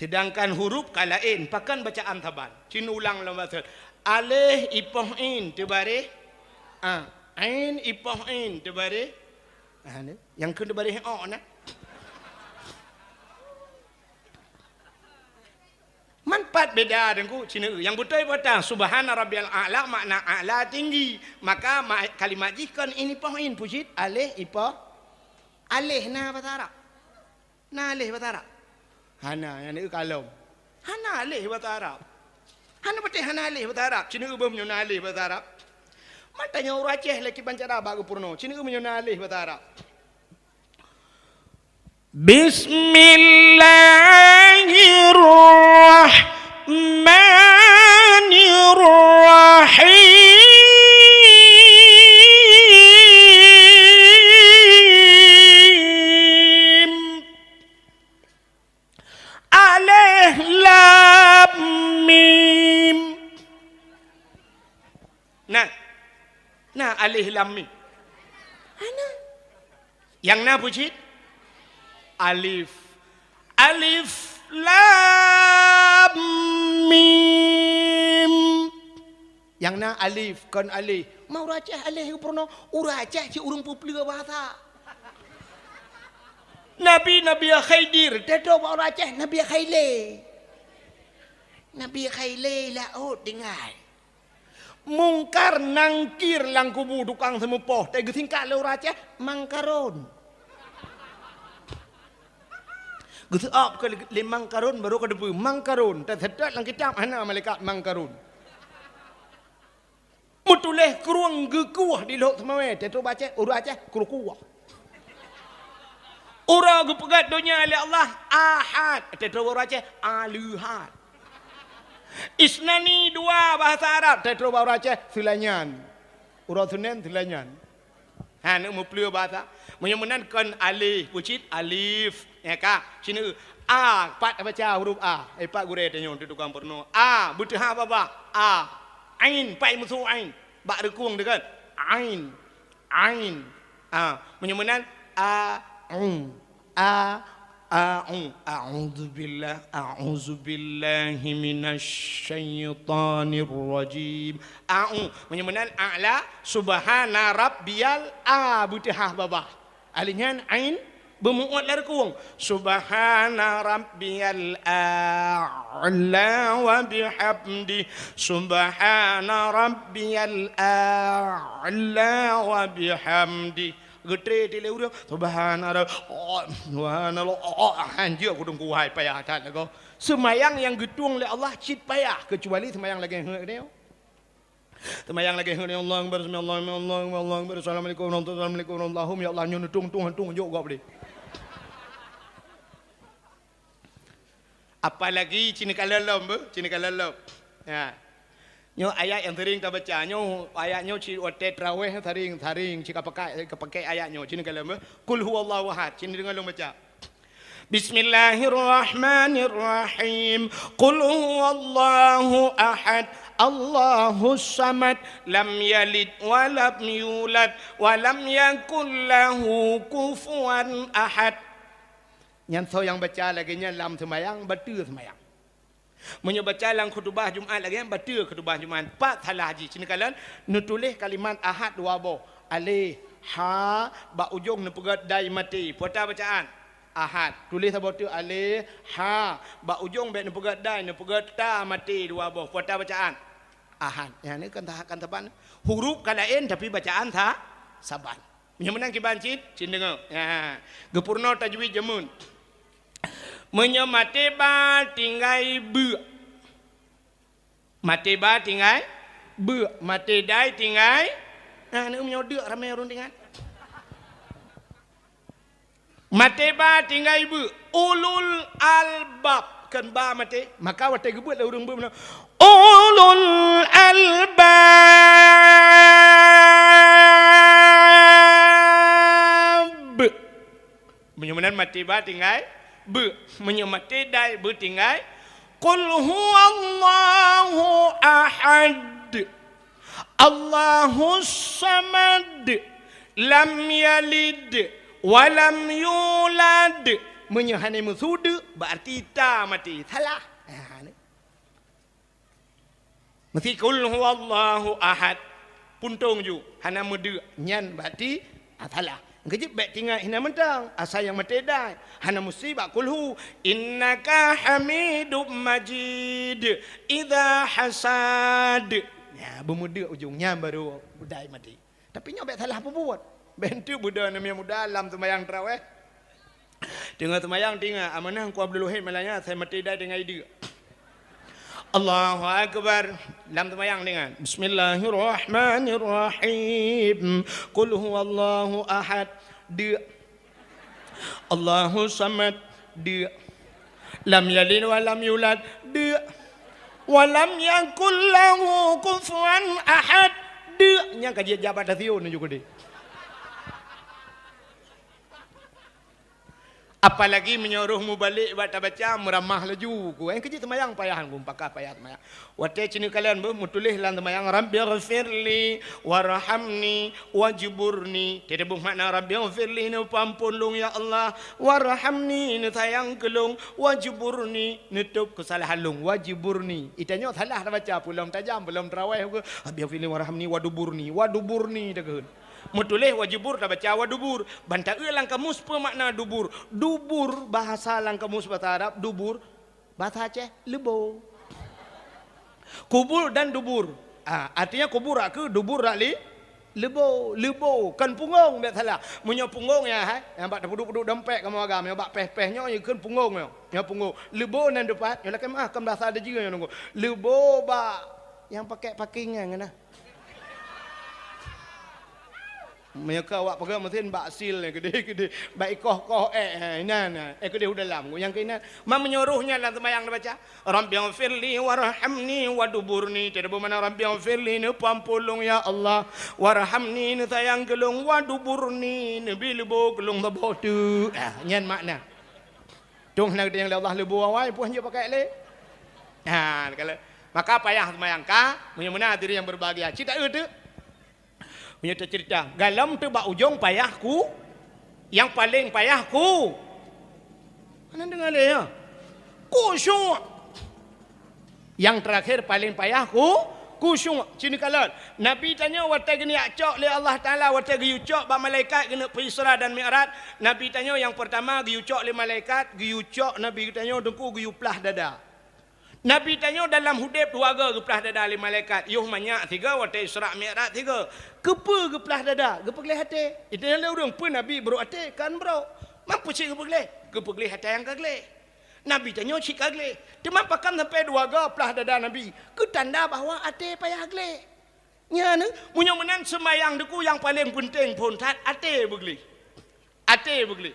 Sedangkan huruf ka laén, pakon bacaan saban. Cin ulang lom maksud. Aleh ipoh ain teubareh a. Ain ipoh ain teubareh. Ah, ni. Nyang keu teubareh o na. Man pat beda Teungku, cina eu. Nyang beutôi peue ta, subhana rabbiyal a'la makna a'la tinggi. Maka ma-, kalimat jih kon in ipoh in, pucit aleh ipoh. Aleh na basa Arab. Na aleh basa Arab? Hana, nyang eu kalom. Hana aleh basa Arab. Hana patéh hana aleh basa Arab. Cina eu beuh meunyoe na aleh basa Arab. Man tanyoe ureuëng Aceh lé kiban cara bak geupeurunoe. Cina eu meunyoe na aleh basa Arab. Bismillahirrahmanirrahim. Alif Lam Mim. Nah. Nah, alif lam mim. Hana. Nyang na pucit? Alif. Alif lam mim. Nyang na alif, kon alif. Ma ureuëng Aceh alif geupeurunoe, ureuëng Aceh cit ureuëng peupleue bahasa. Nabi, Nabi Khidir, teutoe bak ureuëng Aceh, Nabi Khaile. Nabi Khaile laôt tinggai. Mungkar Nangkir lam kubu tukang seumeupoh, teugeusingkat lé ureuëng Aceh, Mangkaron. Geuseuab keu lé Mangkaron, barô ka teupeue Mangkaron. Teuseutôt lam kitab hana malaikat Mangkaron. Meutuléh krueng geukueh di Lhok Seumawé, teutoe bak Aceh, ureuëng Aceh, krueng kueh. Uroe geupeugét donya lé Allah, Ahad, teutoe bak ureuëng Aceh, Aleuhad. Isnani dua bahasa Arab, teutoe bak ureuëng Aceh, Seulanyan. Uroe Seunén, Seulanyan. Ha, neuk meupleue bahasa. Meunyoe meunan kon alif, pucit alif. Ya ka, cina a, pat baca huruf a. Eh, pat gurée tanyoe di tukang peurunoe. A, beuteuha babah. A. Ain, pat musoh ain. Bak reukong teuh kan. Ain. Ain. A, meunyoe meunan a, u. A, a, u. A'udzubillah, a'udzubillahi minasy syaithanir rajim. A, u. Meunyoe meunan a'la, subhana rabbiyal a, beuteuha babah. Alif nyan ain beumuot lam reukong. Subhana rabbiyal a'la wa bihamdi. Subhana rabbiyal a'la wa bihamdi. Geutré lé ureuëng, "Subhanallah, oh, subhanallah, oh, oh," hanjeuet kudong kuhai payah that lagoe. Seumayang nyang geutueng lé Allah cit payah, keucuali seumayang lagée heuet nyoe. Seumayang lagée heuet nyoe, Allahu Akbar, sami Allahu liman, Allahu Akbar, Allahu Akbar, Assalamualaikum warahmatullahi wabarakatuh, Assalamualaikum warahmatullahi wabarakatuh, ya Allah, nyoe neutueng-tueng hantueng jok gob lé. Apalagi cit neukalon lom beuh, cit neukalon lom. Ya. Nyoe ayat nyang sering tabaca. Nyoe ayat nyoe cit watée traweh sering, sering cit kapakai, kapakai ayat nyoe. Cit neukalon beuh. Qul huwallahu ahad. Cit neudeungoe lôn baca. Bismillahirrahmanirrahim. Qul huwallahu ahad. Allahus samad. Lam yalid wa lam yulad. Wa lam yakul lahu kufuwan ahad. Nyan soe nyang baca lagée nyan lam seumayang, bateue seumayang. Meunyoe baca lam khutubah Jumat lagée nyan, bateue khutubah Jumat. Pat salah jih, cit neukalon, neutuléh kalimat ahad dua boh. Aleh, ha, bak ujong neupeugét dai maté. Peue ata bacaan? Ahad. Tuléh saboh teuk aleh, ha, bak ujong bék neupeugét dai, neupeugét ta maté dua boh. Peue ata bacaan? Ahad. Nyan kan ta-, kan saban. Huruf ka laén, tapi bacaan sa-, saban. Meunyoe meunan kiban cit, cit deungoe. Ha. Geupeurunoe tajwid jameun. Meunyoe maté ba tinggai beuk. Maté ba tinggai beuk. Maté dai tinggai. Nah, ni meunyoe deuk ramé ureuëng tinggai. Maté ba tinggai beuk. Ulul albab. Kan ba maté. Maka watée geubeuet lé ureuëng beuk meunan. Ulul albab. Meunyoe meunan maté ba tinggai beuk. Meunyoe maté dai beuk tinggai. Qul huwallahu ahad. Allahus samad. Lam yalid wa lam yulad. Meunyoe hana meusu deuk, berarti ta maté. Salah. Ha, ni. Meusti qul huwallahu ahad. Puntông ju, hana meudeuk. Nyan berarti, ah, salah. Keujeuet bék tinggai hina mantong, asai nyang maté dai. Hana meusti bak qul hu. Innaka hamidum majid. Idza hasad. Ya, beumeudeuk ujong nyan baru dai maté. Tapi nyoe bék salah peubuet. Bék enteuk beudoh aneuk muda lam seumayang tarawih. Teungoh seumayang tingat, amanah Teungku Abdul Wahid Malaya, asai maté dai tinggai deuk. Allahu Akbar. Lam seumayang tingat. Bismillahirrahmanirrahim. Qul huwallahu ahad. Deuk. Allahu samad. Deuk. Lam yalid wa lam yulad. Deuk. Wa lam yakul lahu kufuwan ahad. Deuk. Nyang ka jijak bak tasiyôn nyoe keudeh. Apalagi meunyoe roh mubalek bak tabaca, meuramah laju ku. Eh, keujeuet seumayang payah, ku pakah payah seumayang. Watée cit neukalon beuh, meutuléh lam seumayang, "Rabbighfirli warhamni wajburni." Teudeubeuh makna, "Rabbighfirli," neupeuamphon lôn, ya Allah, "warhamni," neusayang keu lôn, "wajburni," neutôb keusalahan lôn, "wajburni." Itanyoe salah tabaca, peulom tajam, peulom tarawih, "Rabbighfirli warhamni waduburni," waduburni takheun. Meutuléh wajubur tabaca wadubur. Ban taeu lam kamus peue makna dubur. Dubur, bahasa lam kamus bahasa Arab, dubur, bahasa Aceh, leubo. Kubur dan dubur. Ah, artinya kubur rak keu, dubur rak li-, leubo, leubo. Kon punggong, bék salah. Meunyoe punggong ya, hai, nyang bak tapeuduek-peuduek dompet kamoe agam, nyang bak péh-péh nyoe, ya kon punggong nyoe. Nyoe punggong. Leubo nan depan, nyoe lakée meuah, kon bahasa Dejeu nyoe nunggu. Leubo bak nyang pakai paking nyan, nah. Meunyoe ka awak peugah meusin bak sil, keudeh-keudeh, bak ikoh-koh, eh, eh, inan, eh, keudeh u dalam, nyang keu inan. Ma meunyoe roh nyan lam seumayang neubaca, "Rabbighfirli warhamni waduburni." Teudeubeuh makna, "Rabbighfirli," neupeuamphon lôn, ya Allah, "warhamni," neusayang keu lôn, "waduburni," neubi leubo keu lôn saboh teuk. Ah, nyan makna. Dong hana geutanyong lé Allah leubo awai, peue han jeuet pakai lé. Ha, kalau, maka payah seumayang ka, meunyoe meunan hadirin yang berbahagia. Cit taeu teuk. Meunyoe teuceurita, galom teuk bak ujong payah ku, nyang paleng payah ku. Hana deungoe lé, ya. Khusyuk. Nyang teurakhir paleng payah ku, khusyuk. Cit neukalon. Nabi tanyoe watée geunyak cok lé Allah Taala, watée geuyue cok bak malaikat geuneuk peuisra dan mi'raj. Nabi tanyoe nyang peurtama geuyue cok lé malaikat, geuyue cok Nabi geutanyoe teungku geuyue plah dada. Nabi tanyoe dalam udeb dua goe geuplah dada lé malaikat, yoh manyak sigoe, watée Isra Mi'raj sigoe. Keupeue geuplah dada? Geupeugleh até. Itanyoe lé ureuëng, peue Nabi brok até? Kan brok. Man peue cit geupeugleh? Geupeugleh até nyang ka gleh. Nabi tanyoe cit ka gleh. Teuma pakon sampai dua goe plah dada Nabi? Keu tanda bahwa até payah gleh. Nyan, meunyoe meunan seumayang teungku nyang paleng peunteng phon that até beugleh. Até beugleh.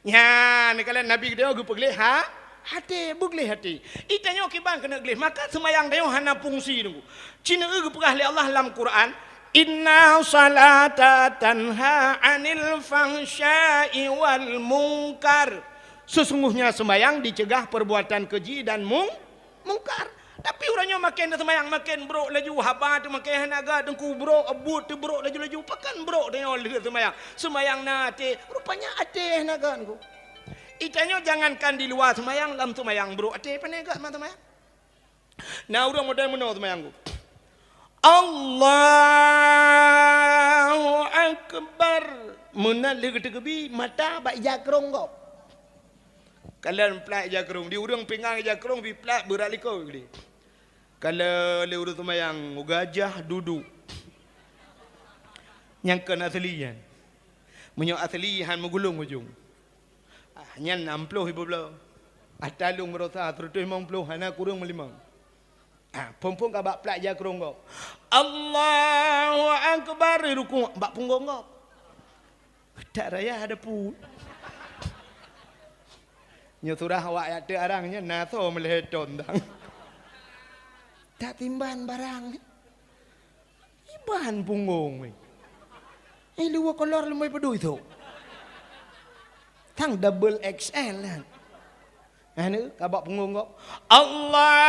Nyan, kalon Nabi geutanyoe geupeugleh ha, até, beugleh até. Itanyoe kiban keuneuk gleh, maka seumayang tanyoe hana fungsi teungku. Cit na geupeugah lé Allah lam Quran, "Inna salata tanha 'anil fahsya'i wal munkar." Sesungguhnya seumayang dicegah perbuatan keji dan mung-, mungkar. Tapi uroe nyoe maken seumayang maken brok laju, haba teuh maken hana gét, teungku brok, buet teuh brok laju-laju. Pakon brok tanyoe lheueh seumayang? Seumayang na até, rupanya até hana gét teungku. Itanyoe jangankan di luwa seumayang, lam seumayang brok até, pane gét mat seumayang. Na ureuëng model meunoe seumayang teungku. Allahu Akbar. Meunan lheueh geuteukeubi, mata bak ija krong gob. Kalon plat ija krong, di ureuëng pingan ija krong, bi plat beurat likot gleh. Kalon lé ureuëng seumayang, gajah dudu. Nyang kon asli nyan. Meunyoe asli han meugulong ujong. Ah, nyan nam ploh ibu bloe. Ata lôn meurosa seratus limong ploh, hana kureueng meulimong. Ah, phon-phon ka bak plat ija krong gob. Allahu Akbar, rukuk bak punggong gob. Tak raya ada pu. Nyoe surah awak yak teu arang nyan na soe meulhée thon dang. Tak timban barang. Iban punggong weh. Eh, luwa kolor leumai peudui tu. Tang double X L kan. Anu, kabak punggong kok. Allahu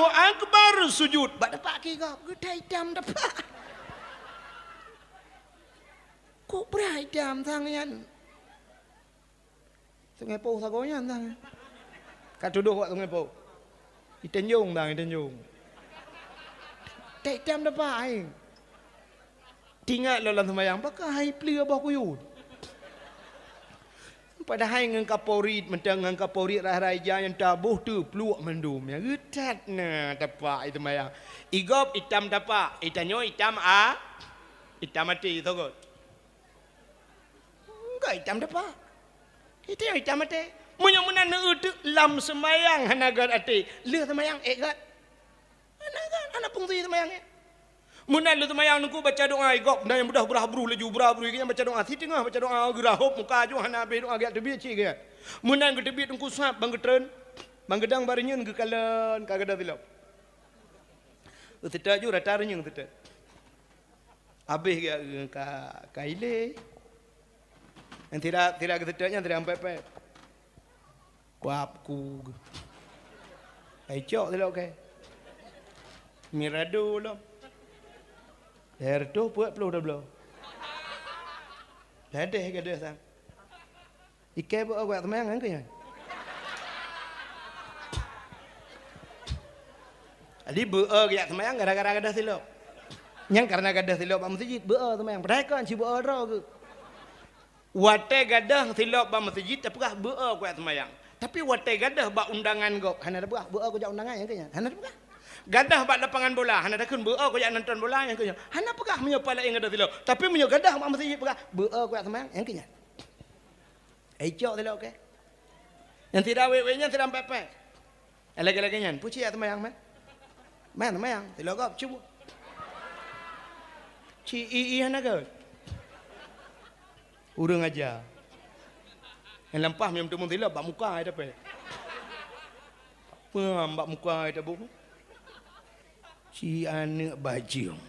Akbar, sujud. Bak depak ki kok, geutai itam depak. Kok brai itam sang nyan? Sungai Poh sagoe nyan sang. Ka tudoh wak Sungai Poh. Itenjong sang, itenjong. Tek itam depak ai. Tingat lom lam seumayang, pakon hai pleue boh kuyut. Padahai ngon kaporit, mantong ngon kaporit rhah-rhah ija nyang taboh teupluek mandum. Nyang geutat na tapak i seumayang. Igob itam tapak, itanyoe itam a, itam até sogot. Enggak itam tapak. Itanyoe itam até. Meunyoe meunan neueu teuk lam seumayang hana gét até, lheueh seumayang ék gét. Hana kan, hana fungsi seumayang nyan. Meunan lheueh seumayang teungku baca doa, igob na nyang beudoh brah-bruh laju brah-bruh, gobnyan baca doa, siteungoh baca doa geurahop muka aju hana habéh doa geujak teubiet cit gobnyan. Meunan geuteubiet teungku sab ban geutreun, ban geudong bak reunyeun geukalon ka gadôh silop. Seutôt ju rata reunyeun seutôt. Habéh gobnyan ka, ka ilée. Nyang sira, sira geuseutôt nyan sira pép-pép. Kuab ku. Hai cok silop kèe. Mirado lom. Lhèe reutôh peuet ploh tabloe. Ladeh gadôh sang. Ikèe beu-o geujak seumayang nyan keuh nyan. Jadi beu-o geujak seumayang gara-gara gadôh silop. Nyang karena gadôh silop bak meuseujid beu-o seumayang. Padahai kon ci beu-o droe geuh. Watèe gadôh silop bak meuseujid tapeugah beu-o kujak seumayang. Tapi watèe gadôh bak undangan gob hana tapeugah beu-o kujak undangan nyang keuh nyan. Hana tapeugah. Gadôh bak lapangan bola hana takheun beu-o kujak nonton bola nyang keuh nyan. Hana peugah meunyoe pah laén gadôh silop. Tapi meunyoe gadôh bak meuseujid peugah beu-o kujak seumayang nyang keuh nyan. Hai cok silop kèe. Nyang sira wék-wék nyan sira pép-pép. Lagèe-lagèe nyan, peue cit jak seumayang, man? Man seumayang, silop gob cuba. Ci i-i hana gét. Ureueng aja. Nyang lampah meuteumèe silop bak muka ai tapèe. Peue bak muka ai taboh. Ci aneuk bajeueng.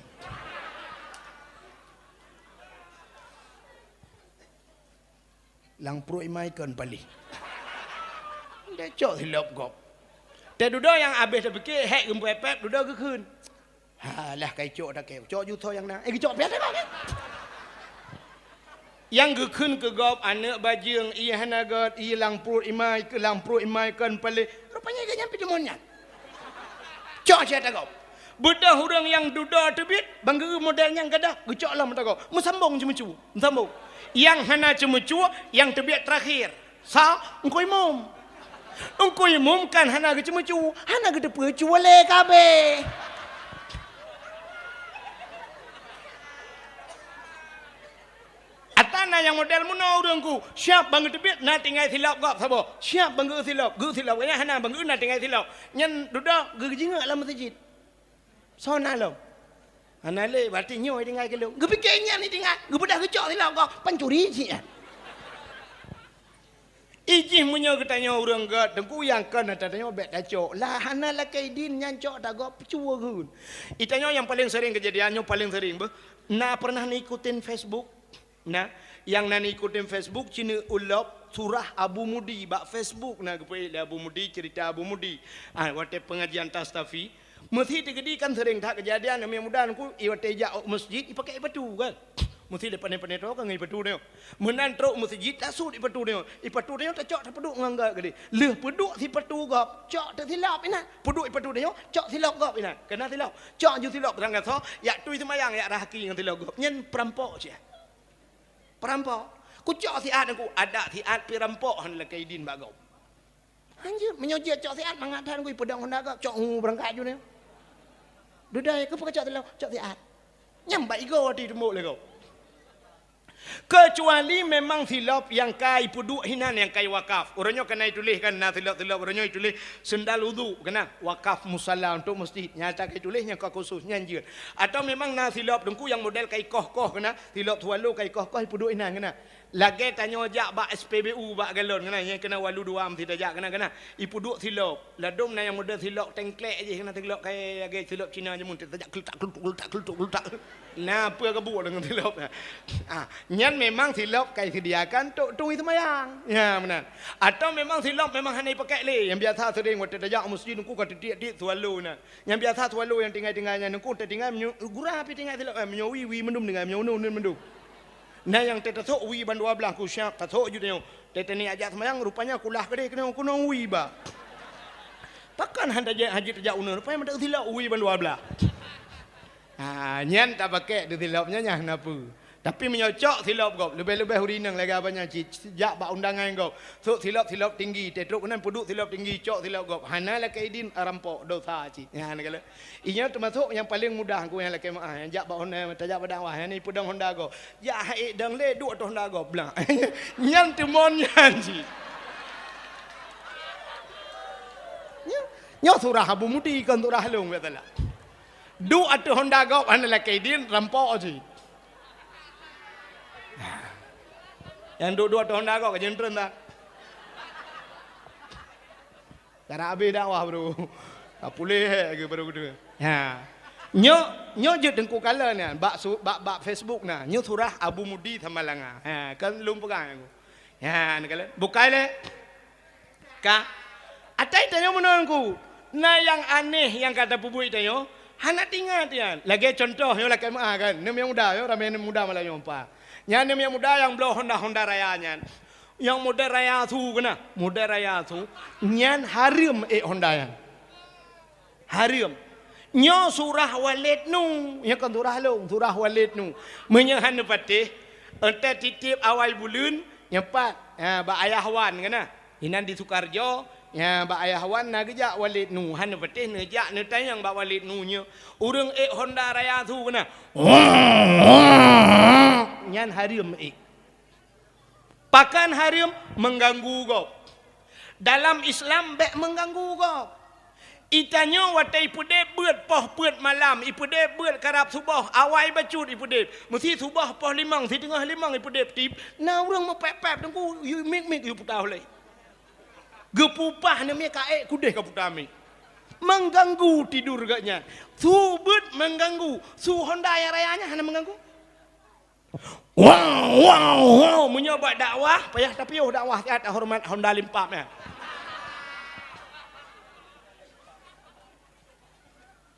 Lam pruet imai kon paléh. Deh cok silop gob. Teududoe nyang abéh tapike hék geupép-pép dudoe geukheun. Halah kai cok takée, cok jutoe nyang na. Eh geucok piah takée. Nyang geukheun keu gob aneuk bajeueng, ie hana gét, ie lam pruet imai, keu lam pruet imai kon paléh. Rupanya gobnyan pih deungon nyan. Cok siat tagob. Beudôh ureueng nyang dudoe teubiet, ban geu model nyang gadôh, geucok lom tagob. Meusambong ceumeucue, meusambong. Nyang hana ceumeucue, nyang teubiet teurakhir. Sa, engkau imum. Teungku Imum kan hana geuceumeucue, hana geuteupeue cue lé kabeh. Ata na nyang model meunoe ureuëng ku, siab ban geuteubiet na tinggai silop gob saboh. Siab ban geu silop, geu silop. Nyan hana ban geu na tinggai silop. Nyan dudoe geujingeuk lam meuseujid. Soe na lom? Hana lé, berarti nyoe tinggai keu lôn. Geupike nyan tinggai, geupeudah geucok silop gob, pancuri cit nyan. Ijih meunyoe geutanyoe ureuëng gét, teungku nyang kon ata tanyoe bék tacok. Lah hana lakée idin nyan cok tagob cue geuh. Itanyoe nyang paleng sering keujadian, nyoe paleng sering beuh. Na pernah neuikutin Facebook? Na, nyang na neuikutin Facebook, ci neuulop surah Abu Mudi bak Facebook na geupeuék lé Abu Mudi, cerita Abu Mudi. Ah, watée pengajian Tastafi, Meusi teugedi kan sering that keujadian, aneuk muda nungku, i watée jak u meuseujid, ipakée ipatu kan. Meusi lé pané-pané toe ka ngon ipatu nyoe. Meunan trok meuseujid, tasut ipatu nyoe. Ipatu nyoe tacok tapeuduek ngon gét geude. Lheueh peuduek sipatu gob, cok teusilop inan. Peuduek ipatu nyoe, cok silop gob inan. Keunan silop. Cok ju silop beurangkasoe, yak tui seumayang, yak rahaki ngon silop gob. Nyan peurampok cit. Peurampok. Kucok siat nungku, adak siat peurampok hana lakée idin bak gob. Hanjeuet, meunyoe jeuet cok siat mangat that nungku ipeudong honda gob, cok ngu beurangkat ju nyoe. Dudoe, keupeue kacok silop? Cok siat. Nyang bak igoe watée itumbok lé gob. Keucuali memang silop nyang ka ipeuduek hinan nyang ka iwakaf. Uroe nyoe ka na ituléh kan, na silop-silop uroe nyoe ituléh sendal udhu, keunan wakaf musala untuk meuseujid. Nyata ka ituléh nyang ka khusus, nyan jeuet. Atau memang na silop teungku nyang model ka ikoh-koh keunan, silop swallow ka ikoh-koh ipeuduek hinan keunan. Lagée tanyoe jak bak S P B U bak galon keunan, nyang keunan walu dua meusti tajak keunan, keunan. Ipeuduek silop. Ladom na nyang model silop tengklek jih, keunan silop kayée lagée silop Cina jameun, tajak keuletak, keuletuk, keuletak, keuletuk, keuletak. Na peue geubuet deungon silop nyan. Ah, nyan memang silop ka iseudiakan tok tui seumayang. Ya, meunan. Atau memang silop memang hana ipakék lé. Nyang biasa sering watée tajak u meuseujid nungku ka titiek-tiek swallow na. Nyang biasa swallow nyang tinggai-tinggai nyan nungku tatinggai meunyoe gura pih tinggai silop, eh, meunyoe wie, wie mandum tinggai, meunyoe uneun, uneun mandum. Na nyang teutasok wie ban dua blaih kusiab tasok ju tanyoe. Teuh teuh ni ajak seumayang, rupanya kulah keudeh keunong-keunong wie ba. Pakon han tajak hajat tajak uneun, rupanya meudak silop wie ban dua blaih. Ha, nyan tapakék teuh silop nyan nyang na peue. Tapi meunyoe cok silop gob, leubeh-leubeh ureuëng inong lagée abang nyan cit, jak bak undangan gob. Sok silop-silop tinggi, teuh trok keunan peuduek silop tinggi, cok silop gob. Hana lakée idin, rampok, dosa cit. Nyan kala. Inyoe teumasok nyang paleng mudah ku nyang lakée meuáh, nyang jak bak honda, tajak bak dakwah, nyang ipeudong honda gob. Jak hai dong lé duek ateueh honda gob blang. Nyan teumon nyan cit. Nyoe, nyoe surah Abu Mudi kon surah lôn, biasalah. Duek ateueh honda gob hana lakée idin, rampok cit. Nyang duek-duek ateueh honda gob ka jeuntreun dah. Karab habéh dakwah baru. Ka puléh lagée baru geudeungoe. Ha. Nyoe, nyoe jeuet teungku kala nyan bak su-, bak, bak Facebook na. Nyoe surah Abu Mudi Samalanga. Ha, kan lôn peugah nyan. Ha, ni kala. Bukai lé. Ka. Atai tanyoe meunan ku. Na nyang aneh nyang ka tapeubuet tanyoe. Hana teuingat nyan. Lagée contoh nyoe lakée meuáh kan. Neumiang muda nyoe ramé neumiang muda malam nyoe pa. Nyan neumiang muda nyang bloe honda-honda raya nyan. Nyang model raya su keunan, model raya su, nyan hareuem ék honda nyan. Hareuem. Nyoe surah Walid Nu, nyoe kon surah lôn, surah Walid Nu. Meunyoe hana patéh, enteuk tieb-tieb awai buleuen, nyoe pat, ha, bak Ayah Wan keunan. Inan di Sukarjo, ha, bak Ayah Wan na geujak Walid Nu, hana patéh neujak neutanyong bak Walid Nu nyoe. Ureuëng ék honda raya su keunan. Nyan hareuem ék. Pakon hareuem? Meuganggu gob. Dalam Islam bék meuganggu gob. Itanyoe watée ipeudeb beuet poh peuet malam, ipeudeb beuet karab suboh, awai bacut ipeudeb. Meusi suboh poh limong, siteungoh limong ipeudeb tieb, na ureuëng meupép-pép teungku, yue miek-miek yue puta ulée. Geupupah neumie ka ék kudeh ka puta miek. Meuganggu tidur geuh nyan. Su beuet meuganggu, su honda nyang raya nyan hana meuganggu. Wow, wow, wow. Meunyoe bak dakwah, payah tapiôh dakwah siat horeumat honda limpap nyan.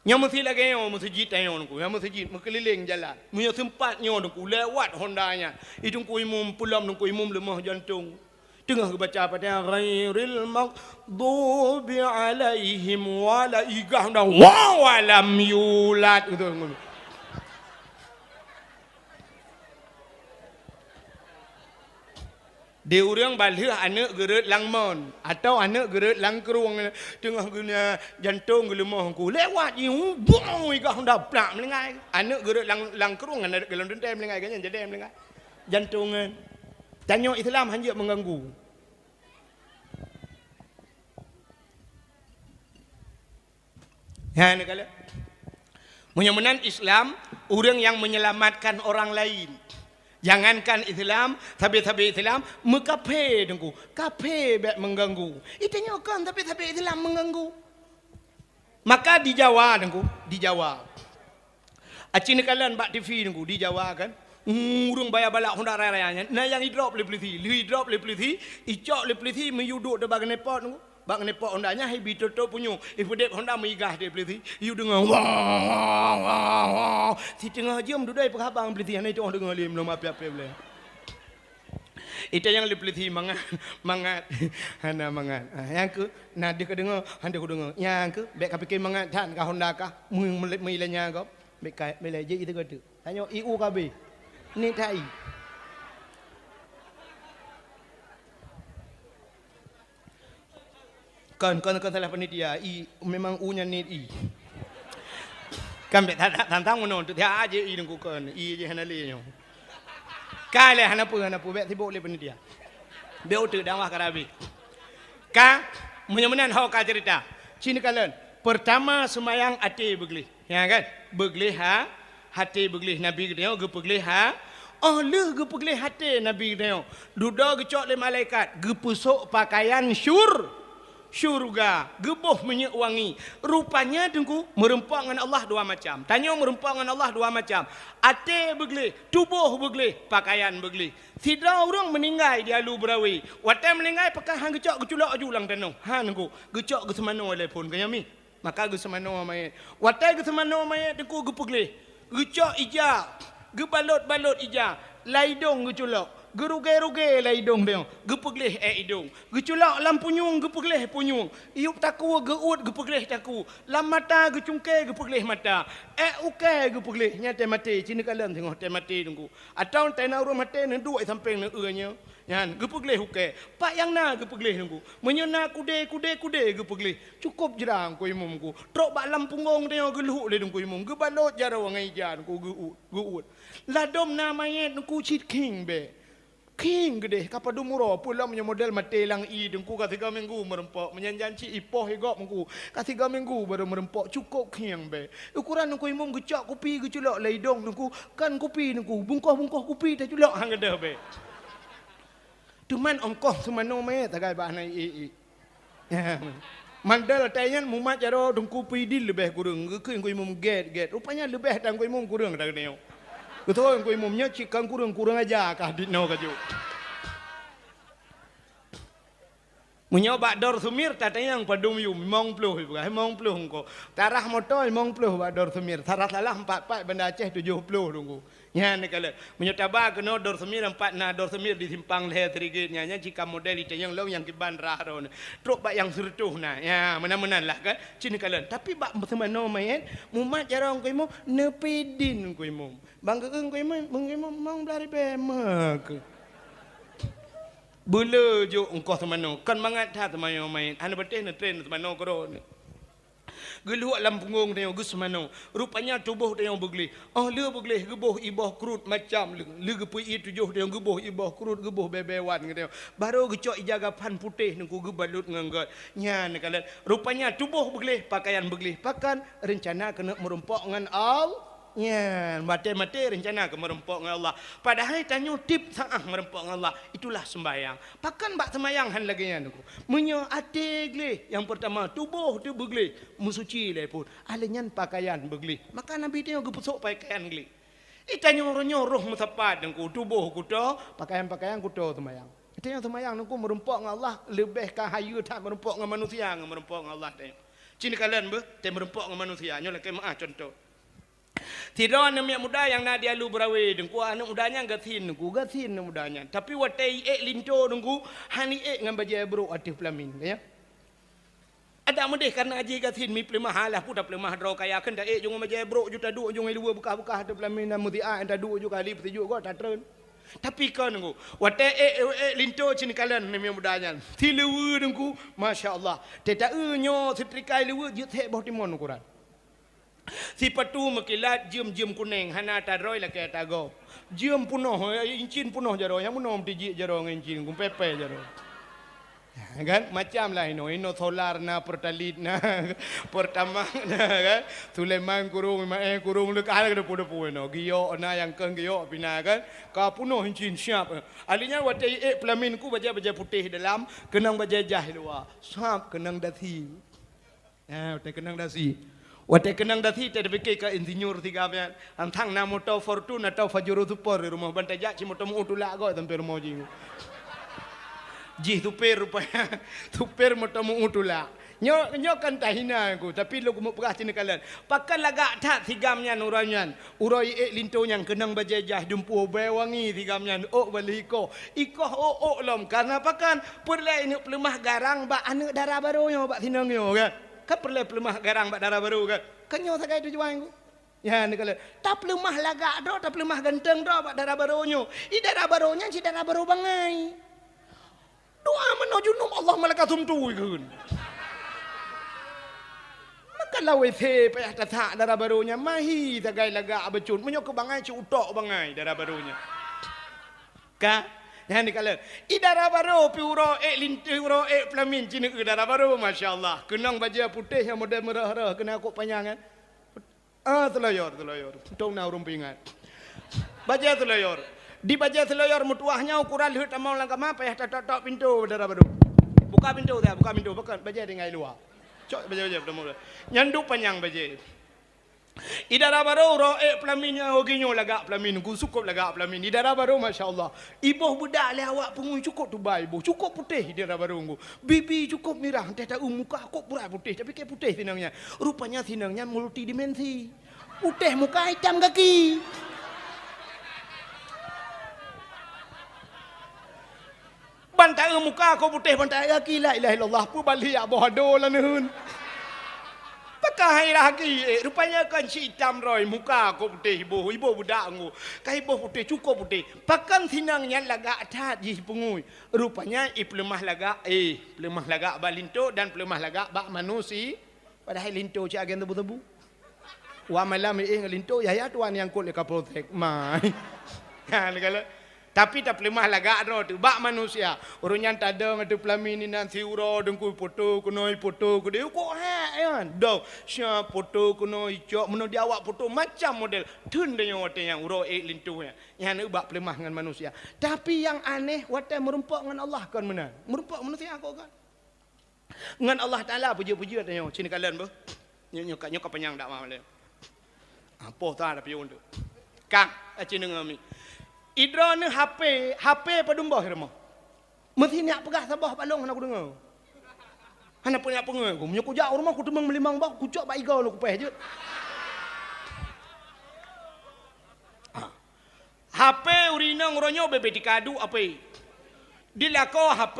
Nyang meusi lagée nyoe meuseujid tanyoe nungku, nyang meuseujid meukeulileng jalan. Meunyoe seumpat nyoe nungku lewat honda nyan, i teungku imum peulom teungku imum leumoh jantong. Teungoh geubaca Fatihah, ghairil maghdubi alaihim wala, igah dah, wa walam yulad, gitu. Di ureuëng balheueh aneuëk geureuet lam mon, atawa aneuëk geureuet lam krueng, teungoh geunya jantong geuleumoh ku. Lewat jih, bong, igah honda plak meulinggai. Aneuëk geureuet lam, lam krueng, aneuëk geulon teuntée meulinggai, geunya jadi meulinggai. Jantongan. Tanyoe Islam hanjeuet mengganggu. Nyan kala. Meunyoe meunan Islam, ureuëng nyang menyelamatkan orang lain. Jangankan Islam, sabe-sabe Islam, meukafé Teungku. Kafé bék mengganggu. Itanyoe kon sabe-sabe Islam mengganggu. Maka di Jawa Teungku, di Jawa. Aci neukalon bak T V Teungku, di Jawa kan. Ureuëng baya balak honda raya-raya nyan, na nyang idrop lé polisi, lheueh idrop lé polisi, icok lé polisi miyuduek teuh bak keuneupot Teungku. Bak keuneupot honda nyan hai bi tôp-tôp punyueng. Ipeudeb honda meugah di polisi. Yue deungoe, wah, wah, wah, wah. Siteungoh jeuem dudoe peugah bang polisi hana itoh deungoe lé meulom api-api boleh. Ita nyang lé polisi mangat, mangat. Hana mangat. Ah, nyang keu, na deuh ka deungoe, han deuh ka deungoe. Nyang keu, bék ka pike mangat that ka honda kah. Mui, mui, mui lé nyang gob. Bék ka, bék lé jih itu ka tu. Tanyoe I U K B. Ni tai. Kon, kon, kon salah panitia. I, memang u nyan niet i. Kan bék that-that tantang meunoe, tu tiap aja i Teungku kon. I je hana lé nyoe. Ka lé hana peue, hana peue, bék sibuk lé panitia. Bék uteuk dakwah ka habéh. Ka, meunyoe meunan ho ka cerita. Ci neukalon. Pertama, seumayang até beugleh. Ya kan? Beugleh ha, até beugleh Nabi geutanyoe geupeugleh ha. Oh lheueh geupeugleh até Nabi geutanyoe, dudoe geucok lé malaikat, geupeusok pakaian syur-, syurga, geuboh minyeuk wangi. Rupanya Teungku, meureumpok ngon Allah dua macam. Tanyoe meureumpok ngon Allah dua macam. Até beugleh, tuboh beugleh, pakaian beugleh. Sidroe ureuëng meuninggai di Alu Beurawe. Watée meuninggai pakon han geucok geuculok aju lam tanoh. Han Teungku, geucok geuseumanoe lé phon keu nyan mi. Maka geuseumanoe manyét. Watée geuseumanoe manyét Teungku geupeugleh. Geucok ija, geubalot-balot ija, lam idong geuculok, geurugée-rugée lam idong tanyoe, geupeugleh ék idong. Geuculok lam punyueng geupeugleh punyueng. Yup takue geuuet geupeugleh takue. Lam mata geucungké geupeugleh mata. Ék ukée geupeugleh, nyan tée maté, ci neukalon singoh tée maté Teungku. Atawa tée na ureuëng maté neuduek sampéng neueu nyoe. Nyan geupeugleh ukée. Pat nyang na geupeugleh Teungku. Meunyoe na kudée, kudée, kudée geupeugleh. Cukôp jra Teungku Imum Teungku. Trok bak lam punggong tanyoe geulhok lé Teungku Imum. Geubalot jaroe ngon ija Teungku geuuet, geuuet. Ladôm na manyét Teungku cit khieng bék. Khieng geudeh ka padum uroe, peue lom nyoe model maté lam ie Teungku ka sigoe minggu meureumpok. Meunyan janci ipoh igop Teungku. Ka sigoe minggu barô meureumpok, cukôp khieng bék. Ukuran Teungku Imum geucok kupi geuculok lam idong Teungku. Kan kupi Teungku, bungkoh-bungkoh kupi taculok han geudeh bék. Teuma ongkoh seumanoe manyét sagai bah na ie-ie. Mandal atai nyan mumat jaroe Teungku Pidin leubeh kureueng, geukheun Teungku Imum gét-gét. Rupanya leubeh tan Teungku Imum kureueng tan nyoe. Beutôi Teungku Imum nyoe cit kon kureueng, kureueng aja kah dit noe ka jok. Meunyoe bak Dor Sumir tatanyong padum yum, limong ploh ipeugah, limong ploh engko. Tarah moto limong ploh bak Dor Sumir, tarah salah empat-empat Banda Aceh tujoh ploh Teungku. Nyan neukalon. Meunyoe taba keunoe Dor Sumir, empat na Dor Sumir di simpang lhée Sirigit nyan, nyan cit ka model itanyong lom nyang kiban rah droeneuh. Trok bak nyang sireutôh na. Ya, meunan-meunan lah kan. Ci neukalon. Tapi bak seumanoe manyét, mumat jaroe Teungku Imum, neupidin Teungku Imum. Bang geueu Teungku Imum, Teungku Imum limong blaih ribée meukeue. Beuleu jok ongkoh seumanoe, kon mangat that seumanoe manyét. Hana patéh neutren seumanoe keudroe. Geulhok lam punggong tanyoe geuseumanoe. Rupanya tuboh tanyoe beugleh. Oh lheueh beugleh geuboh iboh krut macam lé. Lheueh geupeu-ie tujoh tanyoe geuboh iboh krut, geuboh bée-bée wan geutanyoe. Barô geucok ija gapan putéh Teungku geubalot ngon gét. Nyan neukalon. Rupanya tuboh beugleh, pakaian beugleh. Pakon? Reuncana keuneuk meureumpok ngon All- Nyan, maté-maté reuncana keu meureumpok ngon Allah. Padahai tanyoe tiep saát meureumpok ngon Allah. Itulah seumbahyang. Pakon bak seumbahyang han lagée nyan Teungku. Meunyoe até gleh, nyang peurtama, tuboh teuh beugleh, meusuci lé phon. Ah lheueh nyan pakaian beugleh. Maka Nabi tanyoe geupeusok pakaian gleh. Itanyoe uroe nyoe roh meusapat Teungku, tuboh kuto, pakaian-pakaian kuto seumbahyang. Itanyoe seumbahyang Teungku meureumpok ngon Allah leubeh ka hayeue that meureumpok ngon manusia ngon meureumpok ngon Allah tanyoe. Ci neukalon beuh, tée meureumpok ngon manusia, nyoe lakée meuáh cuntoh. Sidroe aneuëk miet muda nyang na di Alu Beurawe Teungku, aneuëk muda nyan gasien Teungku, gasien aneuëk muda nyan. Tapi watée iék linto Teungku, han iék ngon bajée brok ateueh peulamin, ya. Adak meudeh kareuna jih gasien mi peuleumah alah puta peuleumah droe kaya kheun taék ju ngon bajée brok ju taduek ju ngon luweue beukah-beukah ateueh peulamin dan meusiat taduek ju kali peusijuek goe tatreun. Tapi kon Teungku, watèe ék, ék, ék linto cit neukalon aneuk muda nyan. Sileue Teungku, masya Allah. Teuta eu nyoe seutrikai leue jeuet sép boh timon ukuran. Sipatu meukilat jeuem-jeuem kunéng hana tarôi lakèe tagob. Jeuem punoh, eh, incin punoh jaroe, nyang meunoe meutijik jaroe ngon incin, kumpepé jaroe. Kan? Macam lah inoe, inoe solar na, Pertalite na, Pertamax na, kan? Sulaiman kurong, Maé kurong, leukah na depu-depu inoe. Giok na, nyang keu giok pih na, kan? Ka punoh incin siap. Ahli nyan watèe ék peulamin ku bajèe-bajèe putéh dalam, keunong bajèe jaih luwa. Sab keunong dasi. Eh, watèe keunong dasi. Watèe keunong dasi, teupiké ka insinyur siga nyan. Hantang na moto Fortuner atau Pajero Sport di rumoh. Ban tajak cit moto meu tulak goe sampoe rumoh jih. Jih supir rupanya. Supir moto meu tulak. Nyoe, nyoe kan tahina Teungku, tapi lôn keumeung peugah cit neukalon. Pakon lagak that sigam nyan uroe nyan. Uroe ék linto nyan keunong bajèe jaih dumpeue bèe wangi sigam nyan ôk bali ikoh. Ikoh ôk-ôk lom. Karena pakon? Peureulèe ineuk peuleumah garang bak aneuk dara barô nyoe bak sinong nyoe, kan? Kan peureulèe peuleumah garang bak dara barô, kan? Kan nyoe sagai tujuan Teungku. Nyan neukalon. Tapeuleumah lagak droe, tapeuleumah ganteng droe bak dara barô nyoe. I dara barô nyan cit dara barô bangai. Doa meunoe junub, Allah malaikat sumtui kheun. Maka lawét payah tasak dara barô nyan, mahi sagai lagak bacut. Meunyoe keu bangai cit utok bangai dara barô nyan. Ka? Nyan neukalon. I dara barô pih uroe ék linto, uroe ék peulamin cit neu dara barô, masya Allah. Keunong bajèe putéh nyang model meurah-rah, keunong kok panyang kan. Ah, seulaweuet, seulaweuet. Untung na ureueng peuingat. Bajèe seulaweuet. Di bajèe seulaweuet meutuwah nyan ukuran lheueh tamong lam kama payah tatok-tok pintoe dara barô. Buka pintoe dah, buka pintoe. Pakon bajèe tinggai luwa. Cok bajèe-bajèe tamong. Nyan duek panyang bajèe. I dara barô uroe ék peulamin nyan, oh, geuh nyoe lagak peulamin, Teungku, cukôp lagak peulamin. I dara barô, masya Allah. Iboh beudak lé awak peungui cukôp tubai iboh, cukôp putéh i dara barô Teungku. Bibi cukôp mirah, teuh taeu muka kok pura putéh, tapi kèe putéh sinong nyan. Rupanya sinong nyan multidimensi. Putéh muka, itam gaki. Ban taeu muka kok putéh, ban taeu gaki, la ilaha illallah, peue bali jak boh ado laneuen. Pakon hai lagi, eh, rupanya kan cit itam roi, muka kok putéh iboh, iboh beudak Teungku. Ka iboh putéh, cukôp putéh. Pakon sinong nyan lagak that jih peungui. Rupanya ipeuleumah lagak, eh, peuleumah lagak bak linto dan peuleumah lagak bak manusi-, padahai linto cit agen tebu-tebu. Wah malam iéh ngon linto, yah, yah tuan nyang kot lé Kapolsek. Mai. Ha, neukalon. Tapi tapeuleumah lagak droe teuh bak manusia. Ureueng nyan tadong ateueh peulamin inan siuroe Teungku, poto keunoe, poto keudéh, kok hek nyan. Dong, sia poto keunoe icok, meunoe di awak poto macam model. Theun tanyoe watèe nyan uroe ék linto nyan. Nyan bak peuleumah ngon manusia. Tapi nyang aneh, watèe meurumpok ngon Allah kon meunan. Meurumpok manusia kok kon. Ngon Allah Taala peujeuet-peujeuet tanyoe, cit neukalon beuh. Nyoe, nyoe ka, nyoe ka panyang dakwah lé. Ah, poh ta tapi untuk. Kang, aci deungoe mi. Idroeneuh H P, H P padum boh i rumoh. Meusi neujak peugah saboh bak lôn hana kudeungoe. Hana peue neujak peungeut ku. Meunyoe kujak u rumoh kuteumeung meulimong boh, kucok bak igoe lôn kupéh jeuet. Ah. H P ureueng inong uroe nyoe bèk-bèk tikadu H P. Di lakoe H P.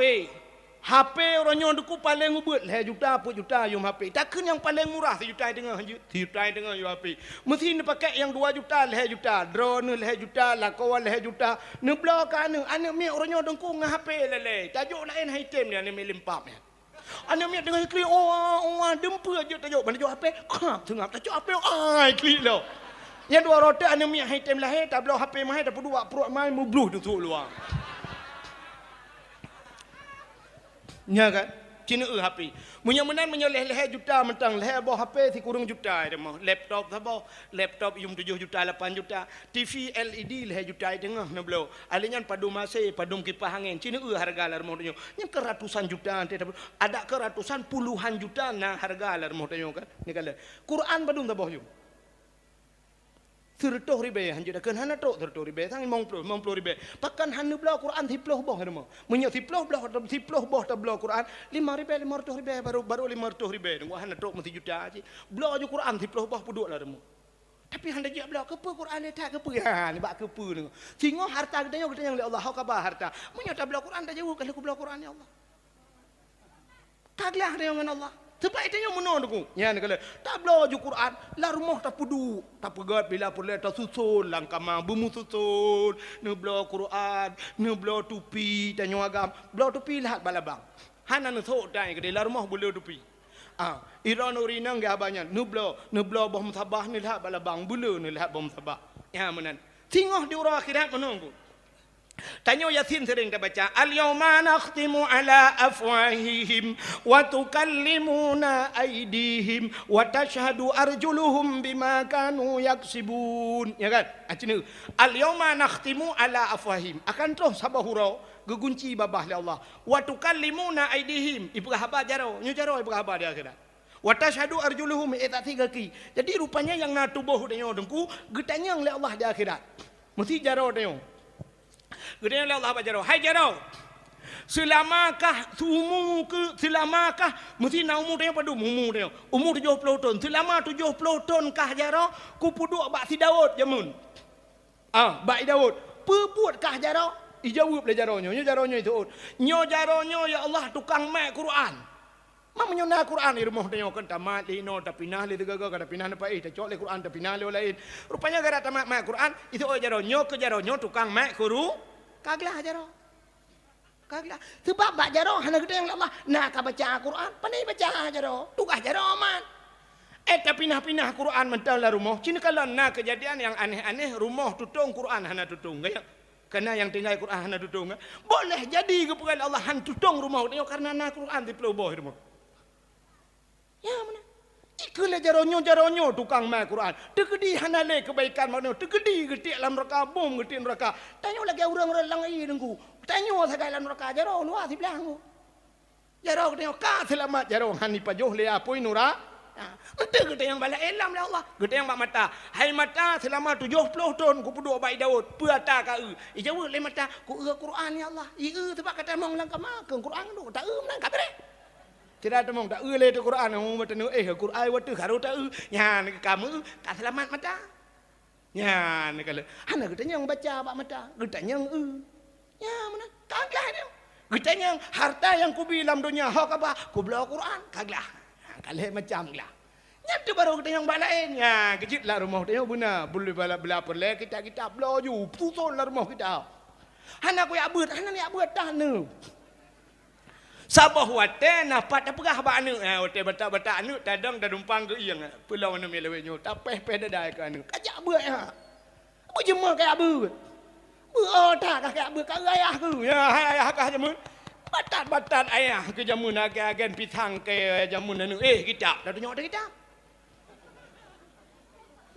H P uroe nyoe Teungku paleng ubeuet lhèe juta, peuet juta yum H P. Takheun nyang paleng murah sijuta teungoh jeuet, sijuta teungoh yum H P. Meusi neupakèk nyang dua juta, lhèe juta, droeneuh lhèe juta, lakoe lhèe juta. Neubloe keu aneuk, aneuk miet uroe nyoe Teungku ngon H P lalè. Tajok laén han item nyan aneuk miet leumpap nyan. Aneuk miet teungoh klik, "Oh, oh, oh," dum peue jeuet tajok, ban tajok H P, khap seungab, tajok H P, ai, klik lom. Nyang dua rote aneuk miet han item lahé, tabloe H P mahé, tapeuduek bak pruet mai, meubloh teusuk luwa. Nya kan? Cit neu H P. Meunyoe meunan, meunyoe lhèe-lhèe juta mantong, lhèe boh H P sikureueng juta i rumoh, laptop saboh, laptop yum tujoh juta, lapan juta. T V L E D lhèe juta i teungoh neubloe. Ahli nyan padum A C, padum kipah angén. Cit neu hareuga lam rumoh tanyoe. Nyan keu ratusan juta, teuh adak keu ratusan, puluhan juta na hareuga lam rumoh tanyoe kan. Neukalon. Quran padum saboh yum? Sireutôh ribèe, hanjeuet takheun hana trok sireutôh ribèe, sang limong ploh, limong ploh ribèe. Pakon han neubloe Quran siploh boh i rumoh? Meunyoe siploh boh, siploh boh tabloe Quran, limong ribèe, limong reutôh ribèe, baru, baru limong reutôh ribèe. Teungku hana trok meusijuta cit. Bloe ju Quran siploh boh peuduek lam rumoh. Tapi hana jijak bloe, keupeue Quran nyan that, keupeue? Ha, nibak keupeue nyoe. Singoh harta geutanyoe, geutanyong lé Allah, "Ho ka ba harta?" Meunyoe tabloe Quran, tajaweueb, "Ka lheueh kubloe Quran, ya Allah." Ka glah tanyoe ngon Allah. Teumpat tanyoe meunoe Teungku. Nyan keuh lé. Tabloe ju Quran, lam rumoh tapeuduek, tapeugét bila peureulée tasuson lam kama beumususon, neubloe Quran, neubloe tupi tanyoe agam, bloe tupi leuhat bak labang. Hana neusok tai keudeh lam rumoh beuleu tupi. Ah, droeneuh ureueng inong geuhaba nyan, neubloe, neubloe boh musabah neuleuhat bak labang, beuleu neuleuhat boh musabah. Nyan meunan. Singoh di uroe akhirat meunoe Teungku. Tanyoe Yasin sering tabaca, "Al-yauma nakhtimu ala afwahihim wa tukallimuna aidihim wa tashhadu arjuluhum bima kanu yaksibun." Ya kan? Ah, cina. "Al-yauma nakhtimu ala afwahihim." Akan troh saboh uroe geugunci babah lé Allah. "Wa tukallimuna aidihim." Ipeugah haba jaroe. Nyoe jaroe ipeugah haba di akhirat. "Wa tashhadu arjuluhum." Eh, tak tiga ki. Jadi rupanya nyang na tuboh tanyoe Teungku, geutanyong lé Allah di akhirat. Meusti jaroe tanyoe. Geutanyong lé Allah bak jaroe, "Hai jaroe, seulama kah, seumu keu, seulama kah?" Meusti na umu tanyoe padum, umu tanyoe. Umu tujoh ploh thon. "Seulama tujoh ploh thon kah jaroe, kupeuduek bak si Daud jameun?" Ah, bak si Daud. "Peue buet kah jaroe?" Ijaweueb lé jaroe nyoe. Nyoe jaroe nyoe iseuôt, "Nyoe jaroe nyoe, ya Allah, tukang mat Quran." Ma meunyoe na Quran di rumoh tanyoe kan tamat lé inoe, tapinah lé sigoe-goe, ka tapinah neupaih, tacok lé Quran, tapinah lé laén. Rupanya gara tamat mat Quran, iseuôt jaroe nyoe keu jaroe nyoe tukang mat Quran. Ka glah jaroe. Ka glah. Sebab bak jaroe hana geutanyong lé Allah, na ka baca Quran, pane baca jaroe, tugaih jaroe mat. Eh, tapinah-pinah Quran mantong lam rumoh. Cit kalon na keujadian nyang aneh-aneh, rumoh tutong Quran hana tutong. Gaya. Kana nyang tinggai Quran hana tutong, eh? Boleh jadi geupeugah lé Allah han tutong rumoh tanyoe karena na Quran siplôh boh rumoh. Ya, meunan. Jikheun lé jaroe nyoe, jaroe nyoe tukang mat Quran. Teukeudi hana lé keubaikan bak nyoe. Teukeudi geutiek lam neuraka, bom geutiek neuraka. Tanyoe lagée ureuëng-ureuëng lam ie Teungku. Tanyoe sagai lam neuraka, jaroe luwa siblah Teungku. Jaroe geutanyoe ka seulamat, jaroe hana ipajoh lé apui nura. Ha, enteuk geutanyong bak laén lom lé Allah, geutanyong bak mata. "Hai mata, seulama tujoh ploh thon kupeuduek bak si Daud, peue ata ka eu?" Ijaweueb lé mata, "Ku eu Quran, ya Allah." I eu teubak ka tamong lam kama, keu Quran duek ta eu meunan ka beureh. Sira tamong ta eu lé teuh Quran, oh, meuteuneu eh Quran wateuh harôh ta eu. Nyan ka meu ka seulamat mata. Nyan ka lheueh. Hana geutanyong baca bak mata, geutanyong eu. Nyan meunan, ka glah nyoe. Geutanyong harta nyang kubi lam donya ho ka ba, kubloe Quran, ka glah. Ka lheueh macam glah. Nyan teuh barô geutanyong bak laén. Nyan keujeuet lam rumoh tanyoe beuna, bela, bela peureulée kitab-kitab bloe ju, suson lam rumoh kitab. Hana kujak beuet, hana neujak beuet tanoh. Saboh watée na pat tapeugah bak aneuëk, eh, watée batak-batak aneuëk tadong tadumpang geuieng, eh, peulom aneuëk miet lawét nyoe, tapéh-péh dada keu aneuëk. Kajak beuet, eh. Beujeumeu kajak beuet. Beuet, oh, that kah kajak beuet, ka eu ayah keu. Ya, hai ayah kah jameun. Batat-batat ayah keu jameun, agen-agen pisang keu jameun aneuëk. Eh, kitab, dah tunyok dah kitab.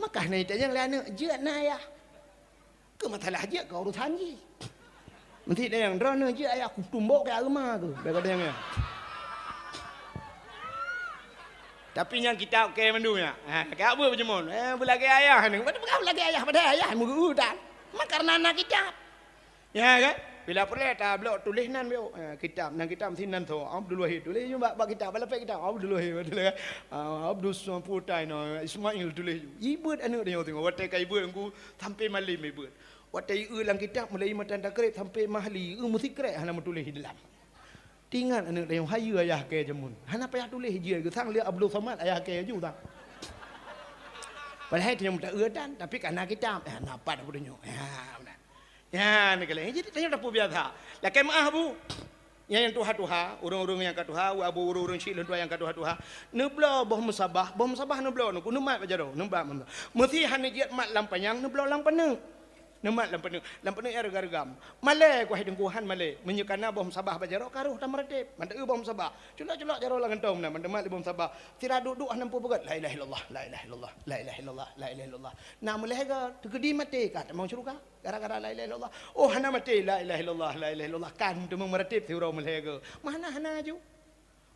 Maka na itanyong lé aneuëk, jeuet na ayah. Keu masalah jeuet keu urusan jih. Meusti tanyong, droeneuh jeuet ayah kutumbok keu areuma keu. Bèk ka tanyong nyan. Tapi nyang kitab keu mandum nyan. Ha, ka beuet beujeumon. Eh, beulagée ayah ni. Beulagée ayah padahai ayah meugeu tan. Maka karena na kitab. Ya kan? Bila peureulée tablok tuléh nan biôh. Ha, kitab, nan kitab meusti nan tho. Abdul Wahid tuléh nyoe bak, bak kitab, bak lapék kitab. Abdul Wahid, betul kan? Ah, Abdul Samputai no, Ismail tuléh. Ibeuet aneuëk tanyoe tengok. Watée ka ibeuet Teungku, sampai malem ibeuet. Watée ieu lam kitab mulai matan takrib sampai mahli, ieu meusikrek hana meutuléh di dalam. Tingat aneuëk tanyoe, hayeue ayah keu jameun. Hana payah tuléh jih, geusang lé Abdul Samad ayah keu ju tang. Padahai tanyoe meuta eu tan, tapi ka na kitab. Eh, na pat Abdul nyoe. Ya, beuna. Ya, ni kali. Jadi tanyoe tapeubiasa. Lakée meuah bu. Nyang, nyang tuha-tuha, ureuëng-ureuëng nyang ka tuha, u abu ureuëng-ureuëng syiek lôn tuha nyang ka tuha-tuha. Neubloe boh musabah, boh musabah neubloe, neuku neumat bak jaroe, neumat. Meusti hana jeuet mat lam panyang, neubloe lam peuneuk. Neumat lam peuneuk, lam peuneuk nyang reuga-reuga. Malée, ku hai Teungku, han malée. Meunyoe ka na boh musabah bak jaroe, ka rôh tameuratéb. Mantong eu boh musabah. Culok-culok jaroe lam gantong meunan, mantong mat lé boh musabah. Sira duek-duek hana peugét, la ilaha illallah, la ilaha illallah, la ilaha illallah, la ilaha illallah. Na meulhèe goe, teukeudi maté ka tamong syeuruga. Gara-gara la ilaha illallah. Oh, hana maté, la ilaha illallah, la ilaha illallah. Kan teumeumeuratéb siuroe meulhèe goe. Meuhana-hana ju.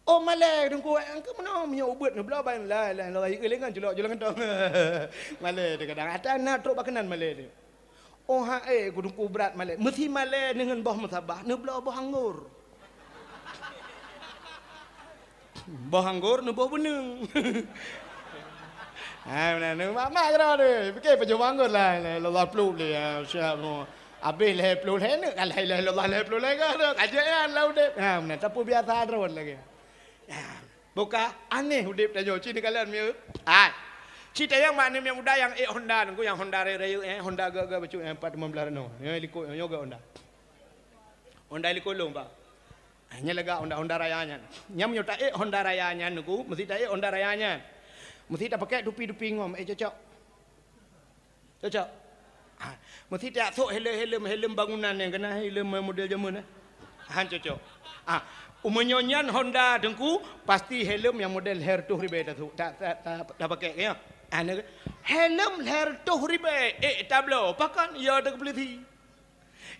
Oh, malée Teungku, engkau meunoe meunyoe ubeuet neubloe ban la ilaha illallah, ieu lé ngon culok-culok gantong. Malée teuh kadang ata na trok bak keunan malée teuh. Oh, ha, eh, ku Teungku brat malée. Meusti malée deungon boh musabah, neubloe boh anggor. Boh anggor neuboh beuneung. Hai, meunan, mak-mak keudroe teuh. Pike pajoh boh anggor la ilaha illallah ploh lé, ya, siap nyoe. Abéh lhèe ploh lhèe neuk ka la ilaha illallah lhèe ploh lhèe ka, ka jeuet nyan lam udép. Ha, meunan, tapeubiasa droe lagée. Ya. Boh ka aneh udeb tanyoe, ci neukalon mieu. Hai. Ci tayang mak aneuk miet muda nyang ék Honda, nunggu nyang Honda rayeuk-rayeuk, eh, Honda gak-gak bacut, eh, empat lima belas rano. Nyoe likot, nyoe gak Honda. Honda likot lôn, Pak. Ah, nyan lagak Honda, Honda Raya nyan. Nyan meunyoe ta ék Honda Raya nyan, nunggu, meusti ta ék Honda Raya nyan. Meusti ta pakai tupi-tupi ngom, eh, cocok. Cocok? Ha, meusti tajak sôk helem-helem, helem bangunan nyang keunan helem model jameun, eh. Han cocok. Ha, meunyoe nyan Honda teungku, pasti helem nyang model lhèe reutôh ribèe tasôk, ta, ta, ta, tapakèk, ya. Ha, na, helem lhèe reutôh ribèe, ék tabloe, pakon ya teukeupeuleusé.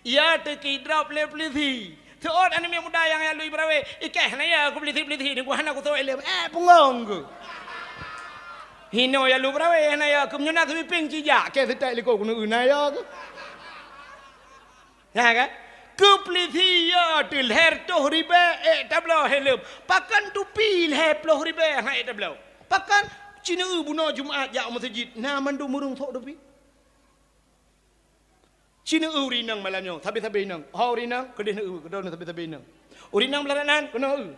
Ya teukeudrop lé peuleusé. Seuôt aneuk miet muda nyang ya lui beurawe, ikeh hana ya keu peuleusé-peuleusé nyoe hana kusôk ilém. Eh, punggong keuh. Hinoe ya lui beurawe hana ya keu meunyoe na sweeping cijak, keh seutôt likot keuneuk na ya keuh. Ya kan? Keu peuleusé ya teuh lhèe reutôh ribèe ék tabloe helem. Pakon tupi lhèe ploh ribèe han ék tabloe. Pakon ci neueu bunoe Jumat jak meuseujid na mandum ureueng sôk tupi. Ci neueu ureueng inong malam nyoe, sabe-sabe inong. Ho ureueng inong, keudeh neueu, keudroe sabe-sabe inong. Ureueng inong beularat nan, keunoe eu.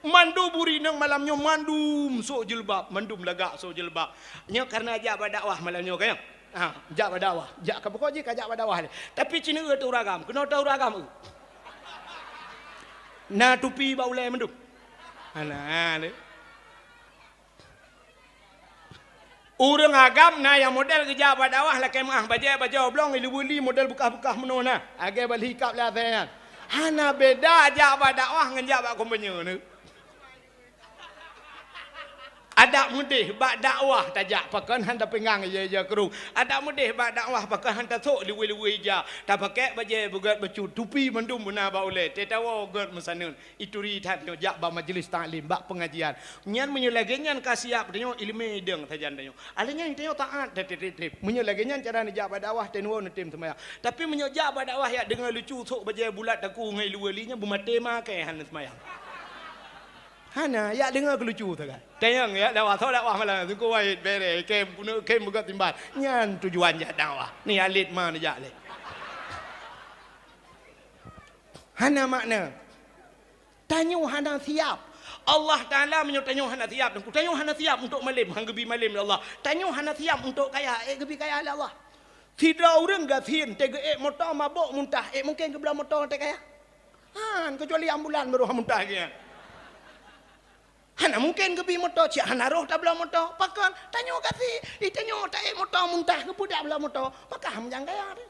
Mandum ureueng inong malam nyoe, mandum sôk jilbab, mandum lagak sôk jilbab. Nyoe kareuna jak bak dakwah malam nyoe, ka nyoe? Ha, jak bak dakwah. Jak ka pokok jih ka jak bak dakwah lé. Tapi ci neueu teuh ureueng agam, keunoe teuh ureueng agam eu. Na tupi bak ulèe mandum. Hana, ha, lé. Ureueng agam na nyang model geujak bak dakwah lakèe meu'ah bajèe bajèe oblong, ilu beuli model beukah-beukah meunoe na. Lagèe bali kab lé asèe nyan. Hana beda jak bak dakwah ngon jak bak kumpanye nyoe. Adak meudeh bak dakwah tajak pakon han tapinggang ija-ija krueng. Adak meudeh bak dakwah pakon han tasôk luwe-luwe ija. Tapakèk bajèe beugèt bacut, tupi mandum beuna bak ulèe. Teuh tawoe gèt meusaneut. Ituri that nyoe jak bak majlis taklim, bak pengajian. Nyan meunyoe lagèe nyan ka siap tanyoe, ileumèe idong sajan tanyoe. Alèh nyan tanyoe taat, teuh trép-trép. Meunyoe lagèe nyan cara neujak bak dakwah, teuh neuwoe neutem seumayang. Tapi meunyoe jak bak dakwah jak deungö lucu, sôk bajèe bulat taku ngon ilu wali nyan beumaté ma kèe hana seumayang. Hana, jak deungö keu lucu sagai. Tanyong jak dakwah, soe dakwah malam, Teungku Wahid, bèrèh, kèe, kèe beugöt timbal. Nyan tujuan jak dakwah. Ni alit ma neujak lé. Hana makna. Tanyoe hana siap. Allah Taala meunyoe tanyoe hana siap, tanyoe hana siap untuk malém, han geubi malém lé Allah. Tanyoe hana siap untuk kaya, ék geubi kaya lé Allah. Sidroe ureueng gasien, teuh geuék moto mabök muntah, ék mungken geubloe moto teuh kaya? Han, keucuali ambulan baru han muntah lagèe nyan. Hana mungken geubi moto, cit hana roh tabloe moto. Pakon? Tanyoe gasien, ih tanyoe taék moto muntah, geupeugah bloe moto. Maka han meujang kaya teuh.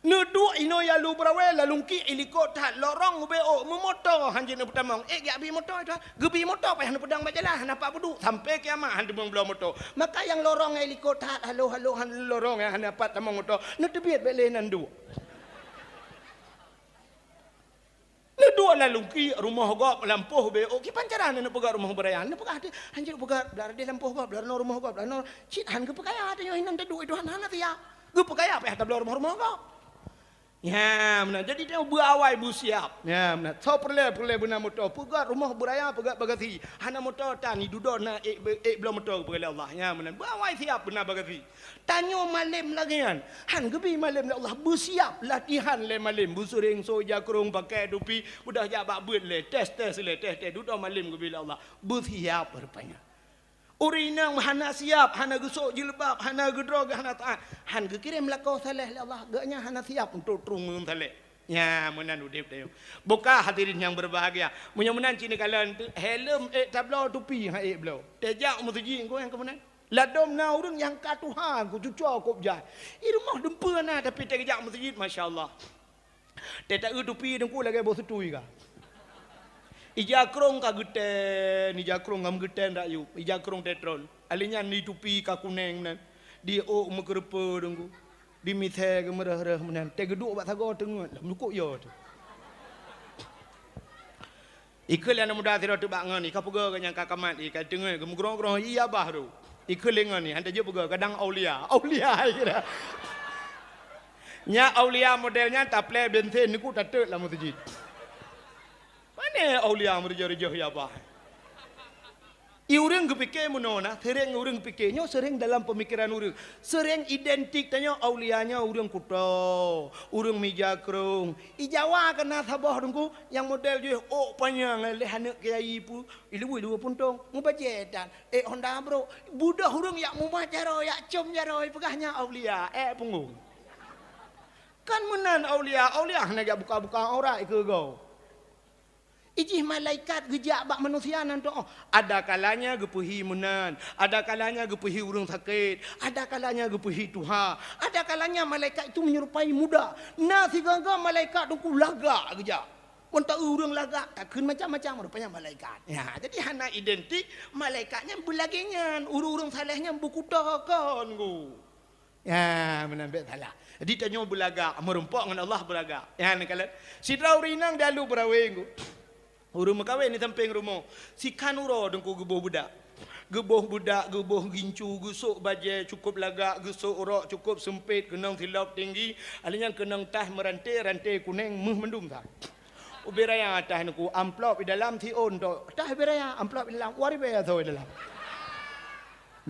Neuduek inoe ya lu beurawe, lalungki ilikot that lorong ubé ôk meumoto han jeuet neupeutamong. Ék geujak bi moto itu, geubi moto payah neupeudong bak jalan, hana pat peuduek, sampai kiamat han teumong bloe moto. Maka nyang lorong ilikot that, halo-halo han lorong nyang hana pat tamong moto, neuteubiet bèk lé nan duek. Neuduek lalungki rumoh gob lampôh ubé ôk, kiban cara neupeugah rumoh beuraya, neupeugah teuh, han jeuet peugah, blah deh lampôh gob, blah rumoh gob, blah cit han geupeukaya teuh nyoe inan teuduek itu hana, hana siap. Geupeukaya payah tabloe rumoh-rumoh gob. Nyan meunan. Jadi tanyoe beuawai beusiap. Nyan meunan. Soe peureulèe, peureulèe beuna moto. Peugöt rumoh beuraya, peugöt bagasi. Hana moto tan, idudoe na ék, ék bloe moto geupeugah lé Allah. Nyan meunan. Beuawai siap beuna bagasi. Tanyoe malém lagèe nyan. Han geubi malém lé Allah. Beusiap latihan lé malém. Beusureng soe jakrong, pakai tupi. Udah jak bak beuet lé. Tes-tes lé. Tes-tes. Dudoe malém geubi lé Allah. Beusiap rupanya. Ureueng inong hana siap, hana geusok jilbab, hana geudroe, hana taat, han geukirém lakoe saleh lé Allah, geuh nyan hana siap untuk trueng ngon saleh. Nyan meunan udép tanyoe. Buka hadirin nyang berbahagia. Meunyoe meunan cit neukalon teuh, helm ék tabloe, tupi han ék bloe. Tajak meuseujid engko nyang keu meunan. Ladôm na ureueng nyang ka tuha, ku cucoe kop jai. I rumoh dumpeue na, tapi tajak meuseujid, masya Allah. Teuh taeu tupi teungku lagèe boh seutui ka. Ija krong ka geutén, ija krong ka meugeutén rakyueb, ija krong teutron. Alèh nyan di tupi ka kunèng nan, di ôk meukeureupeue teungku, di misèe geumeureuh-reuh meunan. Teuh geuduek bak sagoe teungeut, lah meulukok yo teuh. Ikheun lé aneuk muda sidroe teuk bak ngon, ika peugah keu nyang ka kamat, ika teungeut geumeugrong-grong, iya bah ru. Ikheun lé ngon, han tajeuet peugah, kadang aulia. Aulia ikira. Nyan aulia model nyan taplè bensin niku tateuk lam meuseujid. Pane aulia meurijah-rijah iya bah. Di ureuëng geupike meunoe na, seuréng ureuëng pike nyoe seuréng dalam peumikiran ureuëng. Seuréng identik tanyoe aulia nyoe ureuëng Kuto, ureuëng Mija Krong. I Jawa kana saboh Teungku nyang model jih ôk panyang leh aneuk kiai pu, ileue-leue puntông, mubajée tan, ék honda brôk. Budoh ureuëng yak mumat jaroe, yak com jaroe, peugah nyan aulia, ék punggong. Kan meunan aulia, aulia hana jak buka-buka aurat keu gob. Ijih malaikat geujak bak manusia nan tuoh. Ada kalanya geupeuhi meunan, ada kalanya geupeuhi ureuëng sakét, ada kalanya geupeuhi tuha, ada kalanya malaikat itu menyerupai muda. Na sigaga malaikat Teungku lagak geujak. Mantong ureuëng lagak takheun macam-macam rupanya malaikat. Ya, jadi hana identik malaikat nyan beulagée nyan, ureuëng-ureuëng saleh nyan beukuto kon gu. Ya, meunan bék salah. Jadi tanyoe beulagak, meurumpok ngon Allah beulagak. Ya, neukalon. Sidroe ureuëng inong di Alue Beurawe gu. Ureuëng meukawen di sampéng rumoh. Sikhan uroe Teungku geuboh beudak. Geuboh beudak, geuboh gincu, geusok bajée cukôp lagak, geusok rok cukôp seumpét, keunong silop tinggi, alheuh nyan keunong taih meuranté, ranté kunéng, méuh mandum that. Ubé raya taih Teungku, amplop di dalam, siôn tok. Taih ubé raya, amplop di dalam, dua ribée asoe di dalam.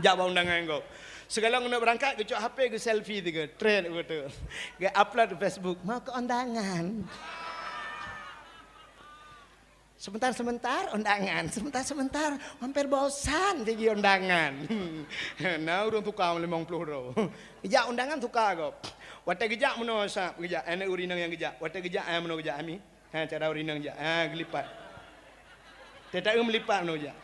Jak bak undangan gob. Sigohlom keuneuk beurangkat, geucok H P, geuselfie tiga, trend beutôi. Geu-upload di Facebook, "Mau ke undangan." Sebentar-sebentar undangan, sebentar-sebentar hampir bosan sigi undangan. Na ureuëng tuka limong ploh droe. Jak undangan tuka gob. Watée geujak meunoe sab geujak, aneuk ureuëng inong nyang geujak. Watée geujak, eh, meunoe geujak, Ami. Ha, cara ureuëng inong jak. Ha, geulipat. Teuta-eu meulipat meunoe jak.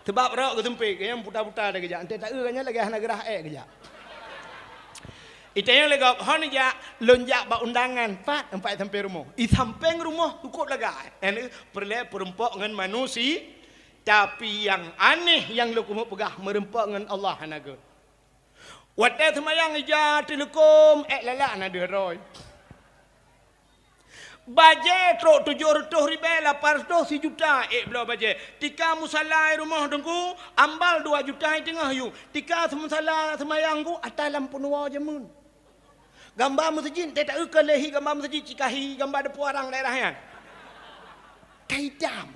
Teubab rok geuseumpét, geuh nyan puta-puta dah geujak. Teuta-eu geuh nyan lagée hana geurah ék geujak. Itanyong lé gob, "Hon jak, lôn jak bak undangan." Pat, empat sampéng rumoh. I sampéng rumoh cukôp lagak. Nyan peureulée peurumpok ngon manusia, tapi nyang aneh nyang lôn keumeung peugah meurumpok ngon Allah hana gét. Watée seumayang ija teuleukom, ék lalak na deuh droe. Bajée trok tujoh reutôh ribée, lapan reutôh, sijuta ék bloe bajée. Tika musala i rumoh Teungku, ambal dua juta i teungoh yue. Tika musala seumayang gu ata lam peunuwoe jameun. Gamba meuseujid, teuta-eu keu lé hi gamba meuseujid, cit ka hi gamba deupue arang daerah nyan. Ka itam.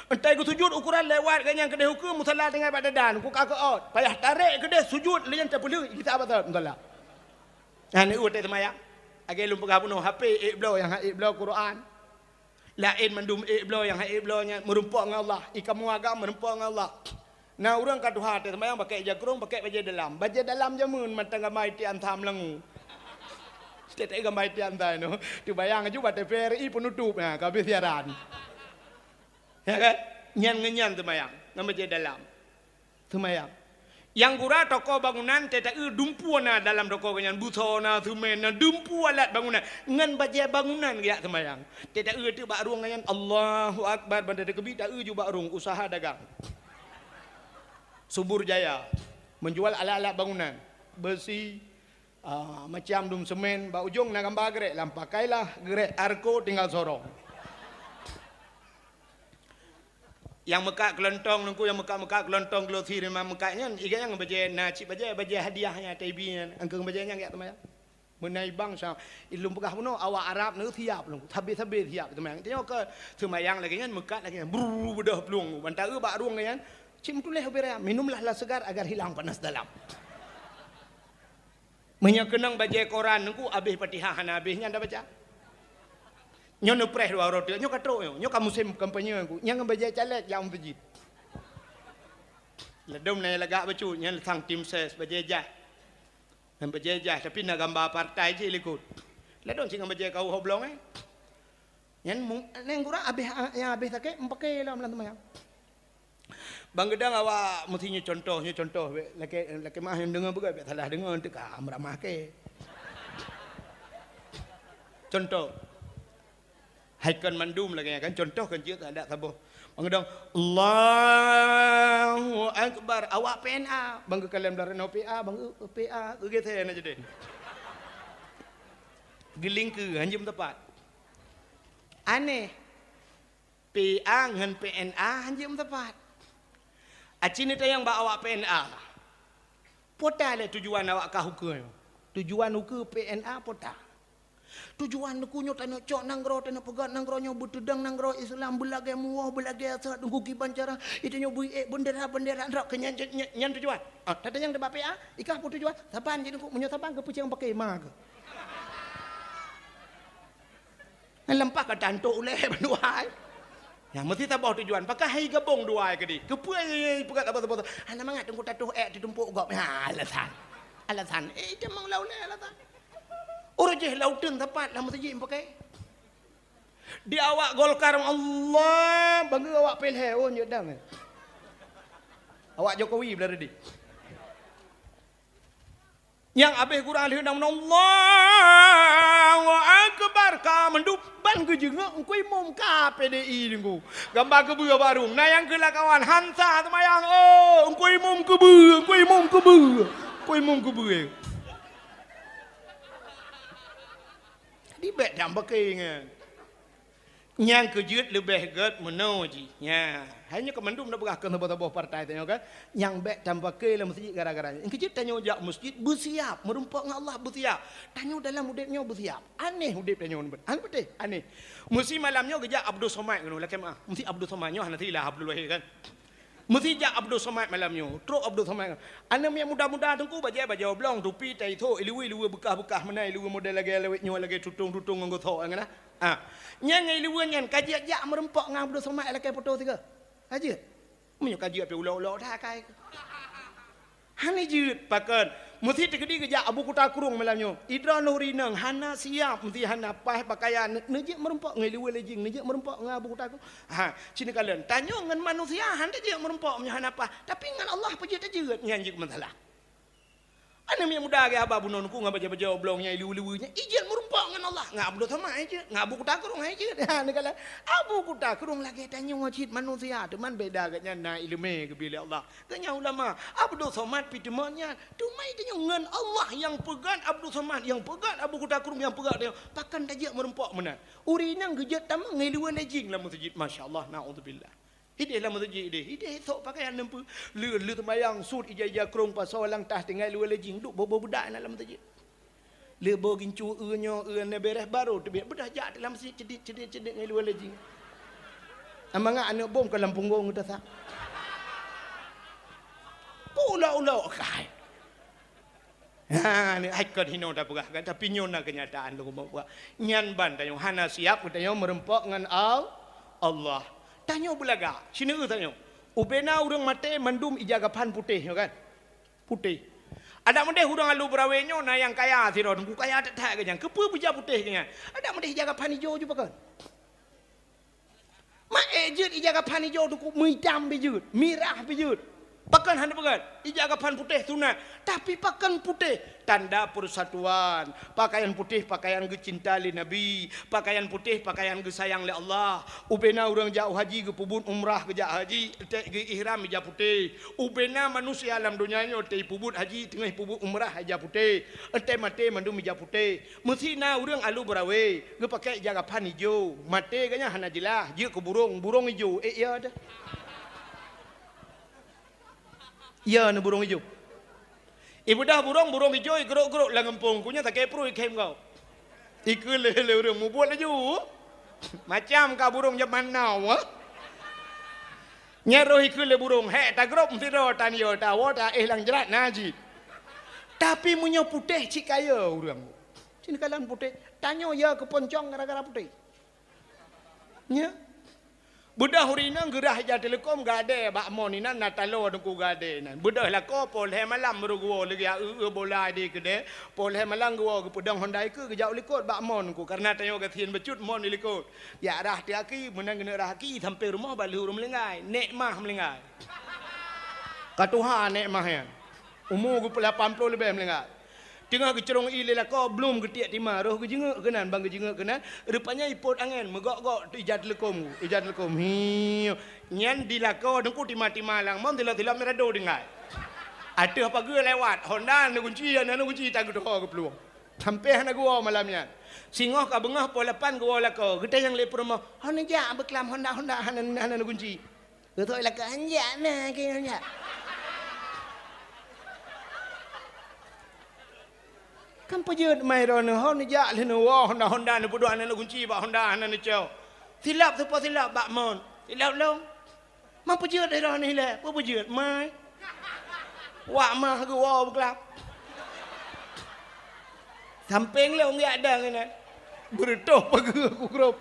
Entai geusujut ukuran lewat geuh nyan keudeh ukeue musala tinggai bak dadan, ku ka keuôt. Payah tarek keudeh sujut lé nyan teupeuleueh gisa batat musala. Nyan watée seumayang. Lagée lôn peugah bunoe, H P ék bloe nyang hana ék bloe Quran. Laén mandum ék bloe nyang hana ék bloe nyan meurumpok ngon Allah. I kamoe agam meurumpok ngon Allah. Na ureuëng ka tuha teuh seumayang pakai ija krong, pakai bajée dalam. Bajée dalam jameun mantong gamba itian tham langu. Setiap gamba itian tham nyoe. Teubayang aju bak T V R I penutup, ha, ka habéh siaran. Ya kan? Nyan ngon nyan seumayang, ngon bajée dalam. Seumayang. Nyang gura toko bangunan, teuta-eu dumpeue na dalam toko geuh nyan, buso na, seumén na, dumpeue alat bangunan. Ngon bajée bangunan geujak seumayang. Teuta-eu teuk bak rueng geuh nyan, Allahu Akbar, ban teukeubit ta-eu ju bak rueng, usaha dagang. Subur Jaya, menjual alat-alat bangunan, beusi, ah, macam dum semen, bak ujong na gamba geurék lam, pakailah geurék Arco tinggal sorong. Nyang meukat keulontong Teungku, nyang meukat-meukat keulontong glosi rimang meukat nyan, iga nyang bajée na cit bajée, bajée hadiah nyan, T V nyan, angkeueng bajée nyan geujak seumayang. Meunai bangsa, ilôn peugah bunoe, awak Arab nyoe siap lom, sabe-sabe siap seumayang. Tanyoe keu seumayang lagée nyan, meukat lagée nyan, brrr, beudôh plueng, ban ta-eu bak rueng nyan, cit meutuléh ubé raya, "Minumlah lah segar agar hilang panas dalam." Meunyoe keunong bajée koran Teungku, habéh Fatihah hana habéh nyan tabaca. Nyoe neupreh dua uroe teuk, nyoe ka trok nyoe, nyoe ka musém kampanye Teungku, nyang bajée caleg jak u meuseujid. Ladôm na nyang lagak bacut, nyan sang tim ses, bajée jaih. Nyan bajée jaih, tapi na gamba partai jih likot. Ladôm cit ngon bajée kawoe hoblong, eh. Nyan mu-, nyan gura habéh, nyang habéh sakét, meupaké lom lam seumayang. Ban geudong awak meusti nyoe contoh, nyoe contoh, bék lakée, lakée meu'ah nyang deungoe beugét, bék salah deungoe, teuka meuramah kée. Contoh. Hai kon mandum lagée nyan kan, contoh kon jeuet adat saboh. Ban geudong, "Allahu Akbar." Awak P N A, ban geukalon blah reunoe P A, ban geu-, P A, geugeusé na jadi. Geulingkeue, hanjeuet meutepat. Aneh. P A ngon P N A hanjeuet meutepat. Aci neutanyong bak awak P N A, "Peue ta lé tujuan awak kah ukeue nyoe? Tujuan ukeue P N A peue ta?" Tujuan Teungku nyoe taneuk cok nanggroe, taneuk peugah nanggroe nyoe beuteudong nanggroe Islam, beulagée muwoh, beulagée asat Teungku kiban cara. Itu nyoe bui ék bendera-bendera nanggroe keu nyan, nyan, nyan tujuan. Ah, tata nyang teubape ah, ikah peue tujuan? Saban jih Teungku, meunyoe saban geupeucang pakai ma keu. Nyan lampah ka tantok ulée bandua hai. Nyan meusti saboh tujuan. Pakon hai gabong dua hai keudeh? Keupeue peugah saboh-saboh? Hana mangat Teungku tatuh ék teutumpok gob. Ha, alasan. Alasan. Eh, itu memang lau lé alasan. Ureuëng jih lauteun sapat lam meuseujid pakai. Di awak Golkar, Allah, bangga awak P L H, oh, nyok dang. Awak Jokowi belah reudi. Nyang abéh gurang lheueh nang Allahu Akbar ka mandum ban geujeungok Teungku Imum ka P D I Teungku. Gamba keubeue barong, na nyang keu lakawan hansa seumayang, oh, Teungku Imum keubeue, Teungku Imum keubeue, Teungku Imum keubeue. Jadi bék dam bakée nyan. Nyang keujeuet leubeh gét meunoe jih. Nya, hai nyoe keu mandum na peugah keu saboh-saboh partai tanyoe kan. Nyang bék tampakée lam meuseujid gara-gara nyan. Nyang keujeuet tanyoe jak meuseujid beusiap, meurumpok ngon Allah beusiap. Tanyoe dalam udeb nyoe beusiap. Aneh udeb tanyoe nibet. Aneh beuteh, aneh. Meusi malam nyoe geujak Abdul Somad keunoe lakée meuah. Meusi Abdul Somad nyoe hana silah Abdul Wahid kan. Meusi jak Abdul Somad malam nyoe. Trok Abdul Somad. Aneuk miet muda-muda Teungku bajée bajée oblong, tupi, tai thok, iluwa-iluwa beukah-beukah meunan, iluwa model lagée lawét nyoe lagée tutong-tutong ngon gosok ngon ah. Ah. Nyang ngon iluwa nyan ka jeuet jak meurumpok ngon Abdul Somad lakée poto sigoe. Ka jeuet. Meunyoe ka jeuet pih ulok-ulok that akai. Hana jeuet pakon. Meusi teukeudi geujak Abu Kuta Krueng malam nyoe. Idroe nuri inong hana siap, meusi hana paih pakaian, neujeuet meurumpok ngon iluwa lejing, neujeuet meurumpok ngon Abu Kuta Krueng. Ha, ci neukalon. Tanyoe ngon manusia han tajeuet meurumpok meunyoe hana paih, tapi ngon Allah peue jeuet tajeuet nyan jeuet masalah. Aneuk miet muda geuhaba bunoe Teungku ngon bajée-bajée oblong nyang iluwa-luwa nyan, ijeuet meurumpok ngon Allah, ngon Abdul Somad ijeuet, ngon Abu Kuta Krueng ijeuet. Ha, neukalon Abu Kuta Krueng lagée tanyoe cit manusia, teuma beda geuhnyan na ileumé geubri lé Allah. Geuhnyan ulama, Abdul Somad pih teuma nyan. Teuma tanyoe ngon Allah nyang peugét Abdul Somad, nyang peugét Abu Kuta Krueng, nyang peugét tanyoe. Pakon tajeuet meurumpok meunan. Ureuëng inong geujeuet tamong ngon iluwa lejing lam meuseujid, masya Allah, naudzubillah. Ideh lam meuseujid ideh, ideh sok pakaian neumpeue. Lheueh, lheueh seumayang sut ija-ija krong pasoe lam tah tinggai iluwa lejing, duek boh-boh beudak na lam meuseujid. Lheueh boh gincu eu nyoe, eu na bereh barô teubiet, beudah jak lam meuseujid cedit-cedit-cedit ngon iluwa lejing. Amangat aneuk bom ka lam punggong geuta sak. Ulok-ulok kai. Ha, ni hai kon hinoe tapeugah kan, tapi nyoe na keunyataan lôn peugah. Nyan ban tanyoe hana siap geutanyoe meurumpok ngon Al-, Allah. Tanyoe beulagak, sineuk tanyoe. Ubena ureuëng maté mandum ija gaphan putéh nyoe kan? Putéh. Adak meudeh ureuëng alu beurawe nyoe na nyang kaya sidroe Teungku, kaya that-that geuhnyan. Keupeue beuja putéh geuhnyan? Adak meudeh ija gaphan ijo ju pakon. Mak ék jeuet ija gaphan ijo Teungku, meuitam pih jeuet, mirah pih jeuet. Pakon hana peugét? Ija gaphan putéh sunat, tapi pakon putéh? Tanda persatuan. Pakaian putéh pakaian geucinta lé Nabi. Pakaian putéh pakaian geusayang lé Allah. Ubena ureuëng jak u haji geupeubuet umrah geujak haji, ék geu-ihram ija putéh. Ubena manusia lam donya nyoe teuh peubuet haji teungoh peubuet umrah ija putéh. Ék maté mandum ija putéh. Meusi na ureuëng alu beurawe, geupakai ija gaphan ijo, maté geuhnyan hana jeulaih, jeuet keu burong, burong ijo, ék ya deh. Ya na burong ijo. Ibeudah burong, burong ijo igrok-grok lam gampông, ku nyan sakét pruet ikhém gob. Ikheun lé, lé ureuëng mubuet laju. Macam ka burong jaman now, ha? Nyan roh ikheun lé burong, hék tagrop sidroe tan yo tawoe ta éh lam jrat na jih. Tapi meunyoe putéh cit kaya ureuëng. Cit kalon putéh, tanyoe ya keuponcong gara-gara putéh. Nya. Beudoh ureuëng inong geurah ija teuleukom gadée bak mon inan na taloe Teungku gadée inan. Beudoh lakoe poh lhée malam baru geuwoe lagée eu-eu bola di keudée. Poh lhée malam geuwoe geupeudong honda ikeue geujak u likot bak mon Teungku. Kareuna tanyoe gasien bacut mon di likot. Jak rah teuh aki, meunan geuneuk rah aki sampai rumoh bak lheueh ureuëng meulinggai. Nek mah meulinggai. Ka tuha nek mah nyan. Umu geupeulapan ploh leubeh meulinggai. Teungoh geucrông ié lé lakoe, blum geutiek tima, roh geujeungeuk keunan, ban geujeungeuk keunan, rupanya ipot angén, meugok-gok ija teuleukom, ija teuleukom. Hiu. Nyan di lakoe Teungku tima-tima lam mon, tilom-tilom mirado tinggai. Ateueh pageue lewat, honda na gunci, na gunci tan geutoho geuplueng. Sampai hana geuwoe malam nyan. Singoh ka beungoh poh lapan geuwoe lakoe, geutanyong lé peurumoh, "Hana jak beuklam honda-honda hana, hana na gunci?" Geutrok lakoe, "Hanjak na keu hanjak." Kan peujeuet mai droeneuh, ho neujak lé neuwoe honda-honda, neupeuduek hana neugunci bak honda, hana neucok. Silap teupeue silap bak mon. Silap lom. Man peujeuet droeneuh ilée, peue peujeuet mai. Wak mah geuwoe beuklab. Sampéng lé unggiak dang inan. Beureutoh pageue ku grob.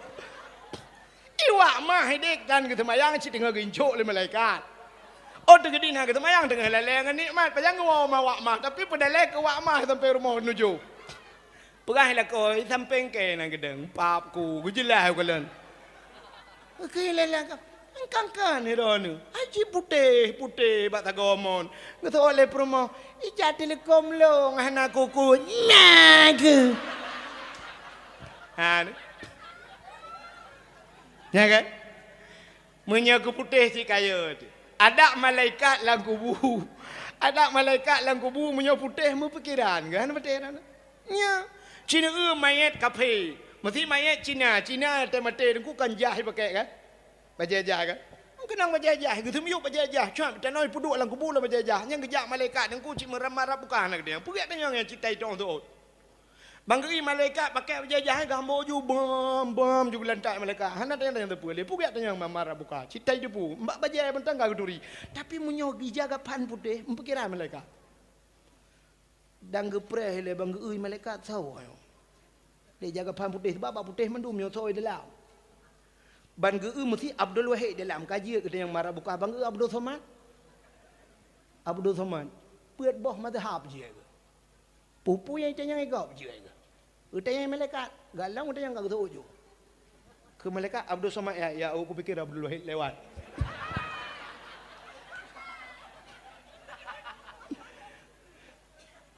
Iwak mah idék dan geuseumayang cit teungoh geuincok lé malaikat. Oh, teugeudi na geuseumayang teungoh lalée ngon nikmat, pajan geuwoe ma wak mah, tapi peudalée keu wak mah sampoe rumoh nujoh. Peugah lakoe sampéng kée na geudong, pap ku geujeulaih u kalon. Oke, lala ka. Engkangkan droeneuh. Aji putéh-putéh bak sagoe mon. Geuseuôt lé peurumoh. Ija Telekom lôn hana kuku. Nah, geuh. Ha, ni. Nya kan? Meunyoe keu putéh cit kayée teuh. Adak malaikat lam kubu. Adak malaikat lam kubu meunyoe putéh meupikeran kan beutôi na. Nya, cina eu manyét kaphé. Meusi manyét Cina, Cina teumaté teungku kan jah ipakék kan? Bajée jah kan? Keunong bajée jah, geuseumiyueb bajée jah, cak tanoh ipeuduek lam kubu lam bajée jah. Nyang geujak malaikat teungku cit meurab-marab buka hana geudeh. Peugét tanyong nyang cit tai tong seuôt. Ban geu-i malaikat pakék bajée jahéi geuhambo ju, bam, bam, ju geulantak malaikat. Hana tanyong-tanyong teupeu lé. Peugét tanyong mamar buka. Citai teupeu. Bak bajée mantong ka geuturi. Tapi meunyoe geujaga phan putéh, meupikiran malaikat. Dan geupreh lé ban geu-i malaikat sawoe. Lé jaga phan putéh, sebab bak putéh mandum nyoe sawoe dalam. Ban geu-i meusi Abdul Wahid dalam. Ka jeuet geutanyoe mamar buka. Ban geu-i Abdul Somad. Abdul Somad. Peuet boh mazhab jeuet geuh. Peue-peue nyang itanyong gob jeuet geuh. Geutanyong malaikat, galong geutanyong ka geuseuôt ju. Keu malaikat Abdul Somad, ya, ya, oh, kupikir Abdul Wahid lewat.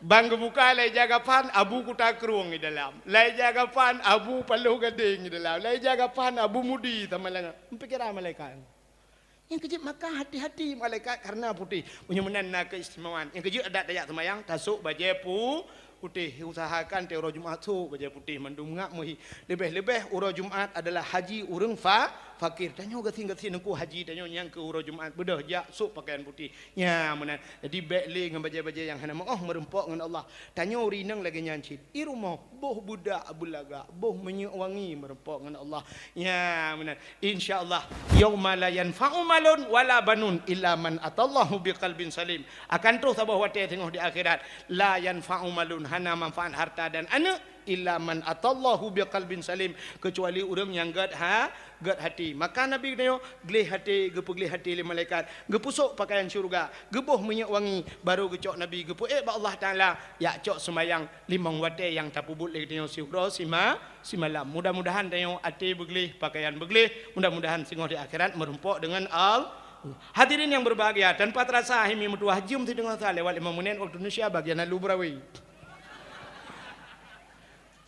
Ban geubuka lai jaga phan Abu Kuta Krueng di dalam. Lai jaga phan Abu Paloh Gadeng di dalam. Lai jaga phan Abu Mudi sama dengan. Pikiran malaikat. Nyang keujeuet maka hati-hati malaikat karena putéh. Meunyoe meunan na keistimewaan. Nyang keujeuet adak tajak seumayang, tasok bajée pu-, putéh. Usahakan tiep uroe Jumat sok bajée putéh mandum ngak meuhi. Leubeh-leubeh uroe Jumat adalah haji ureuëng fa-, fakir. Tanyoe gasien-gasien teungku haji tanyoe nyang keu uroe Jumat beudôh jak sok pakaian putéh. Nya meunan. Jadi bék lé ngon bajée-bajée nyang hana meuoh meurumpok ngon Allah. Tanyoe uri inong lagée nyan cit. I rumoh boh beudak beulagak, boh minyeuk wangi meurumpok ngon Allah. Nya meunan. Insya Allah, yauma la yanfa'u malun wala banun illa man atallahu biqalbin salim. Akan troh saboh watée teungoh di akhirat, la yanfa'u malun, hana manfaat harta dan aneuëk, illa man atallahu biqalbin salim, keucuali ureuëng nyang gét ha-, gét hati. Maka Nabi geutanyoe gleh hati, geupeugléh hati lé malaikat, geupeusok pakaian syeuruga, geuboh minyeuk wangi, barô geucok Nabi geupeuék bak Allah Taala, jak cok seumayang limong watée nyang tapeubuet lé geutanyoe siuroe sima-, simalam. Mudah-mudahan tanyoe até beugleh, pakaian beugleh. Mudah-mudahan singoh di akhirat meurumpok deungon Al-, hadirin yang berbahagia, tanpa terasa hai mi meutuwah jeuem sideungoe sa lewat lima menit waktu Indonesia bagian lalu beurawi.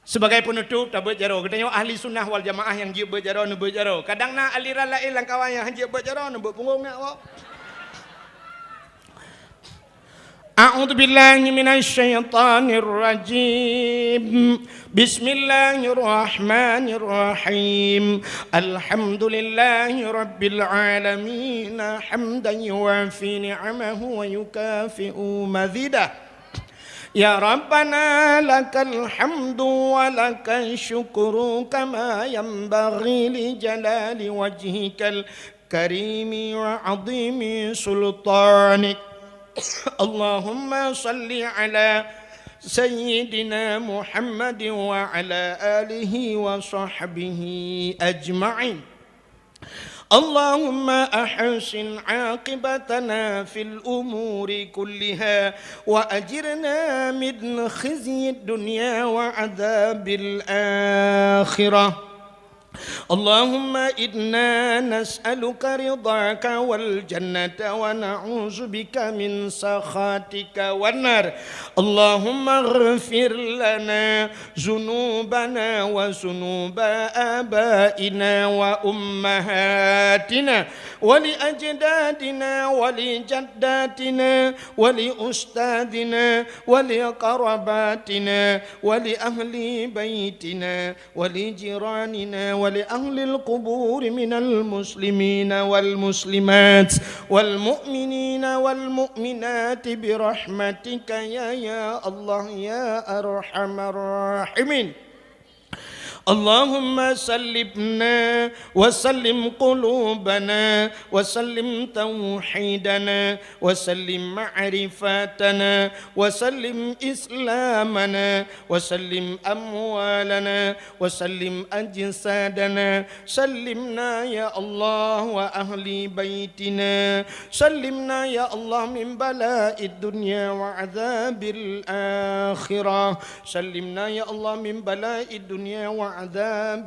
Sebagai penutup, tabeuet jaroe. Geutanyoe ahli sunnah wal jamaah nyang jeuet beuet jaroe, neubeuet jaroe. Kadang na aliran laén lam kawan nyang han jeuet beuet jaroe, neubeuet punggong nak awak. أعوذ بالله من الشيطان الرجيم. بسم الله الرحمن الرحيم. الحمد لله رب العالمين، حمدا يوافي نعمه ويكافئ مزيده. يا ربنا لك الحمد ولك الشكر كما ينبغي لجلال وجهك الكريم وعظيم سلطانك. اللهم صل على سيدنا محمد وعلى آله وصحبه أجمعين. اللهم أحسن عاقبتنا في الأمور كلها وأجرنا من خزي الدنيا وعذاب الآخرة. اللهم إنا نسألك رضاك والجنة ونعوذ بك من سخطك والنار. اللهم اغفر لنا ذنوبنا وذنوب آبائنا وأمهاتنا ولأجدادنا ولجداتنا ولأستاذنا ولقرباتنا ولأهل بيتنا ولجيراننا ولأهل القبور من المسلمين والمسلمات والمؤمنين والمؤمنات برحمتك يا، يا الله يا أرحم الراحمين. اللهم سلمنا وسلم قلوبنا وسلم توحيدنا وسلم معرفتنا وسلم إسلامنا وسلم أموالنا وسلم أجسادنا. سلمنا يا الله وأهل بيتنا. سلمنا يا الله من بلاء الدنيا وعذاب الآخرة. سلمنا يا الله من بلاء الدنيا وعذاب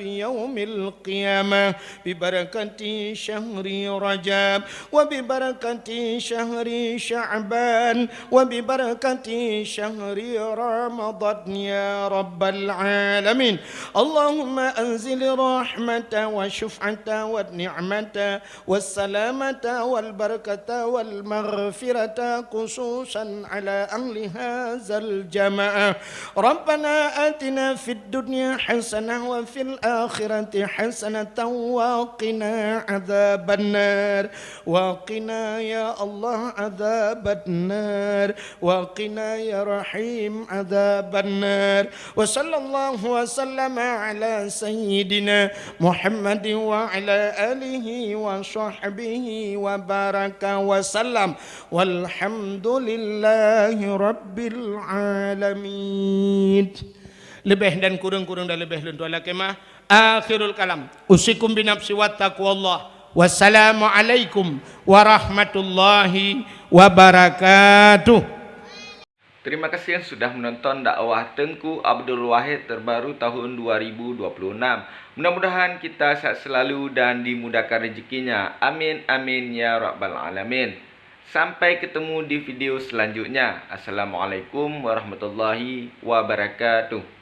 يوم القيامة. ببركة شهر رجب وببركة شهر شعبان وببركة شهر رمضان يا رب العالمين. اللهم أنزل رحمة وشفعة والنعمة والسلامة والبركة والمغفرة خصوصا على أهل هذا الجماعة. ربنا آتنا في الدنيا حسنة وفي الآخرة حسنة وقنا عذاب النار. وقنا يا الله عذاب النار. وقنا يا رحيم عذاب النار. وصلى الله وسلم على سيدنا محمد وعلى آله وصحبه وبارك وسلم. والحمد لله رب العالمين. Leubeh dan kureueng, kureueng dan leubeh lôn tuan lakée meu'ah. Akhirul kalam. Usikum binafsi wa taqwallah. Wassalamualaikum warahmatullahi wabarakatuh. Terima kasih yang sudah menonton dakwah Teungku Abdul Wahid terbaru tahun dua ribu dua puluh enam. Mudah-mudahan kita sehat selalu dan dimudahkan rezekinya. Amin, amin, ya rabbal alamin. Sampai ketemu di video selanjutnya. Assalamualaikum warahmatullahi wabarakatuh.